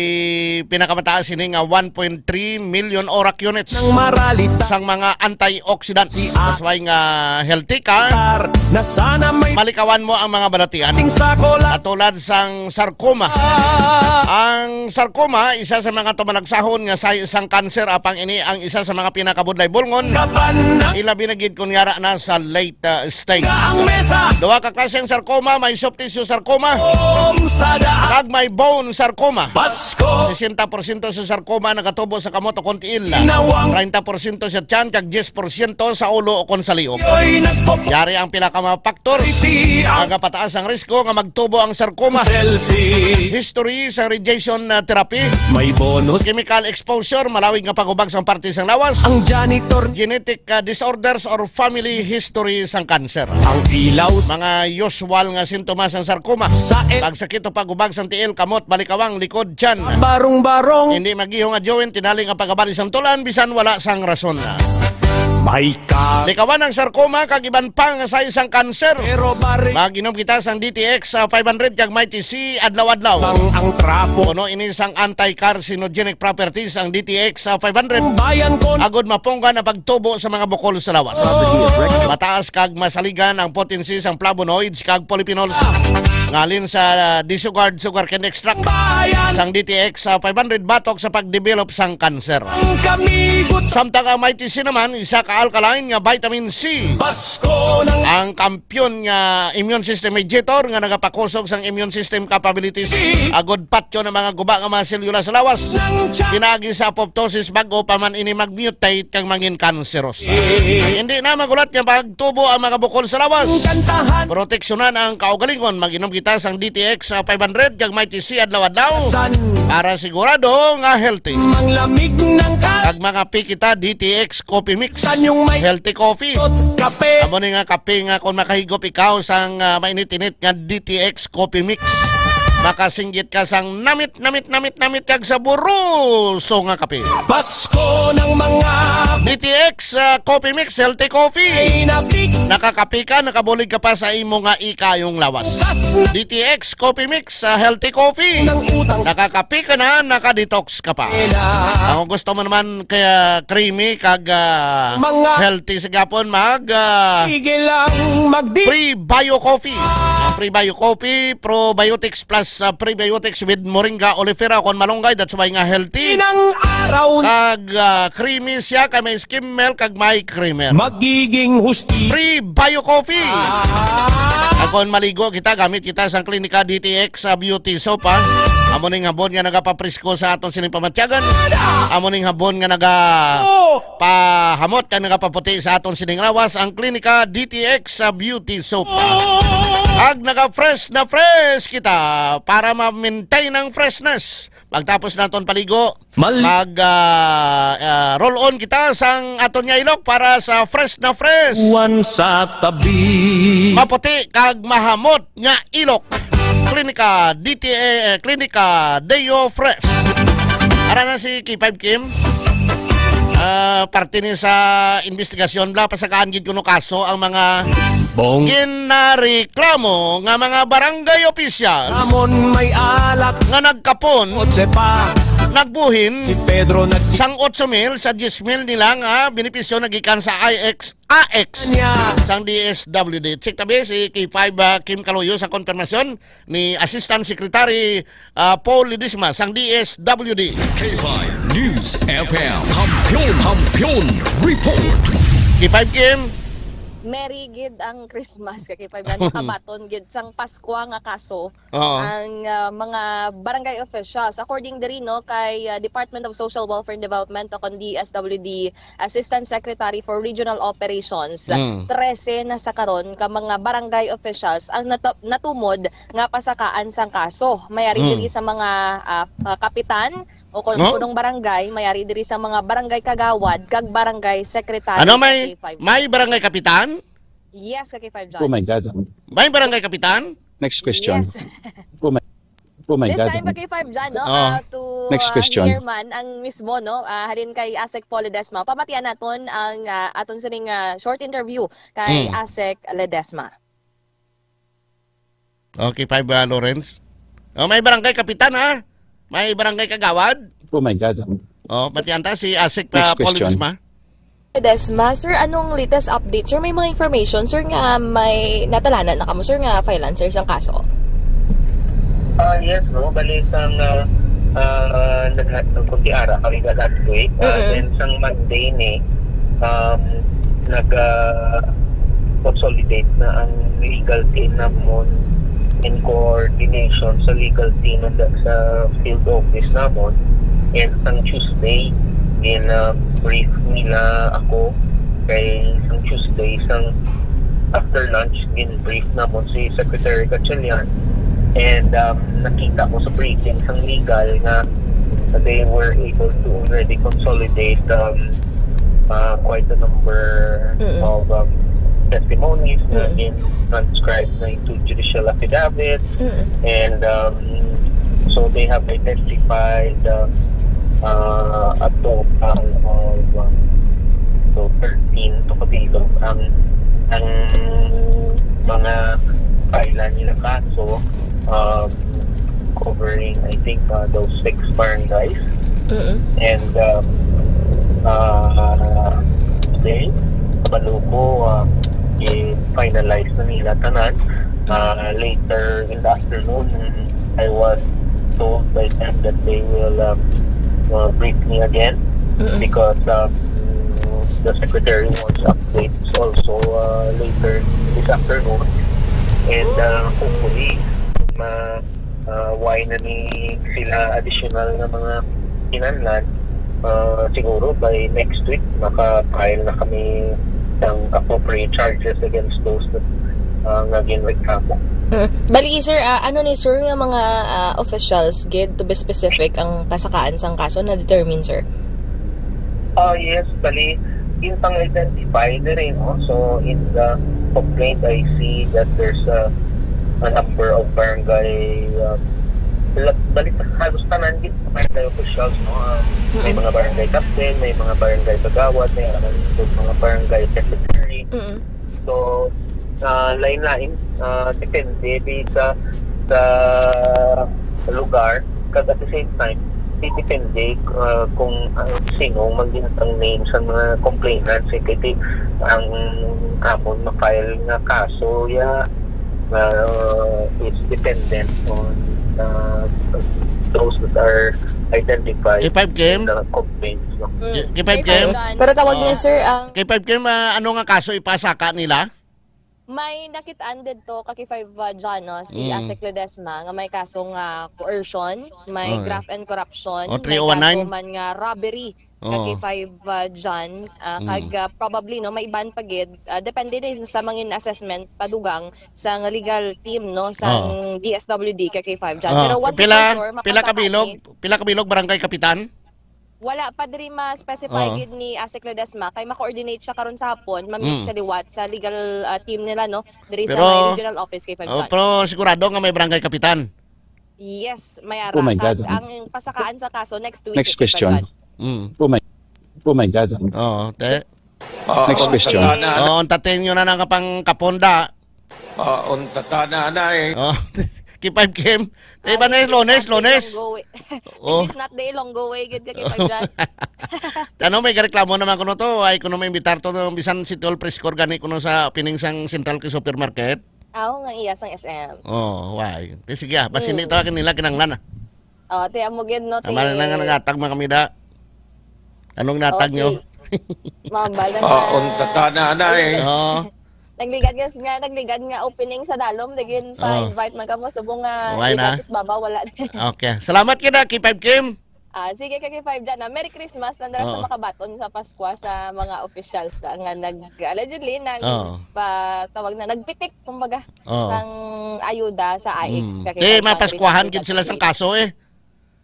pinakamataas ini nga one point three million orak units Nang maralita sang mga antioxidants. Si That's why nga healthy ka. Akar na sana may Malikawan mo ang mga balatian. Ting sa kola. Katulad sang sarcoma. Ah. Ang sarcoma, isa sa mga tumalagsahon nga sa isang kanser, apang ini ang isa sa mga pinakabudlay bulngon. Kapan na Ilabi na gid kun yara na sa late, uh, stage. Ang mesa. Duha ka klase ang sarcoma, may soft tissue sarcoma Om sa daan. Kag may bone sarcoma. Pasko. Sesenta porsyento sa sarcoma nagatubo sa kamot o kon tiil. Tinawang. Treinta porsyento sa tiyan kag diyes porsyento sa ulo o kon sa liog. Yo'y nagpop- Yari ang pila ka mga factors Pretty ang nga gapataas ang risko nga magtubo ang sarcoma. Selfie. History sa radiation, uh, therapy. May bonus. Chemical exposure, malawig nga pagubag sang parte sang lawas. Ang janitor. Genetic, uh, disorders or family history sang cancer. Ang ilaw. Mga usual nga sintomas sang sarcoma. Sa el- Pagsakit o pagubag sang tiil, kamot, balikawang, likod, tiyan. Barong-barong. Hindi magihong nga joint, tinali nga pagabali sang tulan, bisan wala sang rason. May ka- Likawan ang sarcoma kag iban pa nga sa isang cancer. Pero bari- Mag-inom kita sang D T X, ah, five hundred kag Mighty C adlaw-adlaw. Bang ang trapo. Puno ini sang anti-carcinogenic properties ang D T X, ah, five hundred. Bayan ko. Agod mapunggan ang pagtubo sa mga bukol sa lawas. Property of Rexall. Mataas kag masaligan ang potency sang flavonoids kag polyphenols. Ngalin sa Disugard sugarcane extract. Bayan. Sang D T X, ah, five hundred batok sa pagdevelop sang cancer. Ang kamigot. Samtang ang Mighty C naman, isa ka alkaline nga vitamin C. Pasko ng Ang kampiyon nga immune system mediator nga nagapakusog sang immune system capabilities, agod patyon ang mga guba nga mga selula sa lawas. Pinaagi sa apoptosis, bag-o pa man ini mag-mutate kag mangin kanseros. Hindi na magulat nga pagtubo ang mga bukol sa lawas. Kantahan. Proteksyonan ang kaugalingon. Mag-inom kita sang D T X five hundred kag Mighty C adlaw-adlaw para sigurado nga healthy. Manglamig ng ka- Kag mga pikita D T X Coffee Mix. San yung may Healthy coffee. Tot kape. Amo ni nga kape nga kung makahigop ikaw sang, ah, mainit-init nga D T X Coffee Mix, makasinggit ka sang namit, namit, namit, namit kag saboroso nga kape. Pasko ng mga D T X, ah, Coffee Mix, healthy coffee. Ay nabig. Nakakape ka, nakabulig ka pa sa imo nga ikayong lawas. Kas na D T X Coffee Mix, ah, healthy coffee. Ng utang. Nakakape ka na, nakadetox ka pa. Ang gusto mo naman kaya creamy kag, ah, Mga healthy sa gapon, mag, ah, Sige lang magdi- Pre-Bio Coffee. Ang Pre-Bio Coffee, probiotics plus, ah, prebiotics with moringa oleifera kon malunggay, that's why nga healthy. Inang araw na Kag, ah, creamy siya, kay may skim milk, kag may creamer. Magiging husti. Pre-Bio Coffee. Ah. Akon maligo kita, gamit kita sang Klinika D T X sa Beauty Soap, ha? Amo ning habon nga nagapaprisko sa aton sining pamatyagan. Amo ning habon nga naga Oh. pahamot kag nagapaputi sa aton sining lawas, ang Klinika D T X sa Beauty Soap. Ag naga-fresh na fresh kita para ma-maintain ang freshness. Pagtapos naton paligo, Mali- mag, ah, ah, roll on kita sang aton nga ilok para sa fresh na fresh. Uwan sa tabi. Maputi kag mahamot nga ilok. Klinika D T A, eh, Klinika Deo Fresh. Ara na si K five Kim. Ah, parte ni sa investigasyon, bla, pasakaan gid kuno kaso ang mga Bong. ginareklamo nga mga barangay officials Amon may alak. nga nagkapon, Kotse pa. nagbuhin Si Pedro nag- sang otso mil sa diyes mil nila nga benepisyo nagikan sa I X, A X Niya. sang D S W D. Check tabi si K five, ah, Kim Kaloyo sa konfirmasyon ni Assistant Secretary, ah, Paul Ledesma sang D S W D. K five News F M. Kampiyon, Kampiyon Report. K five Kim. Merry gid ang Christmas, ka K five, nga nakabaton gid sang Paskwa nga kaso Oo. ang, ah, mga barangay officials. According diri, no, kay, ah, Department of Social Welfare and Development o kon D S W D Assistant Secretary for Regional Operations, Mm. trese na sa karon ka mga barangay officials ang nata-, natumod nga pasakaan sang kaso. May ari Mm. diri sa mga, ah, ah, kapitan o kon-, No? punong barangay, may ari diri sa mga barangay kagawad kag barangay secretary Ano, sa may, K five. may barangay kapitan? Yes, ka K five John. Oh my God. May barangay kapitan? Next question. Yes. Oh my, oh my This God. time, ka K five John, no? Oh. Ah, to, Next ah, question. hear man ang mismo, no? Ah, halin kay Asek Paul Ledesma. Pamatian naton ang, ah, aton sining, ah, short interview kay Mm. Asek Ledesma. Okay, five, ah, Lawrence. Oh, may barangay kapitan, ha? May barangay kagawad? Oh my God. Oh, pati anta si Asik pa Next question. Polinsma. Desma, sir, anong latest update, sir? May mga information, sir, nga may natalanan na kamo, sir, nga filean, sir, sang kaso? Ah, yes, no. Bali, sang, ah, ah, nagha-, nagkutiara kami ka last week. Ah, Mm-mm. then sang Monday ni, um, nag, ah, consolidate na ang legal team namon in coordination sa legal team and sa field office namon. And sang Tuesday, in, ah, brief nila ako. Kay sang Tuesday, sang after lunch, gin-brief namon si Secretary Gatchalian. And, um, nakita ko sa briefing sang legal nga they were able to already consolidate, um, uh, quite a number Mm-mm. of, um, testimonies na Mm-mm. gin-transcribe na into judicial affidavit. Mm. And, um, so they have identified, uh, uh, a total of, uh, so thirteen to kabilog ang, ang mga filean nila kaso, um, covering, I think, uh, those six barangays. Mm-mm. And, um, uh, today, kabalo ko, uh, i-finalize na nila tanan. Uh, later in the afternoon, I was told by them that they will, um, uh, brief me again Mm-mm. because, um, the secretary wants updates also, uh, later this afternoon. And, uh, hopefully, ma, uh, why na ni sila additional na mga kinahanglan, uh, siguro by next week, maka-file na kami ng appropriate charges against those that, uh, nga ginreklamo. Mm. Bali, sir, ah, ano ni, sir, nga mga, ah, officials gid, to be specific, ang pasakaan sang kaso na determine, sir? Ah, yes, bali, in pang-identify diri, no? So, in the complaint, I see that there's a, a number of barangay, uh, la-, bali, halos tanan gid barangay officials, no? Ah, may Mm. mga barangay captain, may mga barangay kagawad, may mga barangay secretary. Mm. So, ah, lain-lain, ah, depende di sa, sa lugar, kag at the same time, di depende, ah, kung, ah, sino man din ang name sa mga complainants. Eh, kasi ang amon ma-file nga kaso, ya, ah, is dependent on, ah, those that are identified K five Kim? in the complaints, no? Mm. K-, K five K five Kim? John. Pero tawag Oo. niya, sir, ang K five Kim, ah, ano nga kaso ipasaka nila? May nakit-an didto ka K five, ah, John, no, si Mm. Asek Ledesma nga may kaso nga coercion, may Oh, yeah. graft and corruption, Oh, may three oh one nine? kaso man nga robbery ka Oh. K five, ah, John, ah, Mm. kag, ah, probably, no, may iban pa gid, ah, depende din sa mangin assessment padugang sang legal team, no, sang Oh. D S W D ka K five, John. Oh, Pero one thing pila, for sure, pila ka mapasaka bilog? ni Pila ka bilog, barangay kapitan? Wala pa diri ma-specify Oo. gid ni Asek Ledesma, kay ma-coordinate siya karon sa hapon, ma-meet Mm. siya liwat sa legal, ah, team nila, no, diri sa Pero, may regional office kay Five oh, John. Pero sigurado nga may barangay kapitan? Yes, may Oh ara. my Kag God. ang pasakaan sa kaso next week Next kay Five question. John. Mm. Oh my, oh my God. Oo, te. Ah, Next question. Tana, na. Oh, entertain nyo na nga pang kaponda. Ah, unta ka na, anay. Oh, K five Kim. Te, iba na yung Lunes, Lunes. Oh. This is not the Ilonggo way, good ka, K five John. Ano, may gareklamo naman kuno to. Ay, kuno may imbitar to, no, bisan City Hall press corps gani kuno sa opening sang Central Quezon Supermarket. Aw, nga iya sang S M. Oh, why? Te, sige, ah, basi Mm. ni tawagan nila kinanglan, ah. Oh, te, amo gid, no, te. Tama na nga, nangatag man kami da. Anong natag nyo? Okay. Mabal na Ah, na. unta ka na, anay. Oo. Nagligad nga, nga, nagligad nga opening sa Dalom, naging Oh. pa-invite man kamo, subong nga Why di na? natos baba, wala. Okay. Salamat kita, K five Kim. Ah, sige, ka K five John, ah. Merry Christmas na dira sa Oo. makabaton sa Paskwa sa mga officials na nga nag-, allegedly, nag-, Oo. pa-, tawag na, nagpitik, kumbaga, Oo. ng ayuda sa I X, Mm. ka K five John, mapaskuhan diri sa gid sila sang Paskwa. kaso, eh.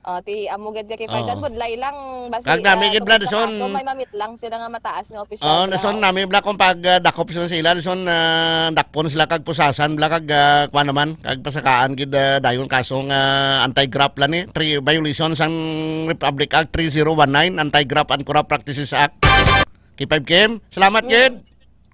Oh, ti amo gid ka K five Oo. John, budlay lang, basi, Kag nami ah, gid, tungod Brad, sa son, kaso, may mamit lang sila nga mataas nga opisyal, oh, bla. Nason nami bla kung pag, ah, dakop sila sila, nason, ah, dakpon sila kag pusasan bla kag, ah, kuwan naman, kag pasakaan gid, ah, dayon kaso nga anti-graft lang ni, pre-, violation sang Republic Act three zero one nine, Anti-Graft and Corrupt Practices Act. K five Kim, salamat Mm. gid.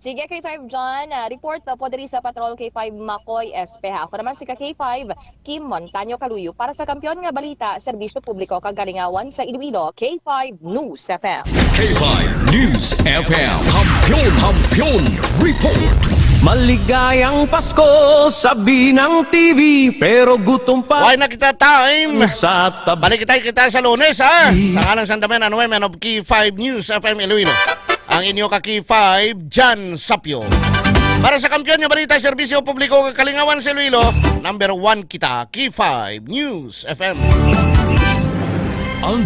Sige, K five John, ah, report, ah, po diri sa Patrol K five Makoy, S P, ha. Ako naman si ka K five, Kim Montaño Caluyo para sa Kampiyon nga Balita, Serbisyo Publiko kag Kalingawan sa Iloilo, K five News F M. K five News F M. Kampiyon, Kampiyon Report. Maligayang Pasko, sabi ng T V, pero gutom pa Why na kita time? sa tab- Balik kita, kita sa Lunes, ha? Sa ngalan sa Sandaman, ano, man of K five News F M Iloilo. Ang inyo ka K five, John Sapio. Para sa Kampiyon nga Balita, Serbisyo Publiko kag Kalingawan sa Iloilo, number one kita, K five News F M. Ang